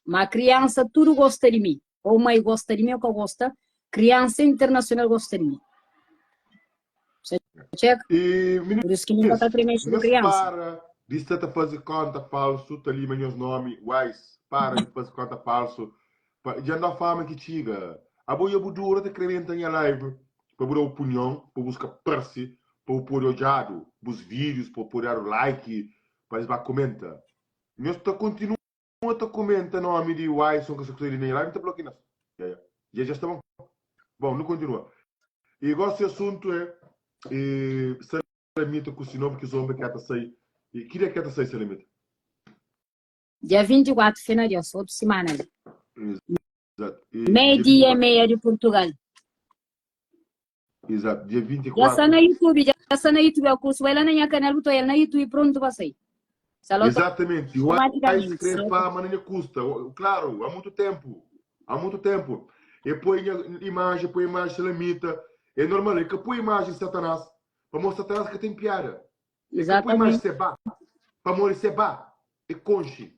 Speaker 2: Ma kriansa tudu gosta di mi. Ou mai gosta di mi ou ka gosta, kriansa internasional gosta di mi. Sa txeka?
Speaker 1: E
Speaker 2: Pur isu ki mi ka
Speaker 1: meninas,
Speaker 2: ta kre mexe ku
Speaker 1: nhos
Speaker 2: kriansa.
Speaker 1: para di sta ta faze konta falsu ta lima nhos nomi, wise, para di faze konta falsu. Pa, dja N da fama ki txiga. Abo ya bu dura ta kre entra nha live pa bu da opinion, pa buska parse, pa bu pode odjadu bus vídeos, pa bu pode dadu like, pa es ba komenta. Nhos ta kontinua ta komenta nomi di Wyson ka sa kusa li na nha live, N ta blokia nhos. Ya, ya. Dja, dja sta bon. Bon, nu kontinua. E gosi asuntu é, e Salamita ku si novu kizomba ki ata sai. E ki dia ki ata sai Salamita?
Speaker 2: Dia 24, fé na Deus, otu simana li.
Speaker 1: Exato. E
Speaker 2: Meio
Speaker 1: dia
Speaker 2: dia e
Speaker 1: 24.
Speaker 2: meia di Portugal.
Speaker 1: Exato, dia
Speaker 2: Já está
Speaker 1: 24.
Speaker 2: na YouTube, já está na YouTube, o curso vai lá na minha canal, botou ele na YouTube pronto para sair. Só
Speaker 1: Exatamente. O Ice
Speaker 2: automaticamente.
Speaker 1: crê
Speaker 2: Só
Speaker 1: fama na minha custa. Claro, há muito tempo. Há muito tempo. E põe imagem, põe imagem salamita. É normal, é que põe imagem de Satanás. Para mostrar Satanás que tem piada. É que põe imagem
Speaker 2: Exatamente.
Speaker 1: Seba. Para morrer Seba. É conche.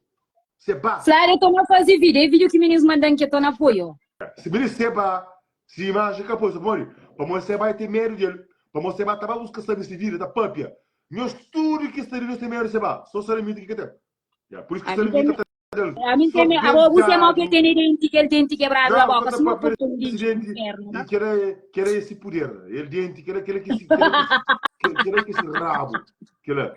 Speaker 1: Seba.
Speaker 2: Flávio, eu tô na fazer vídeo. É vídeo que meninos mandam que eu tô na apoio.
Speaker 1: Se menino Seba, se imagem que põe, morre. Para morrer Seba tem medo dele. Para morrer Seba, tava busca saber se vida, tá papia. Nós tudo que está ali, nós tem medo de Seba. Só salamita que tem. Yeah, por isso que
Speaker 2: A mim
Speaker 1: salamita
Speaker 2: tem,
Speaker 1: tá dele.
Speaker 2: a mim
Speaker 1: Só
Speaker 2: tem, a você é mal que
Speaker 1: benzado.
Speaker 2: tem dente, que ele dente quebrado na
Speaker 1: Não,
Speaker 2: boca,
Speaker 1: quando
Speaker 2: se não
Speaker 1: papia
Speaker 2: for um
Speaker 1: desse
Speaker 2: dente do
Speaker 1: dente
Speaker 2: inferno,
Speaker 1: e
Speaker 2: né?
Speaker 1: quer quer esse poder. Ele dente, quer aquele que se, quer que se, quer que esse rabo. Quer é.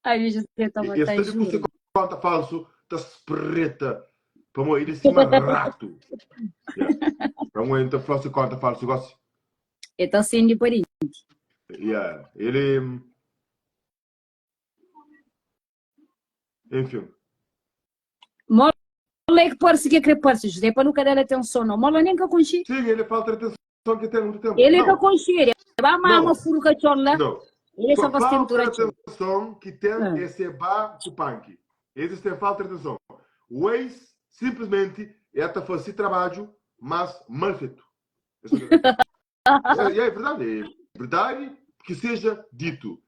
Speaker 2: Ai, José, toma,
Speaker 1: Esse
Speaker 2: tá
Speaker 1: tá de você
Speaker 2: juro.
Speaker 1: conta falso, tá espreta. Para morrer de cima rato. Yeah. Para morrer, tá falso conta falso, gosto.
Speaker 2: Ele tá sendo parente.
Speaker 1: Yeah. Ele. Enfim.
Speaker 2: Mola é que parece que é que parece, José, para nunca dar atenção, não. Mola nem que conxi.
Speaker 1: Sim, ele falta de atenção que tem muito tempo.
Speaker 2: Ele é que
Speaker 1: Não,
Speaker 2: conxi, ele vai mama
Speaker 1: não,
Speaker 2: furo cachorro lá.
Speaker 1: não.
Speaker 2: Ele só
Speaker 1: Só
Speaker 2: faz
Speaker 1: falta
Speaker 2: tentura
Speaker 1: de
Speaker 2: tchau.
Speaker 1: atenção que tem
Speaker 2: Ah.
Speaker 1: esse ba com punk. Eles têm falta de atenção. O ex simplesmente é a fazer trabalho, mas mal feito. Isso é verdade. É, é verdade, é verdade que seja dito.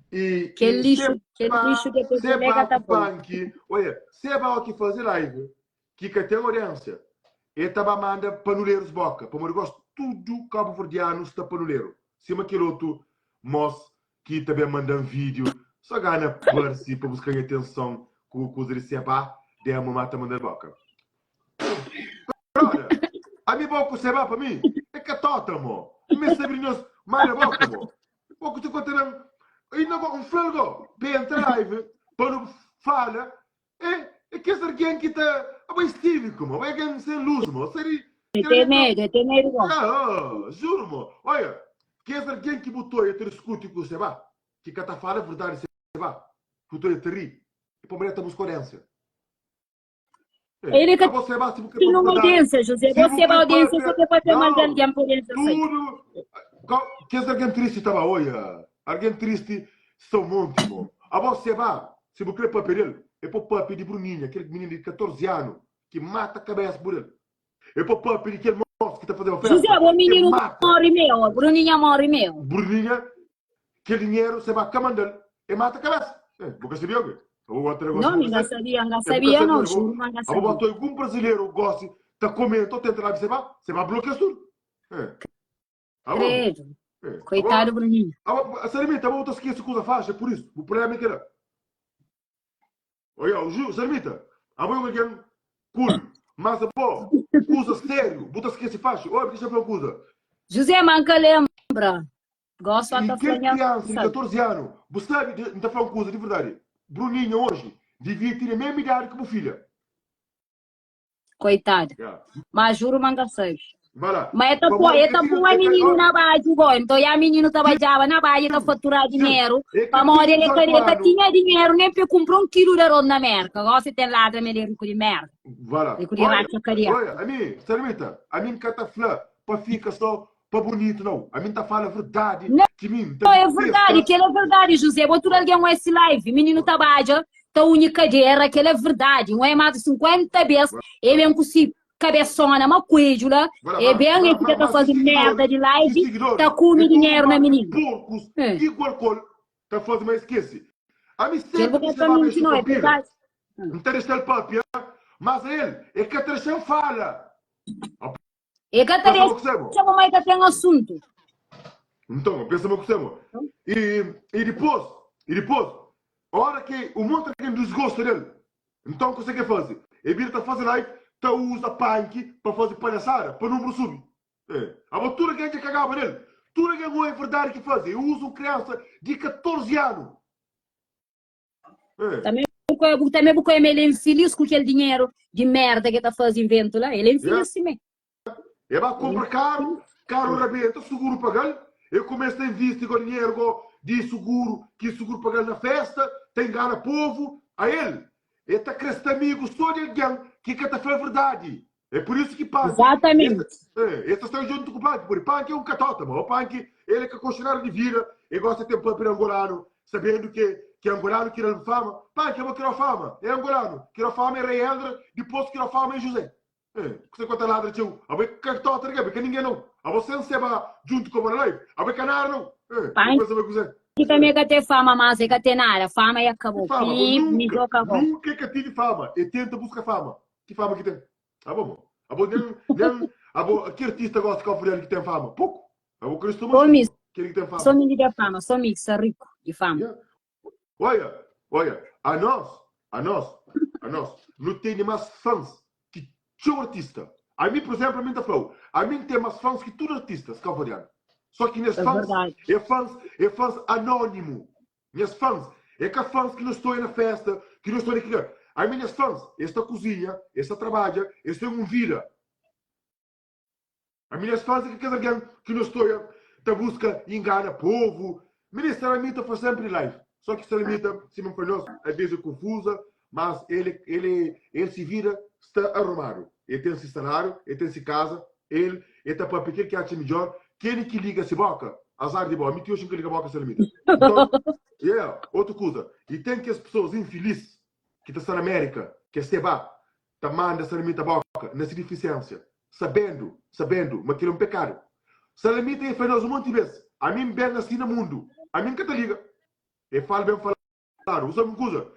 Speaker 1: E,
Speaker 2: Que
Speaker 1: e
Speaker 2: lixo, que lixo que a
Speaker 1: Seba
Speaker 2: colega tá
Speaker 1: com
Speaker 2: bom.
Speaker 1: punk, olha, Seba o que fazer live, que que tem audiência, e tava manda panuleiros boca, para gosto tudo cabo-verdiano está panuleiro. Cima aquele outro moço que também manda um vídeo, só ganha parece para buscar atenção com coisa de Seba, de a mamata manda boca. Brother, a mi boca Seba para mim é catota, mo. Me sabrinhos, manda boca, mo. Boca te conta não. E não um flalgo, para entrar live, para não fala, é, é que esse alguém que tá, ah, bem cívico, mo, é alguém sem luz, mo. Seria,
Speaker 2: Ele tem medo, ele tem medo. bom.
Speaker 1: ah, juro, mo. Olha, que esse alguém que botou e ter discute com o Seba, que cata fala a verdade, Seba, botou e te ri, e para mulher tá buscando audiência. É.
Speaker 2: Ele que
Speaker 1: Ah, você vai, se você
Speaker 2: tem uma
Speaker 1: for
Speaker 2: audiência, José.
Speaker 1: Se
Speaker 2: Você
Speaker 1: você
Speaker 2: vai audiência,
Speaker 1: for-
Speaker 2: só que pode ter mais
Speaker 1: Não.
Speaker 2: alguém por audiência. sei.
Speaker 1: Tudo. Que esse alguém triste estava, olha. Alguém triste, são um monte, mo. A você vai, se você quer papel dele, é para o papel de Bruninha, aquele menino de 14 anos, que mata a cabeça por ele. É para o papel de aquele moço que está fazendo festa.
Speaker 2: José, o
Speaker 1: que
Speaker 2: menino
Speaker 1: mata.
Speaker 2: morre meu, a Bruninha morre meu.
Speaker 1: Bruninha, que dinheiro você vai comandar e mata a cabeça. É, você sabia o quê? Eu vou botar negócio
Speaker 2: Não,
Speaker 1: pra
Speaker 2: não
Speaker 1: você.
Speaker 2: sabia, não
Speaker 1: É,
Speaker 2: sabia,
Speaker 1: porque
Speaker 2: não,
Speaker 1: você-
Speaker 2: juro, não
Speaker 1: Eu vou
Speaker 2: sabia.
Speaker 1: botar algum brasileiro gosta, tá comendo, tô tentando lá, você vai, você vai bloquear tudo. É. Tá bom?
Speaker 2: Credo.
Speaker 1: É.
Speaker 2: Coitado, Bruninho.
Speaker 1: Agora, Salimita, vou esquecer que usa faixa, por isso. O problema é que era. Olha, o Ju, Salimita, a mãe alguém cool, mas pô, usa sério, bota esquece faixa. Olha, deixa eu falar uma coisa.
Speaker 2: José Manca lembra. Gosto
Speaker 1: E
Speaker 2: ta
Speaker 1: kel
Speaker 2: fla nha
Speaker 1: kriansa di
Speaker 2: sabe.
Speaker 1: 14 anu, bu sabe, de- N ta fla un kuza di verdadi, Bruninha oji devia tene mesmu idadi ki bu filha.
Speaker 2: Coitada.
Speaker 1: Ya.
Speaker 2: Mas juro ma N ka sabe.
Speaker 1: Vai lá.
Speaker 2: Ma e ta poi,
Speaker 1: Pamodi
Speaker 2: e
Speaker 1: e
Speaker 2: ta
Speaker 1: tira,
Speaker 2: pua
Speaker 1: e ka,
Speaker 2: mininu
Speaker 1: ó,
Speaker 2: na badju go. Então ya mininu ta badjaba na badja ta faturá
Speaker 1: sim,
Speaker 2: dinheru.
Speaker 1: e ka
Speaker 2: Pamodi
Speaker 1: tene
Speaker 2: ele ka,
Speaker 1: 18
Speaker 2: ele ka
Speaker 1: anu,
Speaker 2: tinha dinheru nem pe kumpra un kilu di arroz na Merka. Gosi ten ladra ma ele é riku di merda.
Speaker 1: vai lá.
Speaker 2: Riku di
Speaker 1: Olha,
Speaker 2: ratxa kadia.
Speaker 1: olha, ami, Salimita, ami N ka ta fla pa fika só pa bunitu não. Ami N ta fala verdadi
Speaker 2: Não,
Speaker 1: ki mi N ta
Speaker 2: é verdade,
Speaker 1: detesta.
Speaker 2: kel é verdade, José. Bo tudo alguém com esse live, menino ta badja, ta uni cadeira, kel é verdade. Não é mais de 50 vezes, é bem com si cabeçona, ma coelho lá,
Speaker 1: Vai lá,
Speaker 2: é
Speaker 1: mas,
Speaker 2: bem, é
Speaker 1: mas,
Speaker 2: fica
Speaker 1: mas,
Speaker 2: ta
Speaker 1: mas
Speaker 2: fazer
Speaker 1: se
Speaker 2: merda
Speaker 1: seguidores,
Speaker 2: de
Speaker 1: se
Speaker 2: live, ta
Speaker 1: seguidores, é
Speaker 2: come
Speaker 1: tudo
Speaker 2: dinheiro na
Speaker 1: bando de
Speaker 2: menina.
Speaker 1: porcos,
Speaker 2: É.
Speaker 1: igual col, ta faze, mas esquece. Ami
Speaker 2: Kel
Speaker 1: sempre
Speaker 2: bo
Speaker 1: que
Speaker 2: ka
Speaker 1: se
Speaker 2: ta
Speaker 1: vai
Speaker 2: minti
Speaker 1: mexer
Speaker 2: não,
Speaker 1: com
Speaker 2: é
Speaker 1: pilha,
Speaker 2: verdade.
Speaker 1: N ta deixa el papia, mas el, é ka ta deixa fala.
Speaker 2: E ka ta
Speaker 1: Pensa ma kusé,
Speaker 2: dexa bo mai ka ten asuntu.
Speaker 1: Nton, pensa ma kusé, mo. E, e dipôs, e dipôs, ora ki un monti algen disgosta del, nton kusé ki el faze? El bira ta faze live, ta uza panki pa faze palhasada, pa nunbru subi. E, abo tudu algen dja kagaba nel. Tudu algen oia verdadi ki faze. El uza un kriansa di 14 anu.
Speaker 2: Também bu também bu conhece ele é infeliz com aquele dinheiro de merda que tá fazendo invento lá. Ele é infeliz sim, mesmo.
Speaker 1: Ele vai comprar carro, carro rebenta, seguro pagar. Ele começa a investir com dinheiro de seguro, que seguro pagar na festa, tem engana povo. A ele, ele tá crescendo amigo só de alguém que quer te falar a verdade. É por isso que Punk.
Speaker 2: Exatamente.
Speaker 1: Esse, é, esse está junto com o Punk, porque Punk é um catota, mano. O Punk, ele é questionário de vida, ele gosta de ter um angolano, sabendo que, que angolano quer fama. Punk, eu vou querer fama, é angolano. Quero fama é Rei Eldra, depois quero fama é José. É, você conta ladra, tio. A ver catota, porque ninguém não. A você não se vai junto com o live, a ver canar não. É,
Speaker 2: Punk
Speaker 1: depois
Speaker 2: também que tem fama, mas é que tem nada. Fama e acabou.
Speaker 1: Fama,
Speaker 2: Pim,
Speaker 1: nunca,
Speaker 2: acabou.
Speaker 1: nunca que tive fama. E tenta buscar fama. Que fama que tem? Tá bom, a bo, nem, nem, a bo, que artista gosta de cabo que tem fama? Pouco. A bo, Cristo
Speaker 2: Homem,
Speaker 1: que tem fama.
Speaker 2: Só me de fama, só me que rico de fama.
Speaker 1: Yeah. Olha, olha, a nós, a nós, a nós, não tem mais fãs que teu artista. A mim, por exemplo, a mim tá falando, a mim tem mais fãs que todo artista cabo Só que nesses
Speaker 2: É
Speaker 1: fãs,
Speaker 2: verdade.
Speaker 1: é fãs, é fãs anônimo. Minhas fãs, é que fãs que não estou na festa, que não estou aqui. As minhas fãs, esta cozinha, esta trabalha, este é um vida. As minhas fãs é que aquele alguém que não estou tá busca e engana povo. Menina, Salamita foi sempre live. Só que Salamita, se não foi às vezes é confusa, mas ele, ele, ele se vira, está arrumado. Ele tem seu salário, ele tem sua casa, ele está para aquele que acha melhor, quem que liga se boca, azar de boa. Me tio que liga boca Salamita. Então, yeah, outra coisa. E tem que as pessoas infelizes que estão na América, que se vá, tá manda Salamita boca, nessa deficiência, sabendo, sabendo, mas aquilo é um pecado. Salamita é fenoz um monte de vezes. A mim bem assim no mundo. A mim que te liga. E falo bem falado. Sabe uma coisa?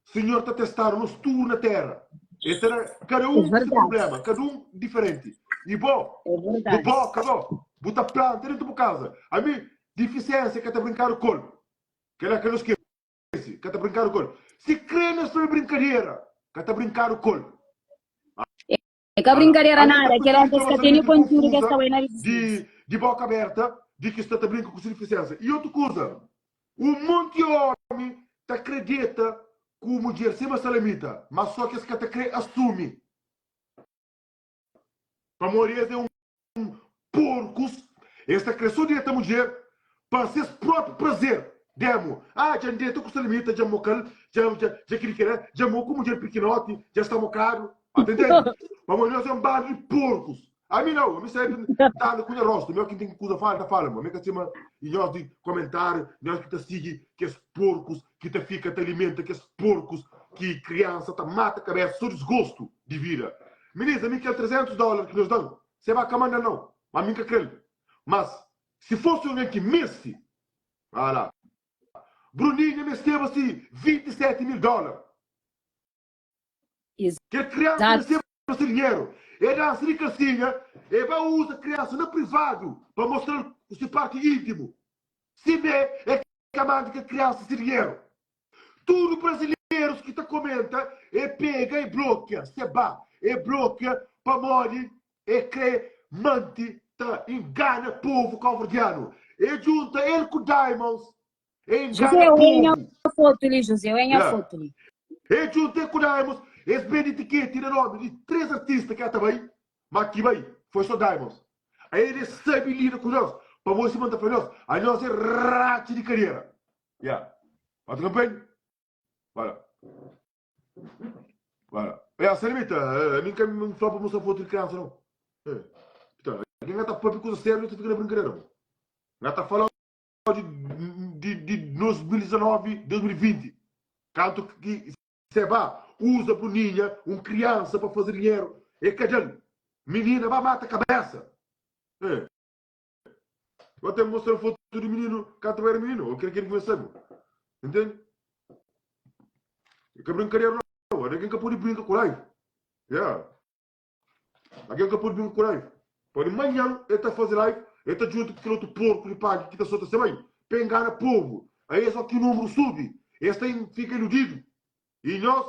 Speaker 1: Senhor está testando nos tudo na terra. E terá, cada um
Speaker 2: É
Speaker 1: com seu
Speaker 2: verdade.
Speaker 1: problema, cada um diferente. E bom,
Speaker 2: É verdade.
Speaker 1: boca, bom, bota planta dentro de casa. A mim, deficiência que está brincar com que ela que não esquece, que está brincar com Se crê na sua brincadeira, que está brincar com
Speaker 2: É que a brincadeira
Speaker 1: Ah,
Speaker 2: nada,
Speaker 1: a
Speaker 2: que ela que tem conteúdo que está aí na
Speaker 1: de, de boca aberta, de que está a brincar com sua deficiência. E outra coisa, um monte de homem te acredita que mulher se salamita, mas só que esse que te crê assume. Para morrer é um, um porcos, esta cresceu dieta mulher para seu próprio prazer. Demo, ah, já andei com salamita, já mocal, já já já queria já moco mulher pequenote, já está mocado. Entendendo? Mas nós é um bando de porcos. A mim não, a mim sempre tá no cunha rosto, meu que tem coisa fala, fala, mano. Que acima e nós de comentário, nós que te sigue, que es porcos, que te fica, te alimenta, que es porcos, que criança te mata a cabeça, só desgosto de vida. Menina, a mim que é 300 dólares que nos dão, você vai comandar não, mas a mim que crê. Mas, se fosse alguém que messe, ah lá, Bruninho me esteve assim 27 mil dólares. Que criança
Speaker 2: Exato.
Speaker 1: recebe esse dinheiro. É dança de calcinha, é vai usa criança no privado para mostrar o seu parte íntimo. Se me é que manda que a criança esse dinheiro. Tudo brasileiros que te comenta é pega e bloqueia, se ba, é bloqueia para morrer, é crê, mante, tá, engana povo cabo-verdiano. E djunta el ku Diamonds, e
Speaker 2: José,
Speaker 1: engana
Speaker 2: eu enha
Speaker 1: povu.
Speaker 2: foto li, José, eu enha
Speaker 1: Yeah.
Speaker 2: foto li.
Speaker 1: E djunta el ku Diamonds, es bende tiketi na nomi di 3 artista ki ata bai, ma ki bai foi so Diamonds. Aí el sabe lida ku nhos, pamodi sima N ta fla nhos, anhos é ratxa di kadera. Yeah. Ba ta kanpanha? Vai lá. Vai lá. Yeah, Salimita, mi ka N fla pa mostra foto di kriansa não. Eh. Então, alguém nga ta papia kuza sério, ta fika na brincadeira, mo. Nga ta fala di, di, di 2019, 2020. Kantu ki Seba usa Bruninha, un kriansa, pa faze dinheru. E ka da-l. Minina ba mata kabesa. Eh. Bo ten mostra fotu di mininu kantu bo era mininu, o kel ki mi sabe. Entende? E ka brinkadeira não. Algen ka pode brinka ku live. Yeah. Algen ka pode brinka ku live. Pode manhã ele ta faze live, ele ta junta ku kel outro porco de pague ki ta solta se mãe, pa engana povo. Aí é só ki número subi, eles ta fica iludido. E nós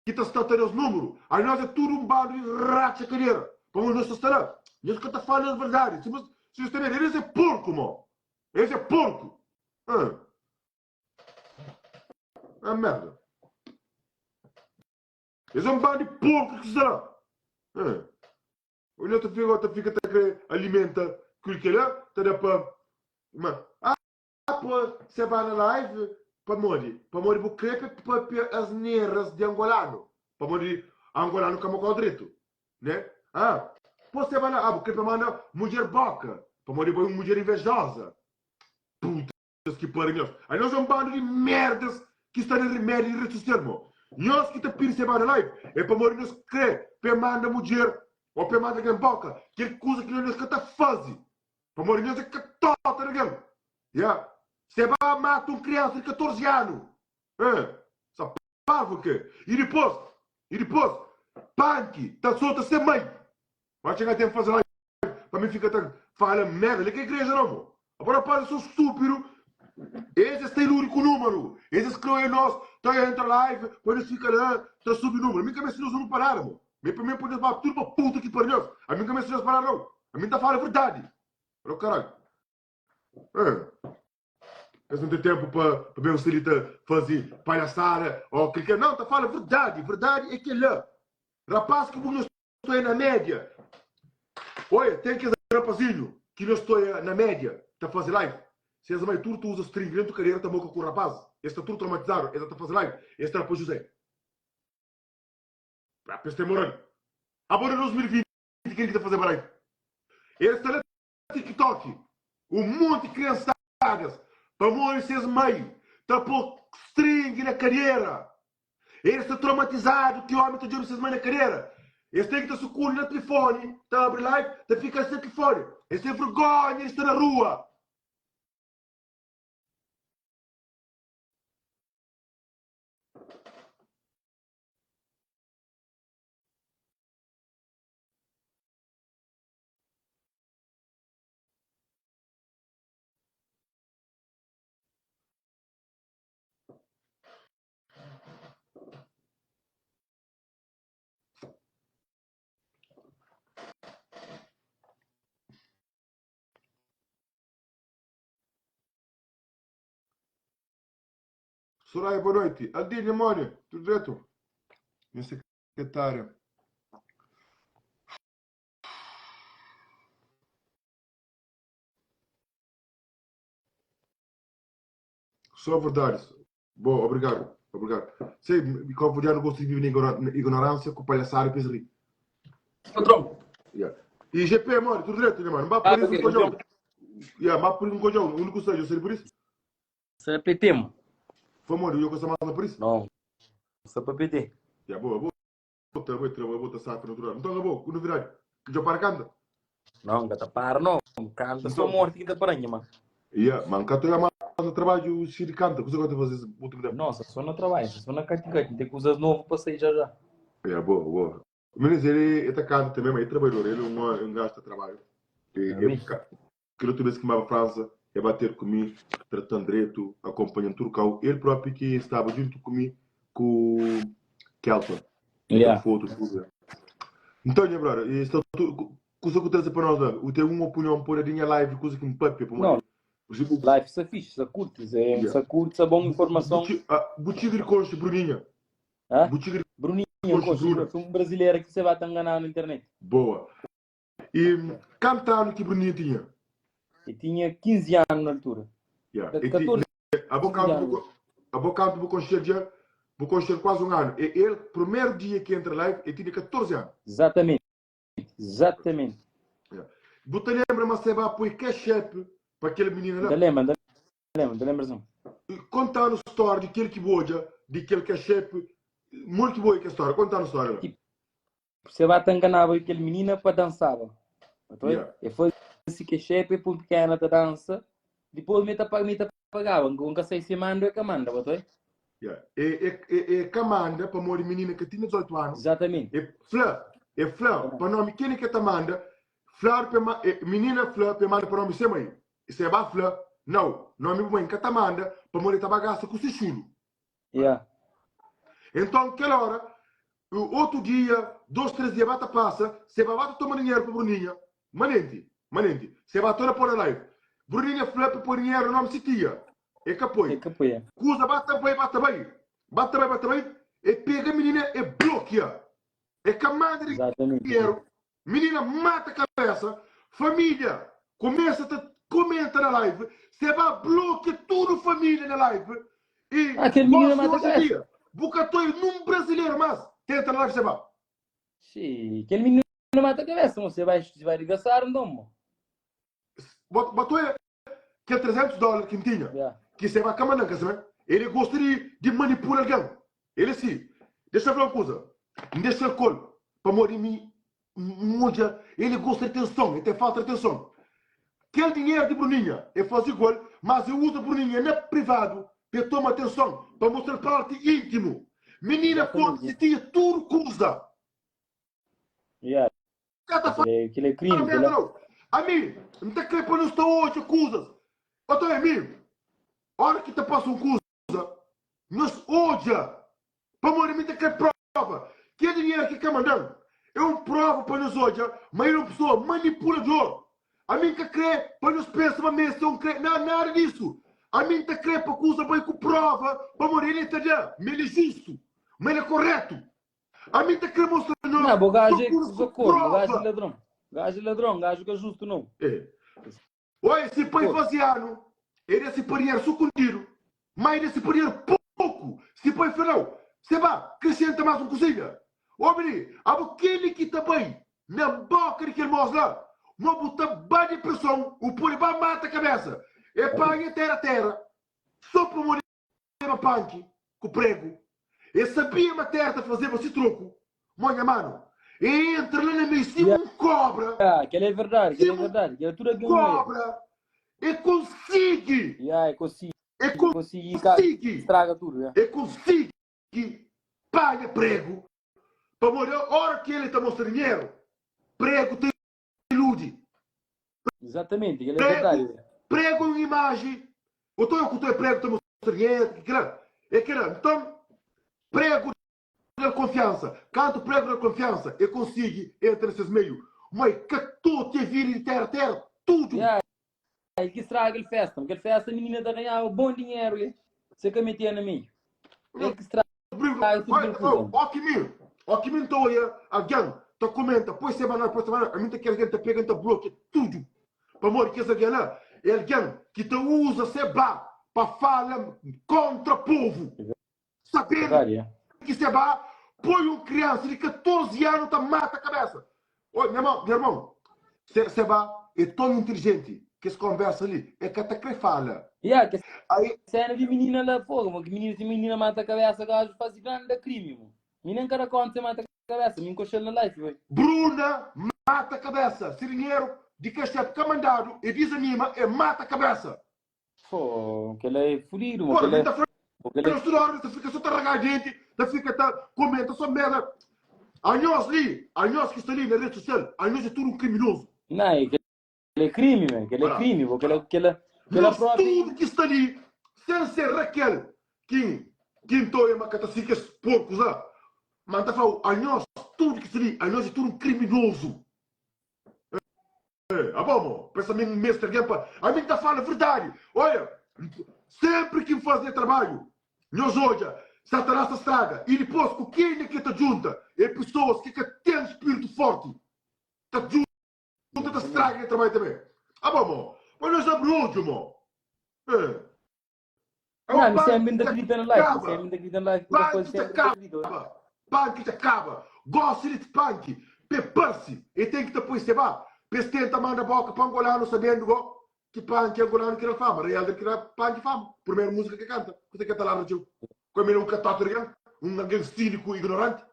Speaker 1: ki ta sta ta da-s númeru. Anhos é tudu un bandu di ratxa kadera. Pamodi nhos ta sta la, nhos ka ta fala nhos verdadi. Si si nhos ta medi, eles é porku, mo. Eles é porku. Ah. Ah, merda. Eles é un bandu di porku ki sta la. Ah. O nhos ta fika, ta fika ta kre alimenta kil kela, ta da pa ma. Ah. Pô se ba na live pamodi? Pamodi bu kre pe papia asneras di angolano? Pamodi angolano ka mokau dretu ne? Ah pô se ba na ah bu kre pe manda mudjer boka pamodi bo é un mudjer invejosa? Putas ki pari nhos. Anhos é un bando di merdas ki sta na remedi di rede social mo. Nhos ki ta pidi se ba na live é pamodi nhos kre pe manda mudjer ou pe manda algen boka kel kuza ki nhos ka ta fazi. Pamodi nhos é katota di algen. Ya. Se ba mata un kriansa di 14 anu. Eh. Sa parvu ke. I dipôs, i dipôs, Panki ta solta se mai. Ba txega ten faze live pa mi fika ta fala merda. Li ka igreja não, mo. Abo rapaz é so stúpido. Es es ta iludi ku númeru. Es es krê nos ta entra live pa nos fika la ta subi númeru. Mi ka meste nos númeru pa nada, mo. Mi pa mi pode ba tudu pa puta ki pariu nhos. Ami ka meste nhos pa nada nau. Ami ta fala verdadi. Olha caralho. Eh. Es não tem tempo pa pa ben sta li ta faze palhaçada ou clicar. Não, ta fala verdade. Verdade é kel-la. Rapaz que bu nhos stoia na média. Olha, tem aquele rapazinho que nhos stoia na média, ta faze live. Se as mãe tudo tu usa string dentro cadeira ta moca com o rapaz. Esse tá tudo traumatizado, esse tá faze live, esse tá pa José. Pra pes tem moral. Abo na 2020 quem que ta faze live? Esse tá na TikTok, um monte de criançadas pamodi ses mãe ta pô string na cadeira. Eles ta traumatizado ki homi ta djobe ses mãe na cadeira. Eles tem ki ta sucundi na telefone, ta abre live, ta fica na telefone. Eles tem vergonha de sta na rua. Soraya, boa noite. Aldinha, mori, tudo direto? Minha secretária. Só verdades. Bom, obrigado. Obrigado. Sei, cabo-verdiano gosta de viver na ignorância com palhaçada e depois ri.
Speaker 3: Patrão.
Speaker 1: Yeah. E GP, mano, tudo direito, né, mano? Não
Speaker 3: Ah,
Speaker 1: por isso
Speaker 3: ok,
Speaker 1: não cojão.
Speaker 3: ok.
Speaker 1: Yeah, mas por isso não cojão. O único seja, eu sei por isso.
Speaker 3: Sa PT, mano.
Speaker 1: Foi, mano, eu gosto mais por isso.
Speaker 3: Não. Sa pa PT.
Speaker 1: Yeah, boa, boa. Bota, bota, bota saco natural. Então, acabou, com novidade. Que já para canta.
Speaker 3: Não, ka ta para, não. Canta só
Speaker 1: Então,
Speaker 3: morte que ta paranha, mano.
Speaker 1: yeah, man, cá tô mais no trabalho, se de canta, que você gosta de fazer esse último tempo?
Speaker 3: Nossa, só no trabalho, só na cati-cati. Tem coisas novas para sair já já.
Speaker 1: Yeah, boa, boa. Mas ele, ele tá canta também, mas ele é trabalhador, ele é um, um gajo de trabalho. E,
Speaker 3: É
Speaker 1: e,
Speaker 3: mesmo?
Speaker 1: Kel otu bes ki N baba Fransa, el ba ter ku mi, trata-m dretu, akonpanha-m tudu kau. El propi ki staba djuntu ku mi ku Kelton. Nu tra
Speaker 3: Yeah.
Speaker 1: fotu, tudu. Nton, nha brother, e sta tu, kusa ku traze pa nos la? U ten un opinion pa da di nha live, kusa ki N papia,
Speaker 3: Não,
Speaker 1: pamodi.
Speaker 3: Life sta fixe, sta kurti, sta kurti, sta bon informason.
Speaker 1: Bu txiga di konxe Bruninha?
Speaker 3: Hã?
Speaker 1: Bu txiga di
Speaker 3: Bruninha,
Speaker 1: konxe
Speaker 3: konxe,
Speaker 1: Bruna?
Speaker 3: Un brasileira ki se ba ta ngana na internet.
Speaker 1: Boa. E kantu anu ki Bruninha tinha?
Speaker 3: E tinha 15 anu na altura.
Speaker 1: Yeah. E ti,
Speaker 3: 14,
Speaker 1: abo
Speaker 3: 15
Speaker 1: kantu
Speaker 3: anu.
Speaker 1: bu, abo kantu bu konxe-l dja, bu konxe-l kuazi un anu. E el, primeru dia ki entra live, e tinha 14 anu.
Speaker 3: Exatamente. Exatamente.
Speaker 1: Yeah. Bu ta lembra ma Seba poi cash app pa kel minina
Speaker 3: Nta
Speaker 1: la?
Speaker 3: lembra, nta lembra, nta lembra sim.
Speaker 1: Kontanu storia di kel ki bu odja, di kel cash app, modi ki bu odja kel storia? Kontanu storia la.
Speaker 3: Tipo, Seba ta enganaba kel minina pa dansaba. Então,
Speaker 1: Yeah.
Speaker 3: E faze cash app, e pui pequena ta dansa, dipôs mi ta mi ta pagaba, nunca sei se manda ou ka manda, botou?
Speaker 1: Yeah. E, e, e, e ka manda pamodi minina ka tinha 18 anu.
Speaker 3: Exatamente.
Speaker 1: E fla, e fla pa nomi keni ke ta manda, fladu pe ma, e, minina fla pe manda pa nomi se mãe. E se ba fla, nau, nomi bu mãe ka ta manda pamodi e ta ba gasta ku se xulu.
Speaker 3: Yeah.
Speaker 1: Enton kel ora, otu dia, dos, tres dia ba ta pasa, se ba ba ta toma dinheru pa Bruninha, manenti, manenti, se ba torna poi na live. Bruninha fla pa poi dinheru na nomi si tia, e ka poi.
Speaker 3: E ka poi, é.
Speaker 1: Kuza ba ta bai, ba ta bai, ba ta bai, ba ta bai, e pega minina e blokia. E ka manda dinheru, Minina mata cabeça, família começa ta comenta na live, cê ba bloquia tudo família na live e
Speaker 3: Ah, kel minina
Speaker 1: gosi
Speaker 3: mata
Speaker 1: hoje
Speaker 3: cabeça.
Speaker 1: dia bu ka toi num brasileiro mas tenta na live cê ba.
Speaker 3: Xii, kel minina mata cabeça, mo, cê vai, cê vai regaçar então, mo.
Speaker 1: Bo toi kel 300 dólar ki N tinha,
Speaker 3: Yeah.
Speaker 1: ki se ba ka manda-m, ka sabe? Ele gosta di, di manipula algen. Ele si, dexa-m fla un kuza, N dexa-l ku el pamodi mi N odja ele gosta di atenson, el ten falta di atenson. Kel dinheru di Bruninha, el faze igual, mas el uza Bruninha na privadu pa el toma atenson, pa mostra-l parti íntimu. Minina konta
Speaker 3: Exatamente.
Speaker 1: si tinha tudu kuza.
Speaker 3: Yeah.
Speaker 1: Ka ta
Speaker 3: Kel é, kel é
Speaker 1: fala
Speaker 3: crime, kel
Speaker 1: merda
Speaker 3: é.
Speaker 1: não. Ami, N ta kre pa nu sta odja kuzas. Oto ami, ora ki ta pasa un kuza, nhos odja. Pamodi mi ta kre prova. Kel dinheru ki ka manda-m é un prova pa nhos odja ma el é un pesoa manipulador. Ami N ka kre pa nhos pensa ma mi é un kre. Na, nada disu. Ami N ta kre pa kuza bai ku prova pamodi el ta da ma el é justu, ma el é koretu. Ami ta kre mostra
Speaker 3: Não,
Speaker 1: nhos
Speaker 3: bo gajo é
Speaker 1: só
Speaker 3: só
Speaker 1: ku
Speaker 3: corno, gajo é
Speaker 1: prova.
Speaker 3: ladrão. Gajo é ladrão, gajo que é justo não.
Speaker 1: É. Oi, si pai
Speaker 3: Corno.
Speaker 1: faze anu, e da si pa dinheru sukundidu, ma e da si pa dinheru poku. Si pai fla nau, se ba, krisenta mas un kuzinha. Obi li, abo keli ki ta bai na boka di kel mos la, ma bu ta ba depreson, u pode ba mata kabesa. E panha tera tera, so pamodi leba panki ku pregu. E sabia ma tera ta fazeba si troku. Mo nha manu, e entra la na meiu sima un kobra.
Speaker 3: Ya, kel é verdadi, kel é
Speaker 1: Sima un
Speaker 3: verdadi. Kel é tudu algen oia.
Speaker 1: kobra. E konsigi.
Speaker 3: Ya, e konsigi,
Speaker 1: E
Speaker 3: konsigi ka
Speaker 1: konsigi.
Speaker 3: straga tudu, ya.
Speaker 1: E konsigi panha pregu. Pamodi ora ki el ta mostra dinheru, pregu ta iludi.
Speaker 3: Exatamente, kel é
Speaker 1: Pregu,
Speaker 3: verdadi.
Speaker 1: pregu é un imaji. O to ku to é pregu ta mostra dinheru, ki kila é kila. Nton, pregu da konfiansa. Kantu pregu da konfiansa, e konsigi entra na ses meiu. Ma e ka tote é vida di tera tera, tudu.
Speaker 3: Ya, el ki straga kel festa. Kel festa minina ta ganhaba bon dinheru li, se ka metia na meiu. El ki straga tudu kel kuza.
Speaker 1: Ó ki mi, ó ki mi N ta oia algen ta komenta, poi se banana, poi se banana, ami N ta kere algen ta pega, N ta blokia tudu. Pamodi kes algen la é algen ki ta uza se ba pa fala kontra povu. Sabendo ki se ba poi un kriansa di 14 anu ta mata kabesa. Oi, nha irmon, nha irmon, se, se ba é ton inteligenti ki es konversa li, e ka ta kre fala.
Speaker 3: Ya, kes
Speaker 1: Aí,
Speaker 3: sena di minina la, fogo, mo, ki minina, si minina mata kabesa, gaju fazi granda krimi, mo. Mi nen ka da konta se mata kabesa, mi nkoxel na life, bai.
Speaker 1: Bruna mata kabesa, si dinheru di cash app ka mandadu, e dizanima, e mata kabesa.
Speaker 3: Pô, kel-la é fudidu, mo.
Speaker 1: Pô,
Speaker 3: Kel-la
Speaker 1: mi ta fla
Speaker 3: pô, kel-la
Speaker 1: nhos tudu óra, ta fika so ta raga denti, ta fika ta komenta so merda. Anhos li, anhos ki sta li na redi sosial, anhos é tudu un kriminozu.
Speaker 3: Não, é kel-la é krimi, man. Kel-la é
Speaker 1: Ora,
Speaker 3: krimi, pô. Kel-la, kel-la, kel-la
Speaker 1: nhos
Speaker 3: própi.
Speaker 1: tudu ki sta li, sen ser Raquel, ki ki N ta oia ma ka ta sigi kes porkus la, ma N ta fla-u, anhos tudu ki sta li, anhos é tudu un kriminozu. Abo mo, pensa mi N meste algen pa. Ami N ta fala verdadi. Oia, senpri ki N faze nha trabadju, nhos odja, Satanás ta straga. I dipôs, ku kenha ki el ta djunta? É pesoas ki ka ten spiritu fórti ta djunta ta straga nha trabadju tanbê. Abo mo, pa nhos abri odju mo.
Speaker 3: Não, mi sempre ta acredita na life, mi sempre ta acredita na life, kuta
Speaker 1: Panki ta kaba, panki ta kaba. Gosi di panki, pe parsi, e ten ki ta poi seba, pe es tenta manda boka pa angolanu sabendu go ki panki angolanu ki dal fama, Rei Helder ki da panki fama, primeru musika ke kanta, kuse ke ta ladra txeu? Ku ami un katatu algen, un algen siniku ignoranti.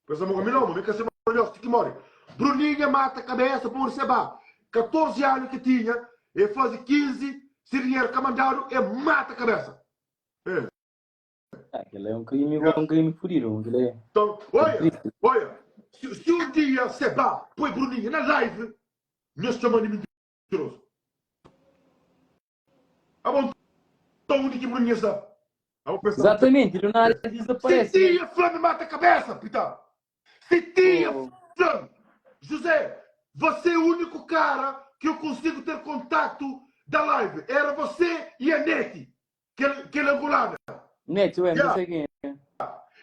Speaker 1: Pensa ma mi não, mi ka sema Deus ti ki morre. Bruninha mata cabeça por seba. 14 anos que tinha, e faze 15, se dinheiro ka mandado, e mata cabeça. É.
Speaker 3: Aquilo é um crime, yeah. um crime fodido. Aquilo é.
Speaker 1: Então, olha, olha, se, se um dia Seba põe Bruninha na live, nós chamamos de mentiroso. Abo então onde que Bruninha está?
Speaker 3: Abo pensa Exatamente, do nada desaparece.
Speaker 1: Se tia Flame mata a cabeça, Pita. Se tia oh. Flame. José, você é o único cara que eu consigo ter contato da live. Era você e a Nete, que, que é angolana.
Speaker 3: Nete, ué, não sei quem é.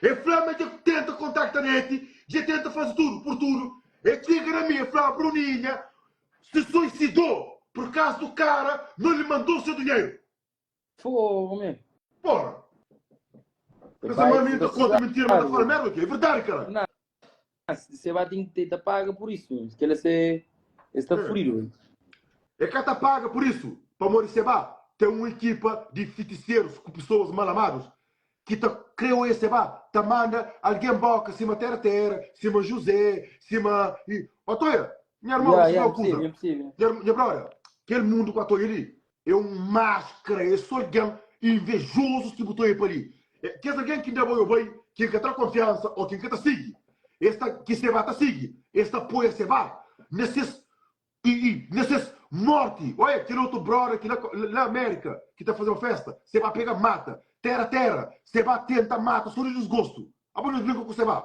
Speaker 1: E Flame que tenta contactar a Nete, já tenta fazer tudo, por tudo. E chega na minha, fala, Bruninha, se suicidou por causa do cara não lhe mandou seu dinheiro.
Speaker 3: Fogo, man.
Speaker 1: Porra. Essa mãe tá conta mentira, mas tá falando merda aqui. É verdade, cara.
Speaker 3: Não, você vai ter que te paga por isso. Que ele se está é. furido.
Speaker 1: É que tá paga por isso. Para morrer Seba, tem uma equipa de feiticeiros com pessoas mal amadas que ta creu esse ba, ta manda alguém boca cima terra terra, cima José, cima e Otoia, minha irmã,
Speaker 3: yeah, yeah, é
Speaker 1: é possível. Minha, minha brother, aquele mundo com a Toia ali é um máscara, é só alguém invejoso se botou aí para ali. É, que alguém que ainda vai bem, que que tá confiança ou quem que tá sigue. Esta que se vai tá sigue, esta apoia se vai. Nesses E, e nesses morte, olha aquele outro brother aqui lá, lá América, que tá fazendo festa, você vai pegar mata, terra terra, você vai tentar mata, só de desgosto. Agora nós brinca com você vai.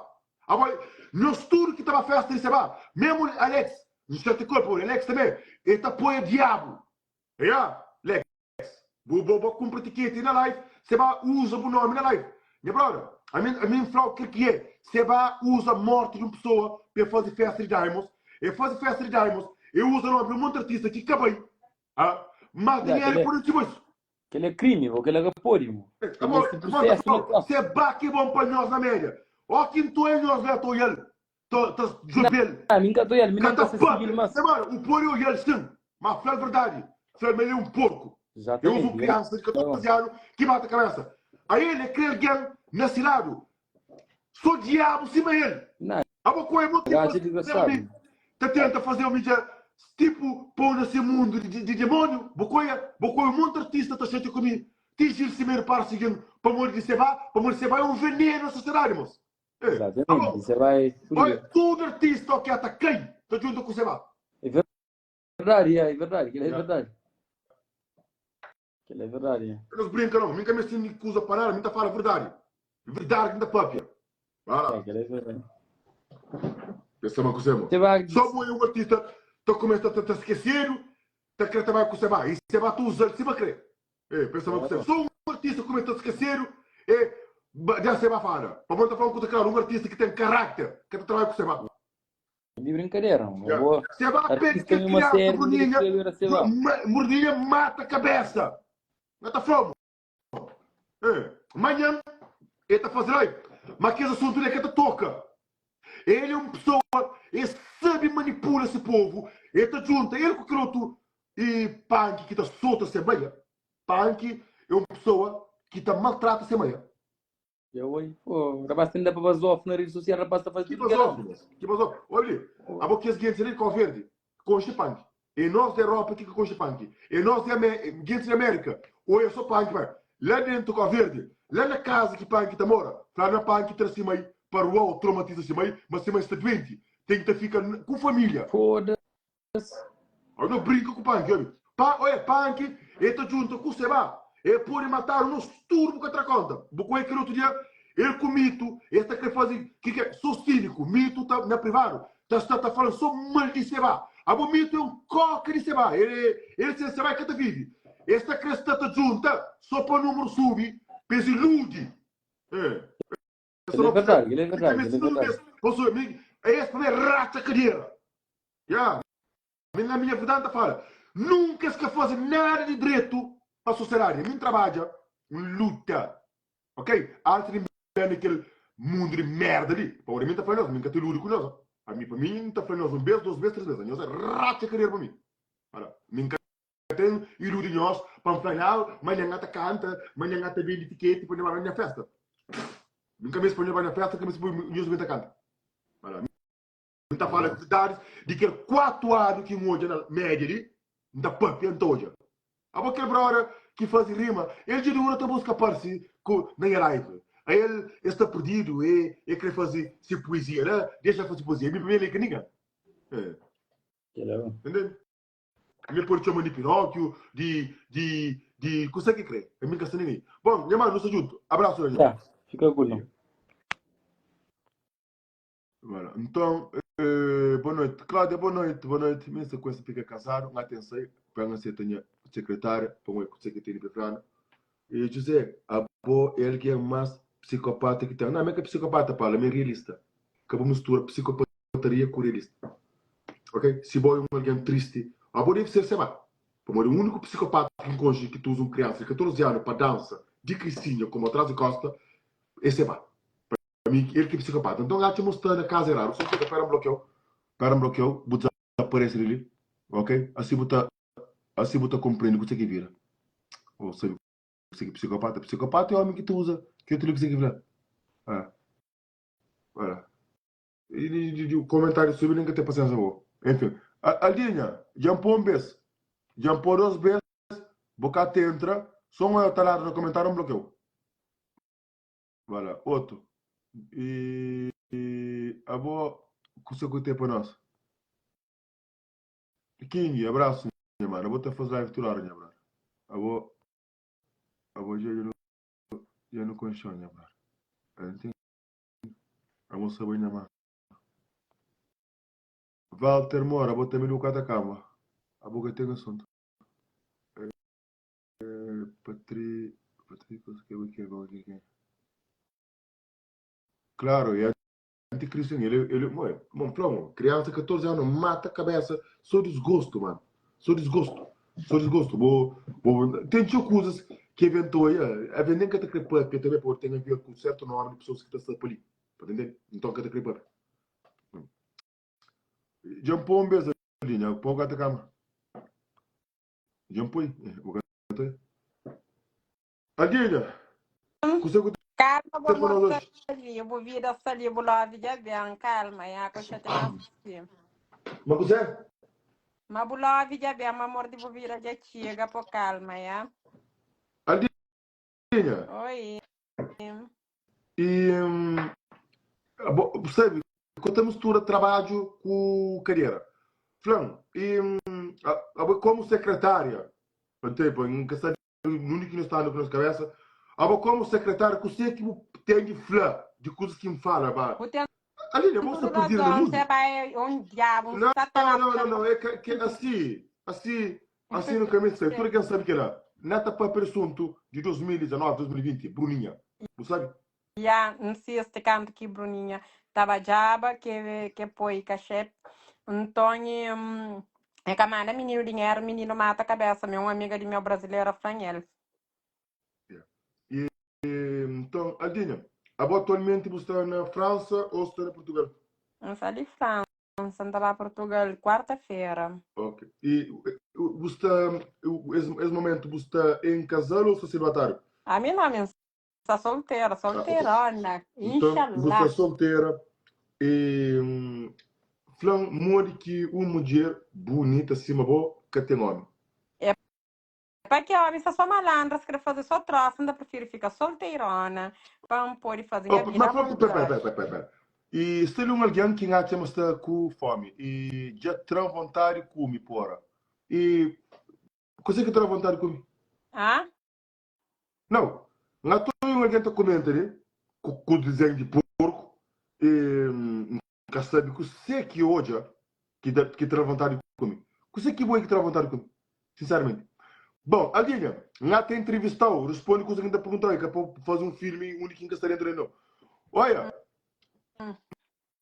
Speaker 1: Agora, nós tudo que tava festa, você vai. Mesmo Alex, não sei te corpo, Alex também, ele tá apoia diabo. Yeah, Alex. Bu bo bo kumpra tiketi na live, se ba uza bu nomi na live. Nha brother, ami ami N flau kel ki é, se ba uza morti di un pessoa pa e fazi festa di Diamonds, e fazi festa di Diamonds, e uza nomi di un monti artista ki ka bai, ah, mas
Speaker 3: Ya,
Speaker 1: dinheru
Speaker 3: kel é,
Speaker 1: pode txiba isso.
Speaker 3: kel é krimi, bo, kel é ka pode, mo.
Speaker 1: Ka
Speaker 3: Kel meste
Speaker 1: bo, bo ta
Speaker 3: prusesu na
Speaker 1: flau,
Speaker 3: kos.
Speaker 1: se ba ki bon pa nhos na média. Ó ki N toi nhos la ta oial, ta ta djobel.
Speaker 3: Nah, mi N ka ta oial, mi
Speaker 1: Ka
Speaker 3: nen
Speaker 1: ta
Speaker 3: ka sa
Speaker 1: papia.
Speaker 3: sigil mas.
Speaker 1: Nha mano, u pode oial sin, ma flal verdadi. Flal ma el é un porku. El uza un
Speaker 3: Exatamente,
Speaker 1: kriansa di 14 anu ki mata kabesa. A el é kre algen na si ladu. So diabu sima el.
Speaker 3: Nah,
Speaker 1: Abo ku el bo ti
Speaker 3: gajo é
Speaker 1: faze
Speaker 3: desgraçado.
Speaker 1: mi ta tenta faze mi dja tipo pou na se mundu di, di demoniu. Bo koia, bo koia un monti artista ta xatia ku mi. Ti Gil Semedo para sigin pamodi di Seba, pamodi Seba é un venenu na sosiedadi, mos. É.
Speaker 3: Exatamente,
Speaker 1: Abo,
Speaker 3: você vai
Speaker 1: olha,
Speaker 3: fuder.
Speaker 1: tudo artista que ata cai, tá junto com Seba.
Speaker 3: É verdade, é, é verdade, aquilo é
Speaker 1: Yeah.
Speaker 3: verdade. Aquilo é verdade, é.
Speaker 1: Eu não brinca não, nunca me sinto acusa para nada, mim tá fala a verdade. Verdade que tá papia. Vai
Speaker 3: É,
Speaker 1: lá.
Speaker 3: aquilo é verdade.
Speaker 1: Pensa uma coisa,
Speaker 3: Você vai.
Speaker 1: Só põe um artista, tá começa a tá esquecido, tá querendo trabalhar com o Seba. E Seba tu usa, se vai crer. É, pensa uma coisa. Só um artista começa a esquecer, é, já Seba fala. Para botar falando com o claro, um artista que tem caráter, que tá trabalhando com o Seba.
Speaker 3: De brincadeira, não.
Speaker 1: Yeah.
Speaker 3: Vou...
Speaker 1: Seba pede
Speaker 3: Artista
Speaker 1: que
Speaker 3: em uma
Speaker 1: criança,
Speaker 3: série,
Speaker 1: Bruninha,
Speaker 3: era Seba.
Speaker 1: Mordinha mata a cabeça. Não tá falando. É. Amanhã, ele tá fazendo aí. Mas que esse assunto ele é que tá toca. Ele é uma pessoa, ele sabe manipula esse povo. Ele tá junto, ele com aquele outro e punk que tá solto sem meia. Punk é uma pessoa que tá maltrata sem meia.
Speaker 3: Eu, oi, pô, rapaz tem dá para basof na rede social, rapaz tá fazendo
Speaker 1: Que
Speaker 3: tudo que
Speaker 1: basof,
Speaker 3: era.
Speaker 1: moço? Que basof? Olha, a boca que gente ali com verde, com punk. E nós da Europa que com punk. E nós de gente da América, ou eu sou punk, vai. Lá dentro com verde, lá na casa que punk tá mora, lá na punk traz cima aí, para o outro traumatiza cima aí, mas cima está doente. Tem que ficar com família.
Speaker 3: Foda-se.
Speaker 1: Eu não brinco com punk, olha. Pa, olha, punk, ele tá junto com o Seba. Ele pode matar o nosso turbo que outra conta. Porque aquele outro dia, ele com mito, ele tá querendo fazer. Que que é? Sou cínico, mito tá na privado. Ta sta ta fala so mal di Seba. Abo mito é un koka di Seba. El el sen Seba el ka ta vivi. Es ta kre sta ta djunta so pa numero subi pa es iludi. Eh. Es
Speaker 3: Kel é
Speaker 1: ta
Speaker 3: verdadi, kel é
Speaker 1: Mi ka
Speaker 3: verdadi,
Speaker 1: meste
Speaker 3: kel é
Speaker 1: nunca
Speaker 3: verdadi.
Speaker 1: es. Paso mi es pa mi ratxa kadera. Ya. Mi na minha vida N ta fala, nunka es ka faze nada di dretu pa sosiedadi. Mi N trabadja, N luta, ok? Antis di N ben na kel mundu di merda li. Pamodi mi N ta fla nhos, mi N ka ta iludi ku nhos. Ami pa mi N ta fla nhos un bes, dos bes, tres bes, nhos é ratxa kadera pa mi. Ala, mi N ka ta iludi nhos pa N fla, nau, manhan N ta kanta, manhan N ta bende tiketi pa nhos ba na nha festa. Mi N ka meste pa nhos ba na festa, N ka meste pa nhos ben ta kanta. Ala. N ta fala verdadis di kel 4 anu ki N odja na media li, N ta papia, N ta odja. Abo kel broda ki fazi rima, el dja dura ta buska parsi ku na nha live. A el e sta perdidu, e e kre fazi si puezia la, dexa fazi puezia. Mi pa mi el e ka ningen. Eh. Entende? Mi pode txoma di Pinókiu, di di di kusa ki kre. Mi ka sta nen aí. Bon, nha manu, nu sta djuntu. Abrasu, Daniel.
Speaker 3: Tá, fika ku no.
Speaker 1: Voilà. Nton, eh, boa noite. Cláudia, boa noite, boa noite. Mi sta com fica casado, nga tem sai, pa nga seta nha secretária, pa nga ku secretária pe flano. E José, abo é alguém mais psicopata que tem. Não, me que psicopata, Paulo, me realista. Ka bu mistura psicopataria com realista. Ok? Se bo é um alguém triste, abo deve ser seba. Pamodi o único psicopata que encontra que tu usa um criança de 14 anos para dança de Cristinha como atrás de costa, é seba. Pa mi el ki psikopata. Nton atxa mo sta na kaza eradu. So fika pera n blokeu, pera n blokeu, bu dezaparese di li, ok? Asi bu ta, asi bu ta konprende kuse ki vira. Ô sabe kuse ki psikopata? Psikopata é omi ki ta uza ki otu li kuse ki fla. Ah, ora. I di, di, di komentariu subi nen ka ten pasiensa bo. Enfin, Aldinha, dja n pô un bes, dja n pô dos bes, bo ka ta entra, so n oiau ta ladra na komentariu n blokeu. Wala, otu. I abo kusa ku ten pa nos? King, abrasu nha mano. Abo ta faz live tudu ora nha brother. Abo abo dja dja nu dja nu konxeu nha brother. Enten abo sabe nha mano. Walter Moura, abo tambi du ka ta kamba. Abo ka ten asuntu. Patri, Patri, que, que, que, que. Claro, é anticristo, ele, ele, mãe, bom, flão, criança 14 anos mata a cabeça, só desgosto, mano. Só desgosto. Só desgosto. Bo, bo, tem txeu coisas que inventou aí, a vender que tá querer papia também pode ter a ver com certo nome de pessoas que tá está ali. Tá entendendo? Então que tá querer papia. Já pô um beijo ali, né? Pô gata cama. Dja N poi. Bu ka ta. Adinha, kuzê ku
Speaker 4: Calma, bu
Speaker 1: ten pa
Speaker 4: amor
Speaker 1: nos
Speaker 4: sta
Speaker 1: oji?
Speaker 4: ali, bu vida sta li, bu love dja ben, calma, ya, ka xatia más si.
Speaker 1: Ma kuzê?
Speaker 4: Ma bu love dja ben, ma amor di bu vida dja txiga, po calma, ya.
Speaker 1: Aldinha,
Speaker 4: Oi.
Speaker 1: e bo, bu sabe, ku ta mistura trabadju ku kadera. Fla-m, e abo komu sekretária, pa N ka sabe nunde ki nos ta anda ku nos kabesa, abo komu sekretária, kuse ki bu ten di fla di kuzas ki N fala ba?
Speaker 4: Bu ten
Speaker 1: Aline, bo sta
Speaker 4: tudu
Speaker 1: perdida na
Speaker 4: razon,
Speaker 1: mundu.
Speaker 4: se bai é un diabu, un
Speaker 1: Não,
Speaker 4: satanás.
Speaker 1: não, não, não, é que, que assim, assim, assim no caminho sai. Tudo quem sabe que lá. Nata papel assunto de 2019, 2020, Bruninha. Bu sabe?
Speaker 4: Ya, N sisti kantu ki Bruninha ta badjaba ke ke poi kaxep. Nton, e ka manda mininu dinheru, mininu mata kabesa. Mi un amiga di meu brazilera fla-m el.
Speaker 1: Yeah. E, então, Aldinha, abo atualmente bu sta na França ou sta na Portugal?
Speaker 4: N sta di França, N ta ba Portugal kuarta-fera.
Speaker 1: Ok. E bu sta, es, es momento bu sta em casal ou sta celibatário?
Speaker 4: Ami não, ami N sta soltera,
Speaker 1: Ah, ok.
Speaker 4: solterona,
Speaker 1: Então, bu sta
Speaker 4: inxalá.
Speaker 1: soltera e hum, fla-m modi ki un mudjer bunita sima bo ka ten omi.
Speaker 4: É Pa ki omi sta so malandras kre faze so trosa nta prifiri fika solteirona pa n pode faze
Speaker 1: Oh,
Speaker 4: nha
Speaker 1: ma
Speaker 4: vida
Speaker 1: pera, pera, pera,
Speaker 4: avontadi.
Speaker 1: pera, pera, pera. E sta li un algen ki N atxa ma sta ku fomi e dja tra-m vontadi kume, pora. E kuzê ki tra vontadi kume?
Speaker 4: Ah?
Speaker 1: Nau, N ata un algen ta kumenta li ku, ku dizenhu di porku e N. Ka sabe kuse ki odja ki da ki tra vontadi di kume. Kuse ki bo é ki tra vontadi di kume? Sinseramenti. Bon, Aldinha, N ata entrevista-u, responde kusa ki N ta pergunta-u, é ka pa faze un filmi undi ki N ka sta dentu del nau. Oia,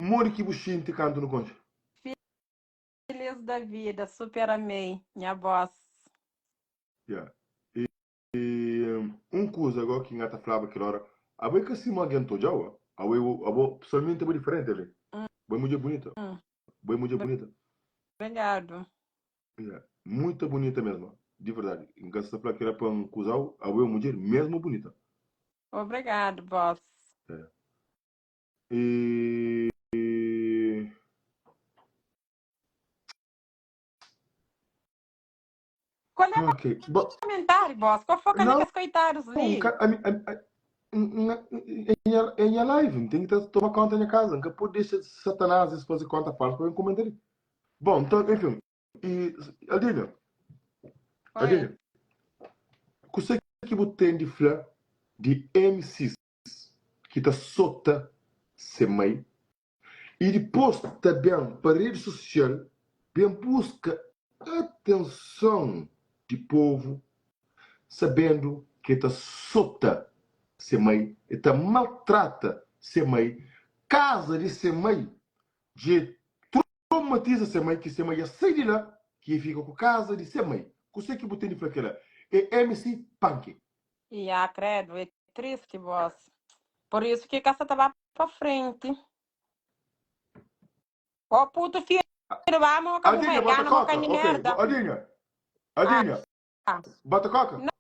Speaker 1: modi ki bu xinti kantu nu konxe?
Speaker 4: Feliz da vida, super amei nha voz.
Speaker 1: Yeah. E un kuza go ki N ta flaba kel ora, abo é ka sima algen ta odja-u, abo é abo pesoalmenti abo é diferenti ali. Bo é mudjer bunita. Bo é mudjer bunita.
Speaker 4: Obrigadu.
Speaker 1: Yeah. Muita bunita mesmo, di verdadi. N ka sta fla kela pa N kuza-u, abo é un mudjer mesmo bunita.
Speaker 4: Obrigadu, boss.
Speaker 1: Yeah. E
Speaker 4: Qual é
Speaker 1: Ok. Bo,
Speaker 4: comentário, boss? Qual foca
Speaker 1: não,
Speaker 4: naqueles coitados li?
Speaker 1: ka, a, mi- a, a, n- n- é nha, é nha live, n tem que ta- toma conta da minha casa, nunca pode deixar Satanás fazer conta falsa para eu comentar ali. Bom, então, enfim, e Aldinha,
Speaker 4: Oi.
Speaker 1: Aldinha, kuse ki bu tem de fla de MCs ki ta sota se mãe E dipôs ta ben pa redi sosial ben buska atenson di povu sabendu ki e ta sota se mai, e ta maltrata se mai, kaza di se mai dja e traumatiza se mai ki se mai dja sai di la ki e fika ku kaza di se mai. Kuse ki bu ten di fla kela? E MC Panki.
Speaker 4: Ya credo, é triste boss. Por isso que ka sa ta ba pa frente. Ó puto filho, ba moca bu
Speaker 1: Aldinha,
Speaker 4: mãe,
Speaker 1: bota
Speaker 4: gana moca
Speaker 1: coca.
Speaker 4: ni
Speaker 1: Ok,
Speaker 4: merda.
Speaker 1: Aldinha,
Speaker 4: Ah,
Speaker 1: Aldinha, bota coca.
Speaker 4: não,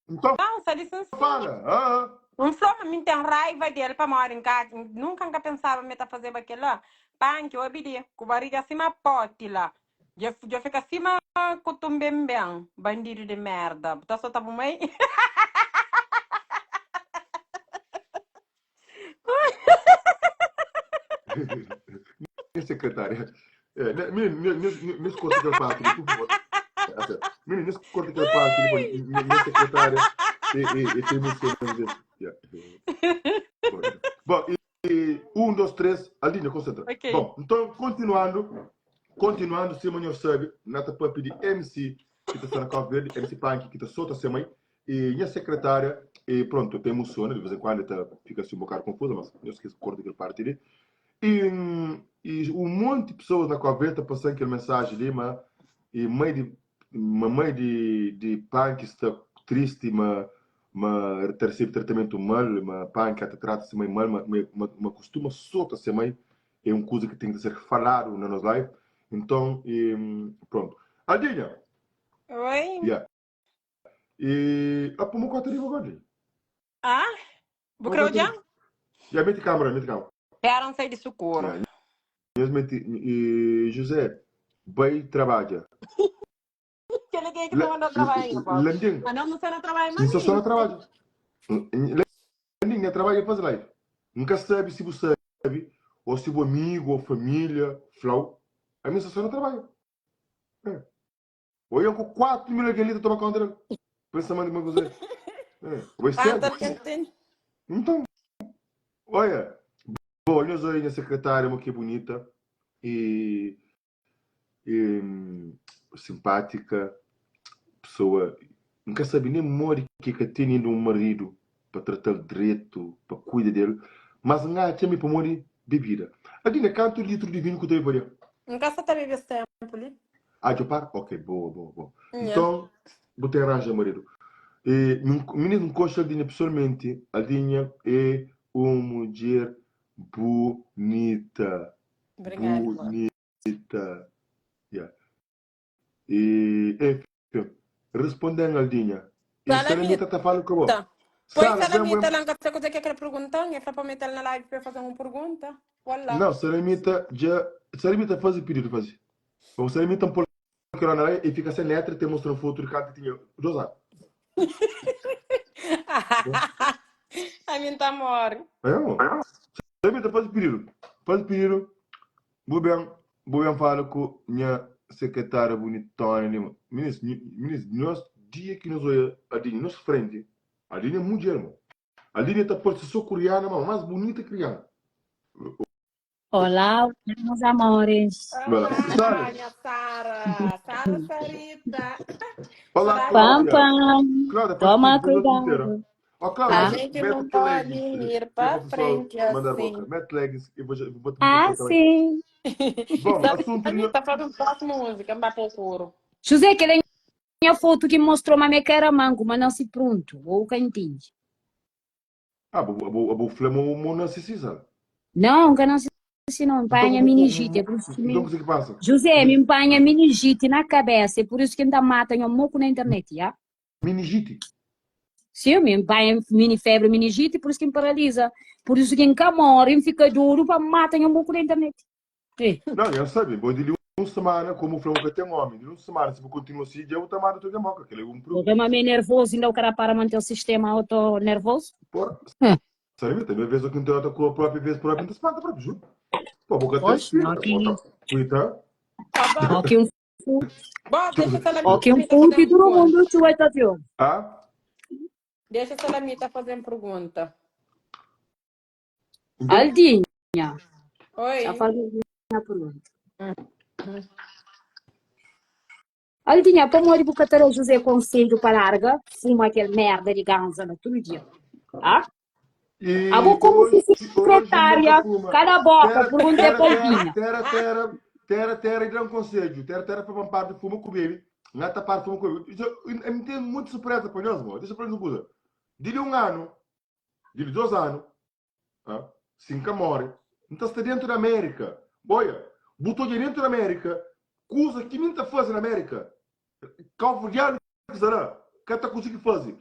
Speaker 1: Então
Speaker 4: sa licencinha.
Speaker 1: fala. Ah,
Speaker 4: Um flor, mas mim tem raiva dele pa mora em casa. Nunca nunca pensava me tá fazendo aquilo lá. Panque, obedi, com barriga acima pote lá. Já, já fica acima cutumbembem, bandido de merda. Tá só tá bom mãe?
Speaker 1: Minha secretária. É, né, menino, nesse corta aquela parte ali, por favor. É, sério. Menino, nesse corta aquela parte ali, minha, minha secretária e, e, e tem muito que yeah. Bom, e, e, um, dois, três, Aldinha, concentra.
Speaker 4: Ok.
Speaker 1: Bom, então, continuando, continuando, se o sabe, nata papi de MC, que está na Cabo Verde, MC Punk, que está solta sem mãe, E nha secretária, e pronto, ta emociona, de vez em quando ta fica assim um bocado confusa, mas nhos que corta aquele parte ali. E, e um monte de pessoas na Cabo ta passando aquele mensagem ali, mas e mãe de mamãe de de punk está triste, mas mas ta recebe tratamento mal, mas punk até trata se mãe mal, mas, mas, mas costuma solta se mãe, é uma coisa que tem que ser falado na nossa live. Então, e, pronto. Aldinha.
Speaker 4: Oi.
Speaker 1: Yeah. E a puma kota riba godi.
Speaker 4: Ah? Bu
Speaker 1: Puma
Speaker 4: krê
Speaker 1: kota
Speaker 4: odja?
Speaker 1: riba. Ya mete câmera, mete câmera.
Speaker 4: Pera N sai di sukuru.
Speaker 1: Ya, nhos mete e José bai trabadja.
Speaker 4: Kel-li kenha ki ta manda trabadja nha pobre?
Speaker 1: Landim,
Speaker 4: Ma nos nu sta na trabadja
Speaker 1: N sta só na
Speaker 4: manenti.
Speaker 1: trabadja. Landim, nha trabadja é faze live. N ka sabe si bu sabe ou si bu amigu ou família fla-u. Ami N sta só na trabadja. É. Oian ku 4 mil algen li ta toma konta del. Pensa ma ma kuzê. É, oi
Speaker 4: Quanto
Speaker 1: sério.
Speaker 4: algen ten?
Speaker 1: Então, olha, bom, nhos oi nha secretária, mo que é bonita e, e hum, simpática, pessoa, nunca sabe nem modi que ka tem ainda um marido pa tratal dreto, pa cuida dele, mas n atxa mi pamodi bebida. Adina, kantu litro di vinho ku ta bebe pa dia?
Speaker 4: N ka sa ta bebe es tempu li.
Speaker 1: Ah, djo para? Ok, boa, boa, boa.
Speaker 4: Nha.
Speaker 1: Então, bu ten ranja marido. E, minino, N konxe Aldinha pessoalmente. Aldinha é un mudjer bunita.
Speaker 4: Obrigado, amor.
Speaker 1: Bunita. Yeah. E, enfim, responde-m, Aldinha. E Salamita
Speaker 4: Salamita.
Speaker 1: ta fala ku bo.
Speaker 4: Poi
Speaker 1: Sara, ben,
Speaker 4: Salamita
Speaker 1: ben.
Speaker 4: la N ka sa kuzê ki el kre pergunta-m. El fla pa mete-l na live pa el faze-m un pergunta. Wala.
Speaker 1: Não, Salamita dja. Salamita faze pedidu, faze. Bom, Salamita N pô-l kel na live, el fika sen letra, el te mostra-m fotu di kantu el tinha 2 anu.
Speaker 4: Ami N ta móre.
Speaker 1: É, amor. Salamita faze pedidu. Faze pedidu. Bu ben, bu ben fala ku nha sekretária bunitona li. Minis, minis, nos dia ki nos oia Adinha nos frenti, Adinha é mudjer, mo. Adinha ta parse so ku Rihanna, ma más bunita ki Rihanna.
Speaker 2: Olá, meus amores.
Speaker 1: Olá,
Speaker 4: Olá, minha Sara. Sara Sarita.
Speaker 1: Olá,
Speaker 4: Será que
Speaker 2: Pam,
Speaker 1: Cláudia.
Speaker 2: pam.
Speaker 1: Cláudia, faz
Speaker 2: Toma
Speaker 1: tudo, eu vou te
Speaker 2: cuidado.
Speaker 1: meter. Ó, Cláudia,
Speaker 4: a
Speaker 2: Ah,
Speaker 4: gente
Speaker 1: mete
Speaker 4: não
Speaker 1: teu
Speaker 4: pode
Speaker 1: leggings,
Speaker 4: ir
Speaker 1: que é
Speaker 4: para
Speaker 1: para o pessoal
Speaker 4: frente
Speaker 1: mandar
Speaker 4: assim.
Speaker 1: boca. Mete leggings e vou, vou te meter
Speaker 2: ah,
Speaker 1: também.
Speaker 2: sim.
Speaker 1: Bom, assunto de...
Speaker 4: Salamita faz um próximo música, vai para o couro.
Speaker 2: José, aquela minha foto que mostrou, mas me que era mango, mas não se pronto. Ou que entende.
Speaker 1: Ah, vou, vou, vou falar mo mo na Cisa.
Speaker 2: Não, que não se se não
Speaker 1: Então,
Speaker 2: empanha
Speaker 1: o,
Speaker 2: meningite, é por isso que
Speaker 1: então
Speaker 2: me...
Speaker 1: o que é que passa?
Speaker 2: José, me empanha meningite na cabeça, é por isso que ainda mata um moco na internet, já?
Speaker 1: Meningite.
Speaker 2: Sim, me empanha mini febre, meningite, por isso que me paralisa. Por isso que em morre, fica duro para matar um moco na internet. Ei.
Speaker 1: Não, eu sabe, vou de uma semana, como o Flamengo tem homem, de uma semana, se eu continuo assim, eu vou tomar do teu moca, que ele é um
Speaker 2: Eu
Speaker 1: problema.
Speaker 2: também meio nervoso, ainda o cara para manter o sistema auto nervoso.
Speaker 1: Porra,
Speaker 2: Hum.
Speaker 1: sabe, também vez que não com a própria vez própria, não se mata próprio, juro. Pô, boca tem
Speaker 2: Poxa,
Speaker 1: espírito,
Speaker 2: aqui,
Speaker 1: tá?
Speaker 4: Tá bom.
Speaker 2: aqui um,
Speaker 4: Bom, deixa a Salamita
Speaker 2: aqui um
Speaker 4: fazer
Speaker 2: ponto e todo
Speaker 4: pergunta.
Speaker 2: mundo te vai estar
Speaker 1: Ah?
Speaker 4: Deixa a Salamita fazer pergunta.
Speaker 1: Então,
Speaker 2: Aldinha, já
Speaker 4: Oi.
Speaker 2: faz a pergunta. Aldinha, como ele buca ter José conselho para larga, fuma aquele merda de ganza no todo dia. Ah?
Speaker 1: E
Speaker 2: Ah, vou como
Speaker 1: hoje,
Speaker 2: se
Speaker 1: hoje nunca
Speaker 2: secretária,
Speaker 1: fuma.
Speaker 2: cala a boca,
Speaker 1: Terra,
Speaker 2: pergunta
Speaker 1: terra,
Speaker 2: para
Speaker 1: terra,
Speaker 2: Aldinha.
Speaker 1: terra, terra, terra, terra, e dá um conselho. Terra, terra, para parte fuma com o bebê. Nata parte fuma com o bebê. Isso, Eu eu me tenho muita surpresa para nós, mano. Deixa para nós uma coisa. Dile um ano, dile 2 anos, ah, cinco morre. Então está dentro da América. Olha, botou dentro da América, coisa que nem está fazendo na América. Calvo-diano que será, que está conseguindo fazer.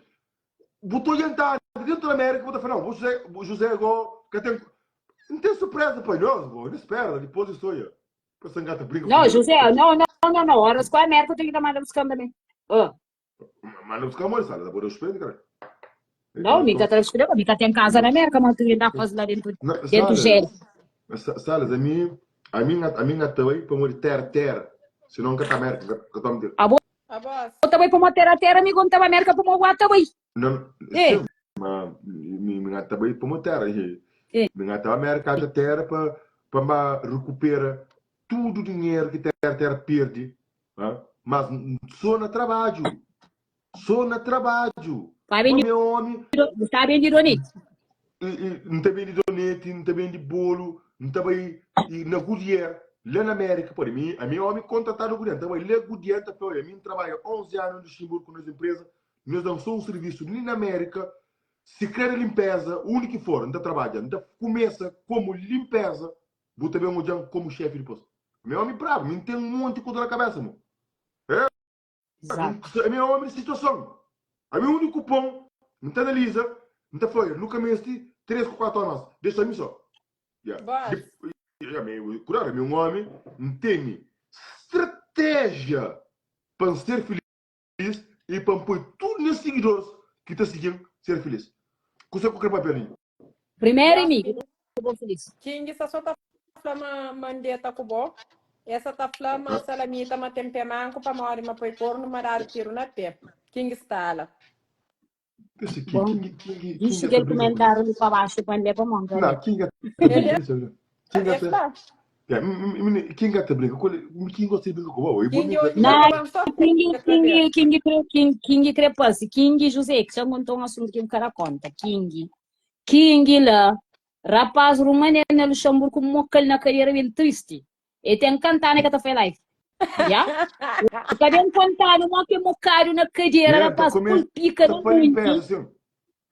Speaker 1: Botou dentro dentro da América, botou falar, não, o José, o José agora, que tem, não tem surpresa para nós, bro. Não espera, depois isso aí. Essa gata brinca
Speaker 2: Não,
Speaker 1: comigo.
Speaker 2: José, não, não, não, não. Horas com a América eu tenho que dar mais buscando também. Ah,
Speaker 1: Mas não buscar mais, sabe? Da boa respeito, cara.
Speaker 2: não, Mica tá escolhendo, Mica tem casa na América, mas tu ainda faz lá dentro,
Speaker 1: Não,
Speaker 2: dentro do gelo.
Speaker 1: Salles, Salles, a mim, a mim, a mim também para morrer terra, terra. Se não, cata América, que tá me
Speaker 2: A boa
Speaker 4: A voz.
Speaker 2: também para uma terra, terra, amigo, não tava América para uma guata também.
Speaker 1: Não,
Speaker 2: Ei.
Speaker 1: sim, mas me me também para uma terra. E
Speaker 2: Ei.
Speaker 1: me tá América a terra para para recuperar tudo o dinheiro que terra terra perde. ah? Mas só na trabalho. Só na trabalho.
Speaker 2: Vai bem
Speaker 1: O meu homem
Speaker 2: Está bem de donete.
Speaker 1: e, e, não tem bem de donete, não tem bem de bolo, não tem bem e na Goodyear, lá na América, por mim, a minha homem contratado no Goodyear, então lá Goodyear, tá falando, a mim trabalha 11 anos no Luxemburgo nas empresas, nós damos só um serviço nem na América, se quer limpeza, o único que for, não trabalha, não começa como limpeza, vou também um dia como chefe depois. Meu homem bravo, me tem um monte de coisa na cabeça, mano.
Speaker 2: Exato.
Speaker 1: É meu homem de situação. A meu único pão, não te analisa, não te foi, nunca me este 3 ou 4 anos. Deixa a mim só. Yeah.
Speaker 4: Boss.
Speaker 1: De, yeah, meu, cuidado, meu homem não tem estratégia para ser feliz e para pôr tudo nesses seguidores que estão seguindo ser feliz. Consegue qualquer papel
Speaker 2: Primeiro, amigo, eu vou feliz.
Speaker 4: King sa só tá flama mandeta kubo. Essa tá flama salamita ma tempe manco pa mori ma poi corno ma dar tiro na pé. King stala.
Speaker 1: Esse
Speaker 2: Bom,
Speaker 1: King, King, King,
Speaker 2: Deixa aquele comentário ali para baixo para ler para mão.
Speaker 1: Não, King
Speaker 4: Ele é
Speaker 1: King
Speaker 4: é flá.
Speaker 1: King até brinca com King gosta de brincar com o
Speaker 4: King hoje
Speaker 2: Não,
Speaker 4: tá só
Speaker 2: King, King, King, King, King crepasse, King José, que já contou um assunto que o cara conta. King, King lá, rapaz romano na Luxemburgo, mocal na carreira bem triste. E tem cantar na que tá faz live. Já? Tá bem contando, mo que mocado na cadeira, rapaz, pulpica no monte.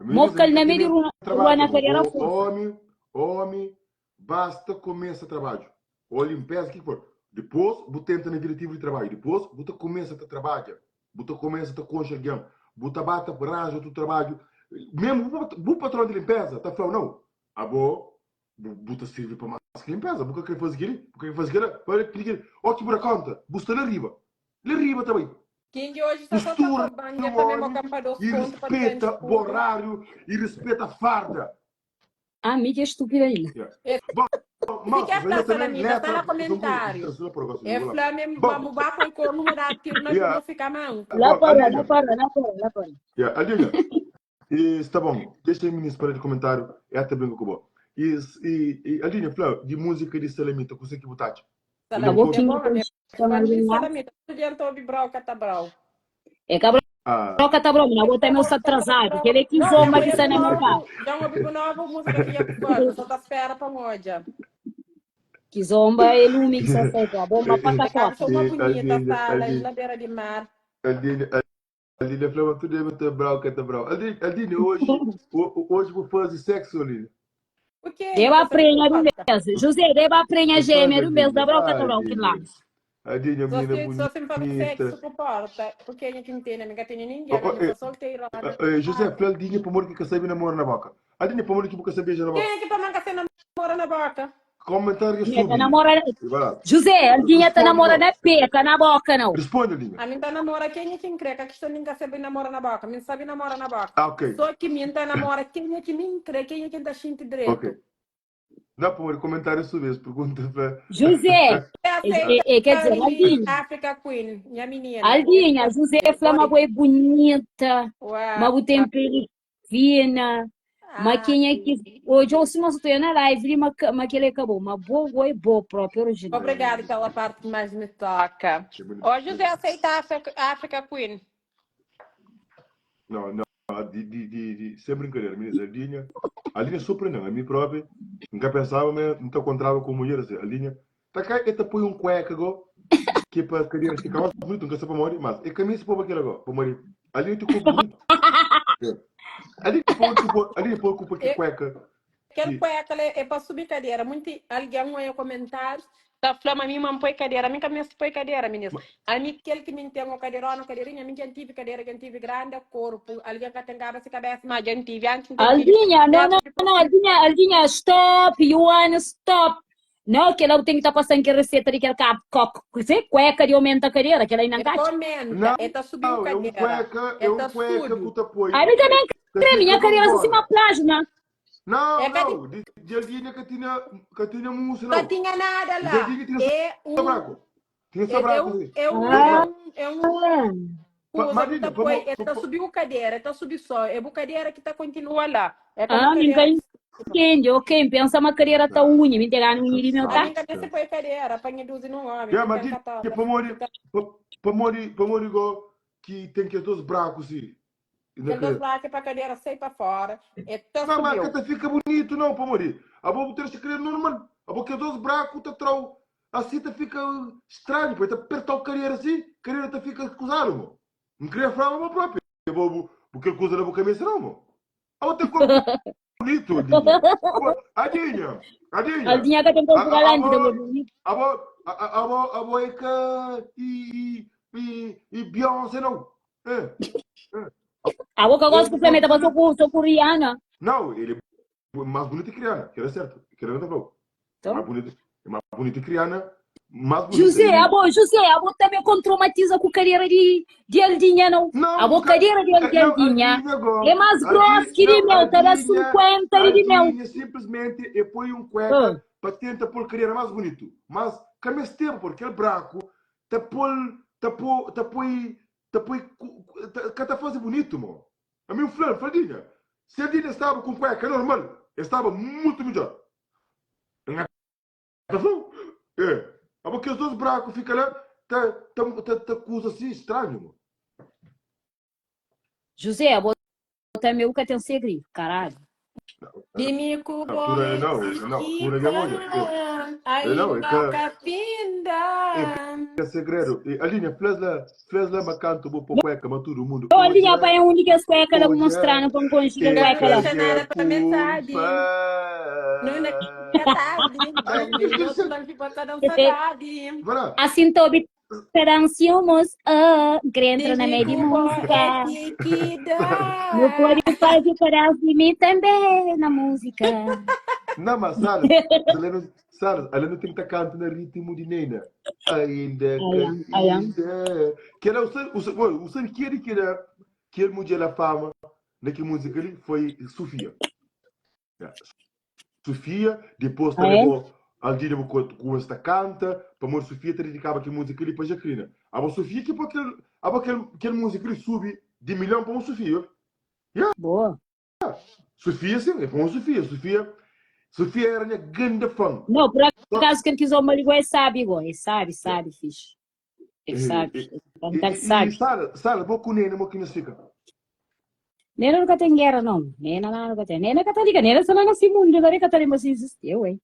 Speaker 2: Mocal na meio rua na cadeira força.
Speaker 1: Homem, homem, basta começa trabalho. Ou limpeza, o que for. Depois, você entra na vida de trabalho. Depois, você começa a trabalhar. Você começa a concha alguém. Você bate, arranja outro trabalho. Mesmo o patrão de limpeza tá falando, não. Ah, bom, você serve para mais que limpeza. Você quer fazer aquilo? Você quer fazer aquilo? Para aquilo. Ó, que por conta. Você está lá arriba. Lá arriba também.
Speaker 4: King hoje está só
Speaker 1: Postura
Speaker 4: tá
Speaker 1: do
Speaker 4: também mo
Speaker 1: homem
Speaker 4: campa dos
Speaker 1: e
Speaker 4: pontos para
Speaker 1: respeita o horário e respeita a farda.
Speaker 2: Ah, amiga é estúpida ainda.
Speaker 1: Yeah. Bom,
Speaker 4: Se quer
Speaker 1: malta,
Speaker 4: pra Salamita, tá lá comentário. É flá mesmo,
Speaker 1: Bom.
Speaker 4: vamos baixo e corno ma dar tiro na
Speaker 1: Yeah.
Speaker 4: pé fica manco.
Speaker 2: Lá
Speaker 1: Bom,
Speaker 2: para,
Speaker 1: Alinha.
Speaker 2: lá para, lá para, lá para.
Speaker 1: Yeah, Alinha, e, está bom, deixa aí ministro para de comentário, é até brinca com o. E, e, e Aline, fla di múzika di Salamita, kuzê ki bu ta atxa?
Speaker 2: Abo
Speaker 4: Salamita
Speaker 2: ki
Speaker 4: é
Speaker 2: mi
Speaker 4: bom,
Speaker 2: ta
Speaker 4: ami é
Speaker 2: txoma
Speaker 4: fã
Speaker 2: di
Speaker 4: di
Speaker 2: nha.
Speaker 4: Salamita. Tudu dia N ta obi Brau ka ta brau.
Speaker 2: É ka
Speaker 1: Ah,
Speaker 2: brau ka ta brau, mas abo também sta atrasado. Kel é
Speaker 4: Não,
Speaker 2: kizomba
Speaker 4: dja
Speaker 2: ki sta
Speaker 4: obi
Speaker 2: na
Speaker 4: bu
Speaker 2: merkadu.
Speaker 4: novu, dja N obi bu novu múzika ki dja bu faze, só ta spera pa N odja.
Speaker 2: Kizomba é lumi ki sta sai pa bomba pa
Speaker 4: É
Speaker 2: ka
Speaker 4: kantu
Speaker 2: kota.
Speaker 4: uma bonita
Speaker 1: Aline,
Speaker 4: sala
Speaker 1: Aline,
Speaker 4: na beira de mar.
Speaker 1: Aline, Aline fla ma tudo é ta brau ka ta brau. Aline, Aline, hoje, hoje vou fazer sexo, Aline.
Speaker 4: O quê?
Speaker 2: Deba
Speaker 4: Você sabe
Speaker 2: prenha
Speaker 4: que
Speaker 2: do
Speaker 4: gosta?
Speaker 2: mês. José, deba prenha
Speaker 1: Vou
Speaker 2: gêmea
Speaker 1: fazer,
Speaker 2: do mês. Da
Speaker 1: Aline.
Speaker 2: brau ka ta
Speaker 1: Ai,
Speaker 2: brau ki lá.
Speaker 1: Aline. Aline,
Speaker 4: Só
Speaker 1: menina
Speaker 4: se, só se me fazer
Speaker 1: bonita.
Speaker 4: sexo com porta. Porque quem é que entende? Nunca tem ninguém,
Speaker 1: Oh, oh,
Speaker 4: eu
Speaker 1: eh,
Speaker 4: sou solteirona.
Speaker 1: eh, José, fla Aldinha para amor que sabe namoro na boca. Aldinha, para amor que nunca sabe beijar na
Speaker 4: Quem
Speaker 1: boca.
Speaker 4: é que para mancar sem namora na boca?
Speaker 1: Comentário
Speaker 2: Minha tá
Speaker 1: subi.
Speaker 2: namora.
Speaker 1: E vai lá.
Speaker 2: José, Aldinha tá
Speaker 1: Responde,
Speaker 2: namora
Speaker 1: não.
Speaker 2: na peca, na boca não.
Speaker 1: Responde, Aldinha.
Speaker 4: A mim tá namora quem é quem crê, que a questão nunca sabe namora na boca, mim sabe namora na boca.
Speaker 1: Ah, ok.
Speaker 4: Só que mim tá namora quem é que mim crê, quem é quem tá xinte direito.
Speaker 1: Ok. Não, por amor, comentário subi. As perguntas para.
Speaker 2: José,
Speaker 4: É
Speaker 2: é,
Speaker 4: aceita
Speaker 2: é, é, quer dizer,
Speaker 4: ali
Speaker 2: Aldinha.
Speaker 4: África Queen, minha menina.
Speaker 2: Aldinha, José fla ma
Speaker 4: Oi.
Speaker 2: bo é bonita, ma
Speaker 4: Uau.
Speaker 2: bu tem pele fina, ma quem é que hoje eu se não estou na live, li, ma, ma que ele acabou, ma boa boa é boa própria original.
Speaker 4: Obrigada pela parte que mais me toca. Ó, José, aceita a África, África Queen.
Speaker 1: Não, não. De, de, de, de, sem brincadeira, meninas, a linha, a linha surpreendeu, a mim própria, nunca pensava, mas nunca encontrava com mulher assim, a linha, tá cá, eta põe um cueca agora, que é para a cadeira ficar mais bonito, nunca sabe para morrer, mas é caminho se pôr aquilo agora, para morrer. A linha ficou bonito. É. A linha põe, tipo, a linha põe com que cueca.
Speaker 4: Aquele
Speaker 1: Que...
Speaker 4: cueca é, é para subir cadeira. Muito, alguém olha comentários, tá falando, a mim não põe cadeira, a mim também se põe cadeira, menino. A mim, aquele que me tem uma cadeirona, uma cadeirinha, a mim já tive cadeira, já tive grande corpo, alguém que tem cabeça, cabeça, mas já tive, antes não tive.
Speaker 2: Aldinha, não, não, não, Aldinha, Aldinha, stop, you wanna stop. Não, que ela tem que estar passando que receita de aquele cap, coco, sei, cueca de aumenta a cadeira, que ela ainda
Speaker 4: É
Speaker 2: não cacha.
Speaker 4: comenta,
Speaker 1: Não,
Speaker 4: é tá subindo
Speaker 1: é um
Speaker 4: cadeira,
Speaker 1: cueca,
Speaker 4: é
Speaker 1: é um
Speaker 4: tá
Speaker 1: cueca
Speaker 4: subi.
Speaker 1: que te apoia.
Speaker 2: Aí também
Speaker 1: Tá
Speaker 2: creme, minha
Speaker 1: fica
Speaker 2: cadeira assim
Speaker 1: bombona.
Speaker 2: uma plasma.
Speaker 1: Não,
Speaker 4: É que
Speaker 1: não, de, de Aldinha que tinha, que tinha música,
Speaker 4: não
Speaker 1: não.
Speaker 4: tinha nada
Speaker 1: De
Speaker 4: lá.
Speaker 1: Aldinha tinha
Speaker 4: É
Speaker 1: só
Speaker 4: um,
Speaker 1: braco. Tinha só
Speaker 4: é, é
Speaker 1: braco,
Speaker 4: um,
Speaker 1: assim.
Speaker 4: é um,
Speaker 2: Ah,
Speaker 4: é um, é um
Speaker 1: Pa-
Speaker 4: coisa que
Speaker 1: Marinha,
Speaker 4: tá
Speaker 1: pa-
Speaker 4: põe, é
Speaker 1: pa-
Speaker 4: tá
Speaker 1: pa-
Speaker 4: subiu cadeira, tá subiu só, é bu cadeira que tá continua lá. É que
Speaker 2: ah,
Speaker 4: bu
Speaker 2: ninguém
Speaker 4: cadeira
Speaker 2: entende, ok, pensa uma cadeira tá
Speaker 1: Não,
Speaker 2: unha, me pegar no unha de meu
Speaker 4: A
Speaker 2: tá?
Speaker 4: mim também se põe cadeira, apanha duas num homem,
Speaker 1: Yeah,
Speaker 4: não
Speaker 1: mas
Speaker 4: tem
Speaker 1: diz que
Speaker 4: católica.
Speaker 1: para morrer, para morrer, para morrer igual que tem que dois bracos assim. Na
Speaker 4: Tem dois
Speaker 1: cadeira.
Speaker 4: lá que é para cadeira sai para fora, é tá
Speaker 1: Não, mas que
Speaker 4: subiu.
Speaker 1: até fica bonito, não, para morrer. A boa ter esta cadeira normal. A boa que dois bracos, tá trau. Assim tá fica estranho, pô. Tá apertar o cadeira assim, cadeira tá fica acusado, mano. Não queria falar uma própria. Eu vou, porque acusa na boca cabeça, não, mano. A outra corpo bonito, Adinha. Adinha, Adinha.
Speaker 2: Aldinha que tem
Speaker 1: A,
Speaker 2: corpo
Speaker 1: a, a,
Speaker 2: galante, tem
Speaker 1: boa,
Speaker 2: corpo bonito.
Speaker 1: a, boa, a, a, a, boa, a boa é que e, e, e, e Beyoncé, não. É, é.
Speaker 2: A boca gosta que o
Speaker 1: Corpo
Speaker 2: Flamengo
Speaker 1: bonito.
Speaker 2: passou com, sou com Rihanna.
Speaker 1: Não, ele é mais bonito que Rihanna, que era certo. Que era falou. É mais
Speaker 2: Então,
Speaker 1: bonito, é mais bonito que Rihanna, mais bonita.
Speaker 2: José,
Speaker 1: Ele...
Speaker 2: a boa, José, a boa também com traumatiza com cadeira de, de Aldinha, não. A
Speaker 1: Não,
Speaker 2: boa
Speaker 1: ca...
Speaker 2: cadeira de, de
Speaker 1: não,
Speaker 2: Aldinha
Speaker 1: Aldinha, go.
Speaker 2: é mais grossa
Speaker 1: Aldinha,
Speaker 2: que de
Speaker 1: não,
Speaker 2: meu, tá dá
Speaker 1: Aldinha,
Speaker 2: 50 de meu.
Speaker 1: Aldinha simplesmente e põe um
Speaker 2: Ah.
Speaker 1: cueca para tentar pôr cadeira mais bonito. Mas, que mesmo tempo, porque aquele braco tá pôr, tá pôr, tá põe, tá põe, tá, que tá fazer bonito, mano. A mim, Flan, Faldinha, se a Aldinha estava com cueca normal, estava muito melhor. Não Tá bom? É. Ah, Porque os dois bracos ficam lá, tá, tá, tá, tá coisa assim estranho, mano.
Speaker 2: José, a boa também nunca tem segredo, caralho.
Speaker 4: De mim com
Speaker 1: Não, tu não, não, não, tu não é olha. É, não, é
Speaker 4: ainda
Speaker 1: que, é
Speaker 4: capinda.
Speaker 1: que é segredo. E, Aline, fez lá, fez lá, mas canto, vou pôr cueca, mas todo mundo.
Speaker 2: Ô,
Speaker 1: Hoje
Speaker 2: Aldinha,
Speaker 1: é,
Speaker 2: pai, é onde que as cuecas lá
Speaker 1: hoje é,
Speaker 2: mostrando para um cônjuge
Speaker 1: é
Speaker 2: a
Speaker 4: Não
Speaker 2: cueca lá.
Speaker 4: deixa nada para metade. Não na tarde,
Speaker 1: Ai,
Speaker 4: dois minutos, não ficou tão saudade.
Speaker 1: Vai lá.
Speaker 2: Assim, tobi Teranciamos, ah, que entra na
Speaker 4: De
Speaker 2: meio de
Speaker 4: mim com
Speaker 2: música.
Speaker 4: é que
Speaker 2: Não
Speaker 4: dá.
Speaker 2: pode fazer pedaço de mim também na música.
Speaker 1: Não, mas Sara, ela não, Sara, ela não tem que estar cantando no ritmo de Nena. Ainda
Speaker 2: Ayam, ayam.
Speaker 1: ainda. Que era o o o sabe que ele que era que ele mundial a fama naquela música ali foi Sofia. Yeah. Sofia, depois
Speaker 2: Ah,
Speaker 1: também
Speaker 2: é?
Speaker 1: vou Aldina com esta canta, para amor Sofia te dedicava aquela música ali para Jaqueline. A Sofia que aquele, aquele, aquele música ali sube de milhão para uma Sofia. Yeah.
Speaker 2: Boa.
Speaker 1: Sofia, sim, é para uma Sofia. Sofia. Sofia era nha grande fã.
Speaker 2: Não, por acaso que ele quis uma língua, é sabe, igual. É sabe, sabe, fixe. Ele sabe.
Speaker 1: E,
Speaker 2: Ele tá
Speaker 1: e, e
Speaker 2: sabe.
Speaker 1: Sara, Sara, bo ku Nena, mo ki nhos fika?
Speaker 2: Nena nunca tem guerra, não. Nena lá nunca tem. Nena católica, Nena só lá nesse mundo, agora católica mas existiu, hein?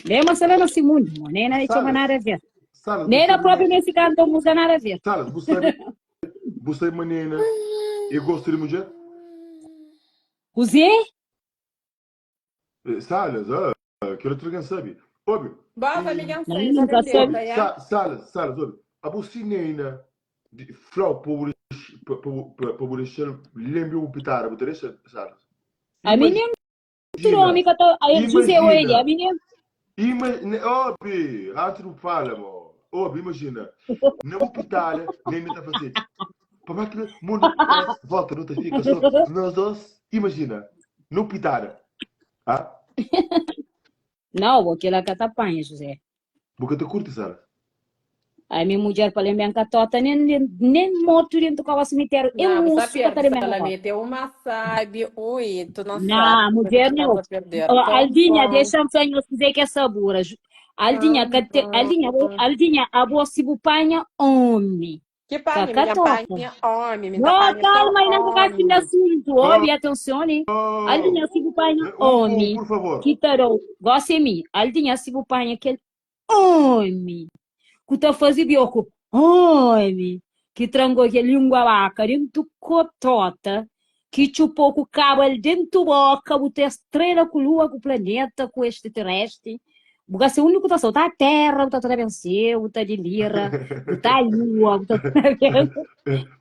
Speaker 2: Nena só lá nesse mundo, Nena não tinha
Speaker 1: Sara,
Speaker 2: nada a ver.
Speaker 1: Sara, bu
Speaker 2: Nena
Speaker 1: sabe
Speaker 2: próprio
Speaker 1: ma,
Speaker 2: nem se canta música nada a ver.
Speaker 1: Sara, bu sabe, bu sabe ma Nena e gosta di mudjer?
Speaker 2: Kuzê?
Speaker 1: Eh, Salas, ah, kel outro alguém sabe. Obi,
Speaker 4: Bota
Speaker 1: e,
Speaker 4: ninguém
Speaker 2: Não,
Speaker 4: sei, já
Speaker 2: nunca
Speaker 4: vendeu,
Speaker 2: sabe.
Speaker 4: tá,
Speaker 1: obi,
Speaker 4: já?
Speaker 1: Sa, Salas, Salas, obi. Abo si Nena di, flau pa bu deix- pa, pa, pa, pa bu deixa lembre bu pitara, bu ta deixa, Salas?
Speaker 2: A mim nem tudo
Speaker 1: Imagina,
Speaker 2: homem que tá. Aí José ou ele, a
Speaker 1: imagina,
Speaker 2: mim nem.
Speaker 1: imagina, obi, antes do fala, mo. Obi, imagina, na bu pitara, Nena ta fala assim, pa máquina, mundo parece, volta, não te fica só, nós dois, imagina, no pitara, ah?
Speaker 2: Não, aquela que tá apanha, José.
Speaker 1: Bu ka ta kurti, Sara?
Speaker 2: Ai, minha mulher para lembrar que tota nem nem morto dentro do cemitério. É
Speaker 4: Não,
Speaker 2: um
Speaker 4: você
Speaker 2: osso que tá
Speaker 4: perde,
Speaker 2: lembrando
Speaker 4: ela
Speaker 2: cota.
Speaker 4: meteu uma sabe, ui, tu não sabe
Speaker 2: Não,
Speaker 4: o que
Speaker 2: mulher
Speaker 4: tu
Speaker 2: não.
Speaker 4: estás a perder.
Speaker 2: Ó,
Speaker 4: Tão
Speaker 2: Aldinha,
Speaker 4: bom.
Speaker 2: deixa-me só eu dizer que é sabura. Aldinha, que te, Aldinha, Aldinha, a boa se panha homem.
Speaker 4: Que panha,
Speaker 2: Caca
Speaker 4: minha
Speaker 2: tota.
Speaker 4: panha, homem, minha
Speaker 2: Não,
Speaker 4: panha tão
Speaker 2: calma, ainda não tocaste no
Speaker 4: homem.
Speaker 2: assunto. Olha, atenção, né? Aldinha, se panha
Speaker 1: Um por um,
Speaker 2: homem.
Speaker 1: por favor.
Speaker 2: Que tarou. Gosta de mim. Aldinha, se panha aquele homem. Que tá fazendo bioco. Homem. Que trangou aquele língua vaca dentro cotota. Que chupou com o cabo ali dentro boca. Botou estrela com lua, com o planeta, com extraterrestre. Buka se único tá soltar a terra, tá toda venceu, tá de lira, tá a lua, tá toda venceu.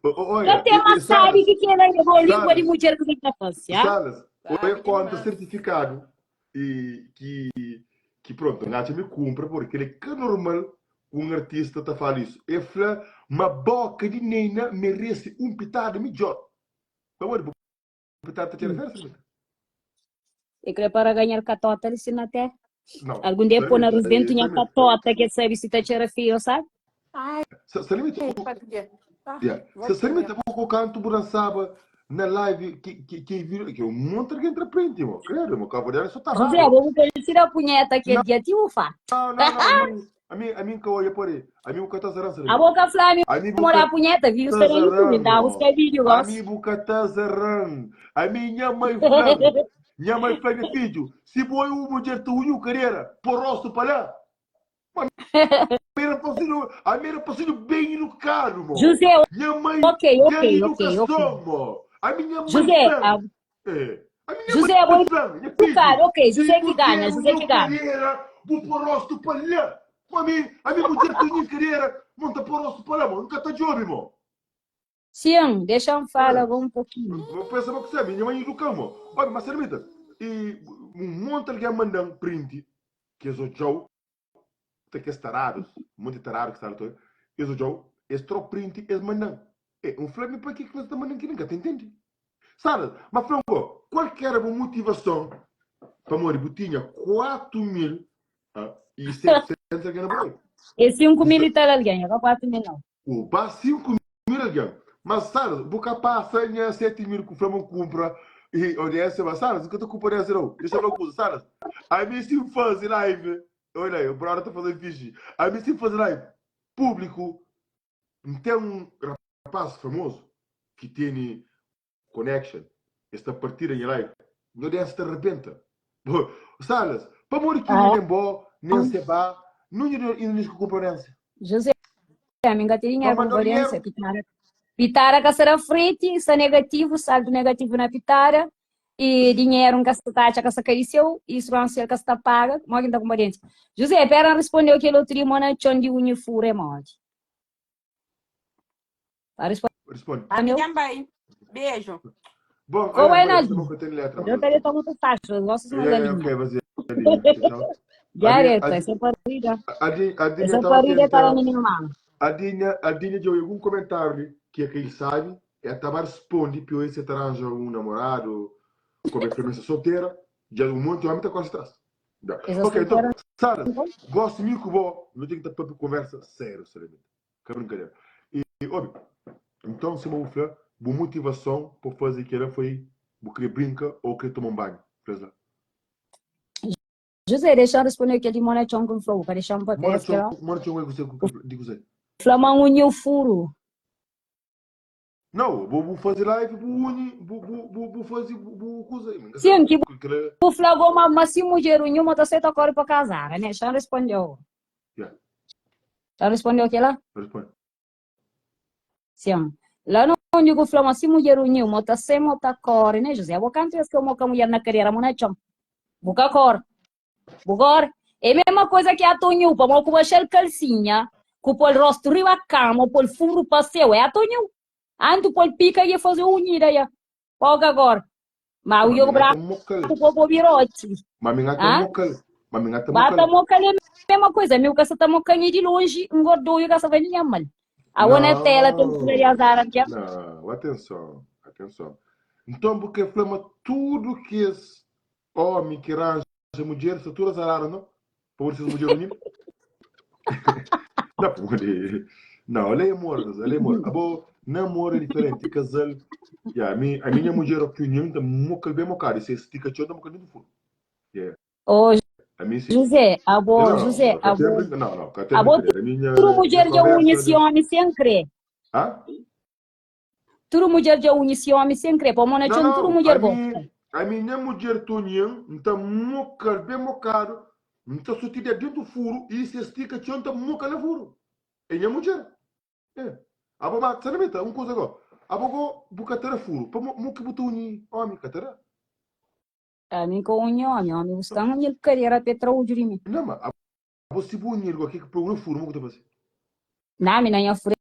Speaker 1: Olha,
Speaker 2: Até uma sabe
Speaker 1: Salas,
Speaker 2: que que ela levou língua de
Speaker 1: Salas,
Speaker 2: mulher que tem que fazer, ah?
Speaker 1: Salas, olha
Speaker 4: Sabe
Speaker 1: conta
Speaker 4: demais.
Speaker 1: certificado e que, que pronto, a Nath me cumpre porque ele é que normal um artista tá falando isso. Ele fala, uma boca de Nena merece um pitado melhor. Então, olha, pitado tá te refere,
Speaker 2: E queria para ganhar catota ali se na terra.
Speaker 1: Não.
Speaker 2: Algum dia pôr na
Speaker 1: Salimita,
Speaker 2: dentro tinha
Speaker 1: Salimita.
Speaker 2: catota que sabe se tá cheira fio, sabe?
Speaker 4: Ai,
Speaker 1: Salimita,
Speaker 4: pode ver. Ah,
Speaker 1: yeah.
Speaker 4: vou
Speaker 1: Salimita,
Speaker 4: te ver.
Speaker 1: vou canto por dançava na live que que que viu que um monte de gente aprende, irmão. Credo, irmão, cabo dela só tá
Speaker 2: José,
Speaker 1: raro.
Speaker 2: vou tirar a punheta aquele dia, tipo fá.
Speaker 1: Não, não, não, a mim, a mim, a mim que olha por aí. A mim o que tá zarando,
Speaker 2: A boca flame,
Speaker 1: A mim
Speaker 2: morar a punheta, viu?
Speaker 1: tá
Speaker 2: Será YouTube, dá
Speaker 1: zarando.
Speaker 2: buscar vídeo,
Speaker 1: A
Speaker 2: gosto.
Speaker 1: mim buca tá zarando. A minha mãe flan. Minha mãe fala, meu filho, se boi uma mulher tu uniu carreira, por rosto para lá. Mas a minha passinho, a minha passinho bem educado, mo.
Speaker 2: José,
Speaker 1: Minha mãe
Speaker 2: ok,
Speaker 1: tem
Speaker 2: ok, ok,
Speaker 1: educação,
Speaker 2: ok.
Speaker 1: mo. A minha mãe
Speaker 2: José,
Speaker 1: flan.
Speaker 2: a-
Speaker 1: É. A minha
Speaker 2: José,
Speaker 1: mãe
Speaker 2: vou
Speaker 1: flan, minha filho.
Speaker 2: educar, ok,
Speaker 1: Se
Speaker 2: José que ganha,
Speaker 1: você
Speaker 2: José que
Speaker 1: uniu
Speaker 2: ganha.
Speaker 1: carreira, vou pôr rosto para lá. A mim, a minha mulher tem uniu carreira, monta pôr rosto para lá, mo. Nunca tá de homem, mo.
Speaker 2: Sim, deixa-me falar
Speaker 1: É.
Speaker 2: um pouquinho.
Speaker 1: Vou pensar para você, minha mãe educou, mo. Olha, mas Sarmita, e um monte de alguém mandando print, que é o Joe, tem que tarados, um monte de tarado que está lá, eles o Joe, esse troco print, eles mandam. É, um flame para que que você está mandando que nunca te entende. Sabe, mas Franco, qual que era a motivação para morrer? Tinha 4 mil ah, e 700 alguém na boia.
Speaker 2: E 5 mil e tal alguém, agora 4 mil não.
Speaker 1: O ba 5 mil alguém. Mas sabe, boca passa em 7 mil que o Flamengo compra e audiência, mas sabe, nunca te culpa audiência não. Deixa eu falar uma coisa, sabe? A mim se faz live, olha aí, o brother tá fazendo fixe. A mim se faz live público, tem um rapaz famoso que tem connection, está partida em live, a audiência te arrebenta. Salas, para morrer que
Speaker 2: Ah.
Speaker 1: nem bom, nem se vá, não ainda não compra audiência.
Speaker 2: José, a minha gatinha
Speaker 1: Para mandar
Speaker 2: concorrência,
Speaker 1: dinheiro.
Speaker 2: pitara. Pitara que será frente, está negativo, saldo negativo na pitara, e dinheiro que se taxa que se caiceu, e segurança que se tá paga, como é que tá com audiência? José, pera respondeu aquele outro dia, mona chon de unha fura mode. Para responder,
Speaker 1: Responde.
Speaker 2: meu.
Speaker 4: Amiga, bem. Beijo.
Speaker 1: Bom,
Speaker 2: Qual
Speaker 1: olha,
Speaker 2: é,
Speaker 1: vai,
Speaker 2: Nadine?
Speaker 1: eu tenho letra.
Speaker 2: Eu teria tomado taxa, eu gosto de uma
Speaker 1: É,
Speaker 2: galinha.
Speaker 1: ok, mas é. Tchau.
Speaker 2: Diareta,
Speaker 1: A
Speaker 2: essa parida.
Speaker 1: Adinha, Adinha
Speaker 2: Essa
Speaker 1: tava
Speaker 2: parida para
Speaker 1: tentando.
Speaker 2: menino mal.
Speaker 1: Adinha, Adinha deu algum comentário que é que ele sabe, é tava responde que hoje você arranja um namorado, como é que solteira, já um monte de homem tá quase atrás. Já.
Speaker 2: Essa
Speaker 1: Ok, então,
Speaker 2: solteira.
Speaker 1: Sara, gosto muito que vou, não tem que estar para conversa sério, seriamente. Que brincadeira. E, óbvio, então, se eu vou falar, boa motivação para fazer que era foi, vou querer brinca ou querer tomar um banho. Fla-s la.
Speaker 2: José, dexa-m responde kel di mó na txon ki N fla-u, ka dexa-m
Speaker 1: Mó
Speaker 2: papia
Speaker 1: na
Speaker 2: es kel
Speaker 1: txon,
Speaker 2: ó.
Speaker 1: mó na txon é kuzê ku di kuzê?
Speaker 2: Fla ma N unhi-u furu.
Speaker 1: Nau, bo bu faze live bu unhi, bu bu bu bu faze bu bu kuza, mi N ka
Speaker 2: Sin,
Speaker 1: sabe
Speaker 2: ki
Speaker 1: kel
Speaker 2: bu fla go ma ma si mudjer unhi-u ma ta seta kóre pa kazara, ne? Xa-m responde-u.
Speaker 1: Ya,
Speaker 2: Xa-m responde-u kel-la?
Speaker 1: responde.
Speaker 2: Sin. La na undi ku fla ma si mudjer unhiu, mo ta sai, mo ta kore, ne José? Abo kantu es ke mo ka mudjer na kadera, mo na txon. Bu ka kore. Bu kore. É mesma coisa ki ata unhiu, pamo ku baxal kalsinha, ku pol rostu riba kama, pol furu pa seu, é ata unhiu. Antu pol pika e faze unhida ya. Pau ka kore. Ma o
Speaker 1: Ma mi
Speaker 2: yogo
Speaker 1: nga ta
Speaker 2: braku
Speaker 1: mokal.
Speaker 2: po po biroti.
Speaker 1: Ma mi nga ta
Speaker 2: Hã?
Speaker 1: mokal. Ma mi nga ta
Speaker 2: Ba ta
Speaker 1: mokal.
Speaker 2: mokal é mesma coisa. Mi ka sa ta mokan e di longe, ngordou e ka sa vai ninha mal. Awo na tela tem filha de
Speaker 1: Não,
Speaker 2: azar aqui.
Speaker 1: não, atenção, atenção. Então bu quer fla ma tudo que es homem que ranja mulher, sta tudo azarado, não? Pamodi ses mulher unir? Não, pamodi. Não, ale é amor, ale é amor. Abo, namoro é diferente, casal. Yeah, a, mi, a minha mulher que uniu, tá mokal bem mocado. Se estica tchau, tá mokal dentro do furo. Yeah.
Speaker 2: Ô,
Speaker 1: A mim sim.
Speaker 2: José, abo,
Speaker 1: Não,
Speaker 2: José,
Speaker 1: não, cá tem
Speaker 2: abo,
Speaker 1: brinca, não, não, cá tem
Speaker 2: abo
Speaker 1: brincadeira. A minha,
Speaker 2: tudo
Speaker 1: minha
Speaker 2: mulher já une
Speaker 1: conversa
Speaker 2: esse
Speaker 1: de.
Speaker 2: homem sem crer.
Speaker 1: Hã?
Speaker 2: Tudo mulher já une esse homem sem crer. Pô, na
Speaker 1: Não,
Speaker 2: tchon, tudo
Speaker 1: não,
Speaker 2: mulher
Speaker 1: a
Speaker 2: gosta.
Speaker 1: mim, a minha mulher Toninha, tá mocal, bem mocado, tá sutida dentro do furo e se estica tchau, tá mocal no furo. É minha mulher. É. Abo ba, sabe, um coisa agora. Abo go, bu catara furo. Pa mo que bu uni, homem, catara.
Speaker 2: A mim com um homem, homem buscando um cadeira pe tra uju de mim.
Speaker 1: Não, mas abo se bu uni, que que pôr no furo, mo que tá fazer?
Speaker 2: Na mina nha fure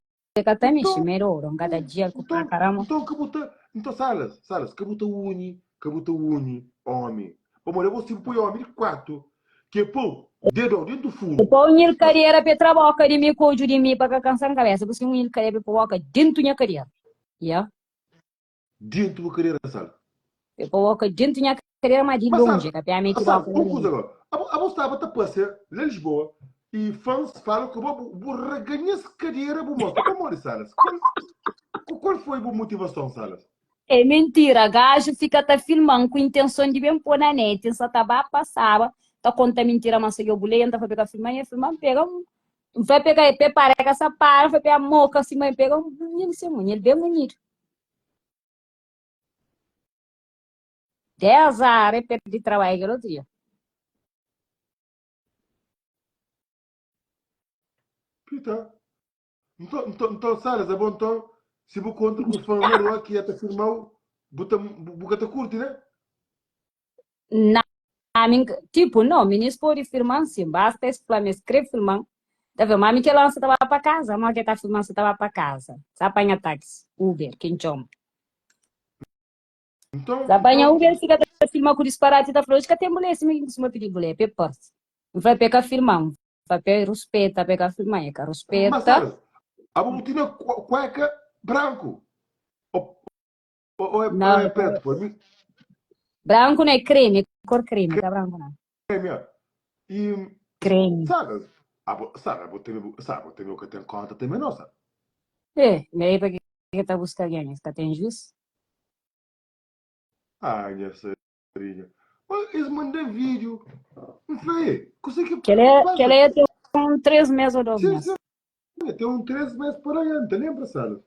Speaker 2: ka ta mexi
Speaker 1: Então,
Speaker 2: mero, cada dia ku
Speaker 1: então,
Speaker 2: caramba.
Speaker 1: então que bu ta, então salas, salas, que bu ta uni, que bu ta uni, homem. Pamodi abo se bu põe homem de quatro, que pô, dedo dentro do furo.
Speaker 2: Pô um cadeira pe tra boca de mim, com uju de mim para cansar a cabeça, porque um cadeira pe boca dentro nha cadeira. Yeah.
Speaker 1: Dentro do cadeira sala.
Speaker 2: Pe boca dentro nha cadeira, mas de
Speaker 1: Mas
Speaker 2: longe,
Speaker 1: sabe,
Speaker 2: ka pe mete
Speaker 1: sabe,
Speaker 2: boca
Speaker 1: uma coisa agora. Abo, abo estava a passear lá em Lisboa e fãs falam que bo, bo reganha cadeira, bo mostra. Como é, Salas? Qual, qual foi a motivação, Salas?
Speaker 2: É mentira, gajo fica tá filmando com intenção de bem pôr na net, só tá ba passava, tá conta mentira, mas eu bulei, tá pegar filmando, e filmando, pega um, vai pegar, prepara com essa para, vai pegar moca assim, mas pega um menino sem ele bem bonito. 10 horas perdi trabalho aquele outro dia.
Speaker 1: Pita. Então, então, então Salas, é bom então, se bu contra com o fã na rua que ia te filmar, bu ta, bu, bu ta curte, né?
Speaker 2: Na, mim, tipo, não, meninos pode filmar sim, basta esse filme, escreve filmar. Tá vendo? Mas que lança tava para casa, mas que tá filmando você tava para casa. Só apanha táxi, Uber, quem chama.
Speaker 1: Então,
Speaker 2: Só apanha
Speaker 1: então,
Speaker 2: Uber, fica tá filmar com disparate, tá falando, que tem mulher, se me costuma pedir mulher, pepas. Vai pegar filmar, vai pegar respeita, pegar filmar, é que
Speaker 1: mas
Speaker 2: respeita.
Speaker 1: Salas, abo bu tinha cueca branco. Ou, ou, ou é, ou
Speaker 2: Não,
Speaker 1: é preto? Pô, mim,
Speaker 2: branco não é creme, cor creme, tá branco não.
Speaker 1: creme, ó. E,
Speaker 2: Creme.
Speaker 1: Salas, abo, sabe, abo tem, sabe, tem o que tem conta também não, sabe?
Speaker 2: É, daí para que tá buscando alguém, que tem juiz?
Speaker 1: Ah, minha sarinha. Mas eles mandam vídeo. Não falei, consegui.
Speaker 2: Que ele é, que ele é tem um três meses ou dois
Speaker 1: Sim,
Speaker 2: meses.
Speaker 1: sim. Tem um três meses por aí, não te lembra, Salas?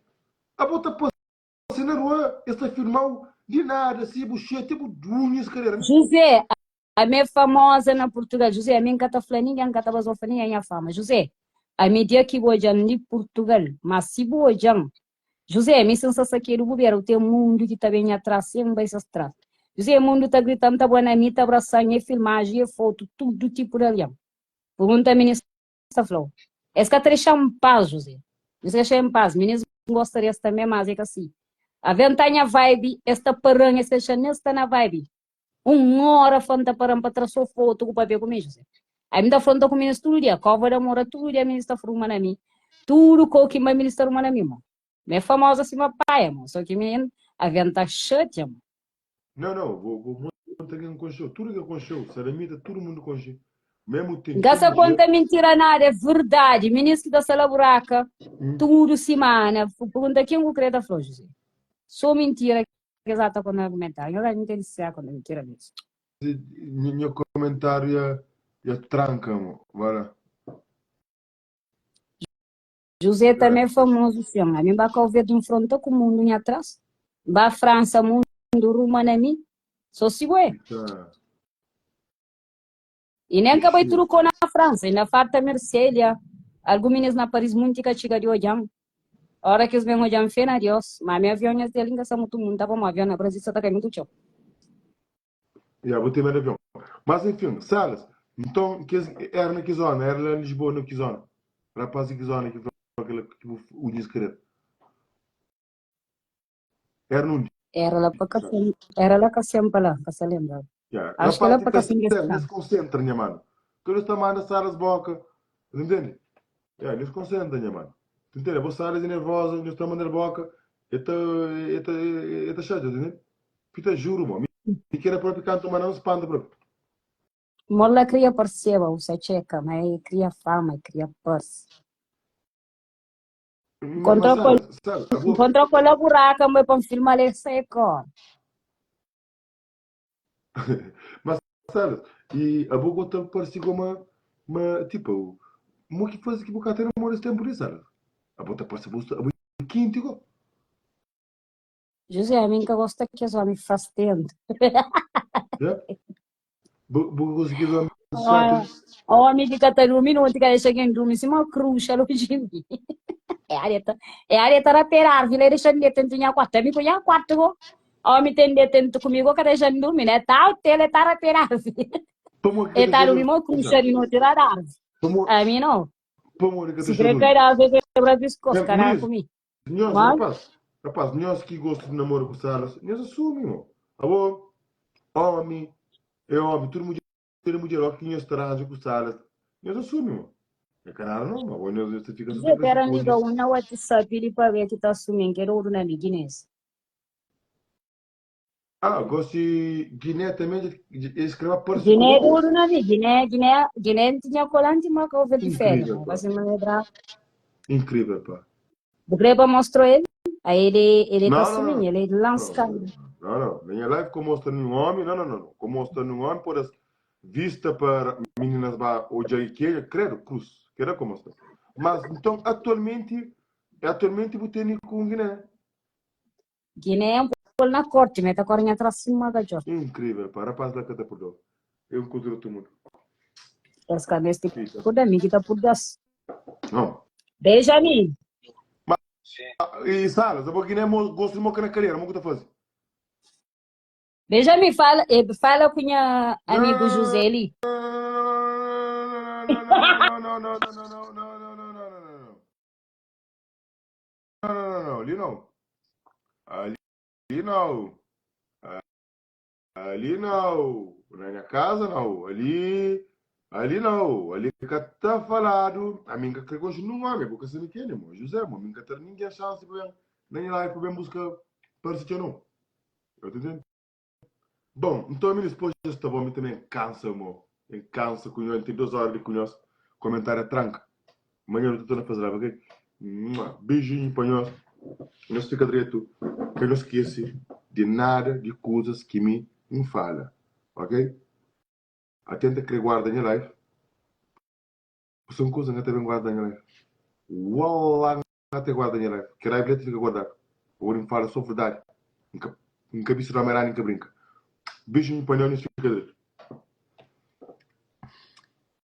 Speaker 1: A bota passando na rua, esse afirmou de nada, assim, buchete, tipo, dunhas, cadeira.
Speaker 2: José, a minha famosa na Portugal, José, a minha cata fla ninguém cata basofa ninguém a fama. José, a minha dia que vou de Portugal, mas se vou José, a minha sensação que ele bobeira, tem mundo que tá bem atrás, sempre vai se atrás. José, o mundo tá gritando, tá boa na minha, tá abraçando, é filmagem, é foto, tudo tipo de avião. Pergunta a ministra falou. Esse que deixar em paz, José. José deixar em paz. Ministro gostaria também, mas é que assim. A ventanha vibe, esta paranha, esta deixa nem está na vibe. Uma hora fanta paran para traçar foto com o papel comigo, José. Aí me dá fronta com o ministro todo dia, cova da mora todo dia, ministro arruma na mim. Tudo com que my ministro arruma na mim, mano. Me é famosa assim, uma paia, mano. Só que me a venta chateia, mano.
Speaker 1: Não, não, vou, vou montar quem concheu, tudo que concheu, Saramita, todo mundo concheu. Mesmo tem
Speaker 2: Gasta conta mentira nada, é verdade. Ministro da sala buraca,
Speaker 1: Hum.
Speaker 2: tudo semana. Pergunta quem o crê da flor, José. Só mentira que exata quando argumentar. Eu não entendo se é quando mentira mesmo.
Speaker 1: Nha komentáriu ya ya tranka mo. Vai lá.
Speaker 2: José também é famoso, senhor. A mim ba Cabo Verde enfronta com o mundo nha atrás. Ba França, mundo ruma na mim. Só sigo é.
Speaker 1: Tá.
Speaker 2: E nem acabei trucou na França, ainda falta Marselha. Alguns meninos na Paris muito que chega de olhar. Hora que os bem olham fé na Deus, mas minha avião é dele ainda muito mundo, tá bom, avião na Brasil só tá caindo muito chão.
Speaker 1: Yeah, vou ter medo de avião. Mas enfim, Salas, então, que era na que zona? Era lá em Lisboa, na que zona? Rapaz, de que zona que foi aquela que o disse querer? Era num
Speaker 2: Era lá para Cacém, era lá Cacém para lá, que se lembra.
Speaker 1: Yeah.
Speaker 2: Acho que
Speaker 1: Rapaz,
Speaker 2: lá
Speaker 1: de
Speaker 2: para Cacém que
Speaker 1: Cacém,
Speaker 2: está.
Speaker 1: eles concentram, minha mano. Que eles estão mandando Salas boca. Entende? Yeah, eles concentram, minha mano. Tu entende? Vou Salas é nervosa, eles estão mandando boca. Eta, eta, eta chato, entende? Pita juro, mano. Me queira próprio canto, mas não espanta próprio.
Speaker 2: Mola queria parceiro, o checa, mas queria fama, queria parceiro.
Speaker 1: Mas
Speaker 2: Encontrou com,
Speaker 1: Salas, Salas, a boa
Speaker 2: encontrou com a buraca, mas para filmar ele seco.
Speaker 1: Mas sabes, e a Bogotá parecia como uma, uma tipo, uma que faz que Bogotá namora esse tempo de sabe? A Bogotá parece a quente, igual.
Speaker 2: José, a mim que gosta que os homens faz tempo.
Speaker 1: Yeah? Bo conseguir homem chato.
Speaker 2: Homem que cata dormir, não te deixa quem dorme, se uma cruxa longe de mim. É areta, é areta era ter árvore, deixa de dentro minha quarto, me punha quarto, homem tem de dentro comigo, que deixa de dormir, né? Tal, tele tá a ter árvore.
Speaker 1: Como que
Speaker 2: É tá
Speaker 1: deixa
Speaker 2: dormir, uma cruxa de não tirar árvore.
Speaker 1: Como
Speaker 2: A mim não.
Speaker 1: como que
Speaker 2: Se
Speaker 1: deixa
Speaker 2: querer
Speaker 1: dormir?
Speaker 2: cair árvore, quebra pescoço, caralho,
Speaker 1: Mas,
Speaker 2: comigo.
Speaker 1: nós,
Speaker 2: Mas,
Speaker 1: rapaz, rapaz, nós que gostamos de namoro com salas, nós assumimos. A bom, homem, é homem, tudo mulher, mulher, ó, que nós traz com salas, nós assumimos. É canal não, mas nós você fica
Speaker 2: José,
Speaker 1: super
Speaker 2: pera, liga
Speaker 1: pressuposto.
Speaker 2: um na WhatsApp ele para ver que tá assumindo, que era outro na Guinness.
Speaker 1: Ah, gosto de Guiné também, de, de escrever parece
Speaker 2: Guiné
Speaker 1: com
Speaker 2: duro na vi, Guiné, Guiné, Guiné tinha colante, mas que houve de férias,
Speaker 1: Incrível,
Speaker 2: vai
Speaker 1: pá.
Speaker 2: ser lembrar.
Speaker 1: Incrível, pá.
Speaker 2: O Greba mostrou ele, aí ele, ele tá
Speaker 1: Não, não, não,
Speaker 2: assumindo, ele lança
Speaker 1: não,
Speaker 2: cara.
Speaker 1: não, não. Minha live como mostra nenhum homem, não, não, não, não. Como mostra nenhum homem, por as vista para meninas ba o que credo, cruz, que era como mostra. Mas então atualmente, atualmente vou ter com Guiné.
Speaker 2: Guiné é um pouco na corte, mas tá correndo atrás de cima da jor.
Speaker 1: Incrível, pá. Rapaz da cata por dó. Eu encontro todo mundo.
Speaker 2: Esse cabeça
Speaker 1: Fica.
Speaker 2: por da mim que tá por das.
Speaker 1: Não.
Speaker 2: Benjamin,
Speaker 1: Mas, e Salas, eu vou Guiné gosto de moca na carreira, mo que tá fazendo?
Speaker 2: Benjamin fala, eh, fala com minha amigo José ali.
Speaker 1: Não, não, não, não, não, não, não, não, não, não, não, não. Não, não, não, não, ali não. Ali não. Ali não. Na minha casa não. Ali, ali não. Ali que tá falado. A minha que continua um homem, porque você me quer, irmão. José, irmão, minha que ninguém chance para nem lá para bem buscar para se não. Eu te entendo. Bom, então a minha esposa está bom, me também cansa, irmão. Cansa, cunhão, tem duas horas de cunhão. Comentário é tranca. Amanhã eu estou a fazer live, ok? Mua. Beijinho para nós. Não fica direito. Que não esquece de nada de coisas que me não fala. Ok? Atenta que guarda minha live. São coisas que também guarda minha live. Wallah, até guarda minha live. Que live fica guardar. Agora me fala só verdade. Nunca, nunca vi se nunca brinca. Beijinho para nós, não fica direito.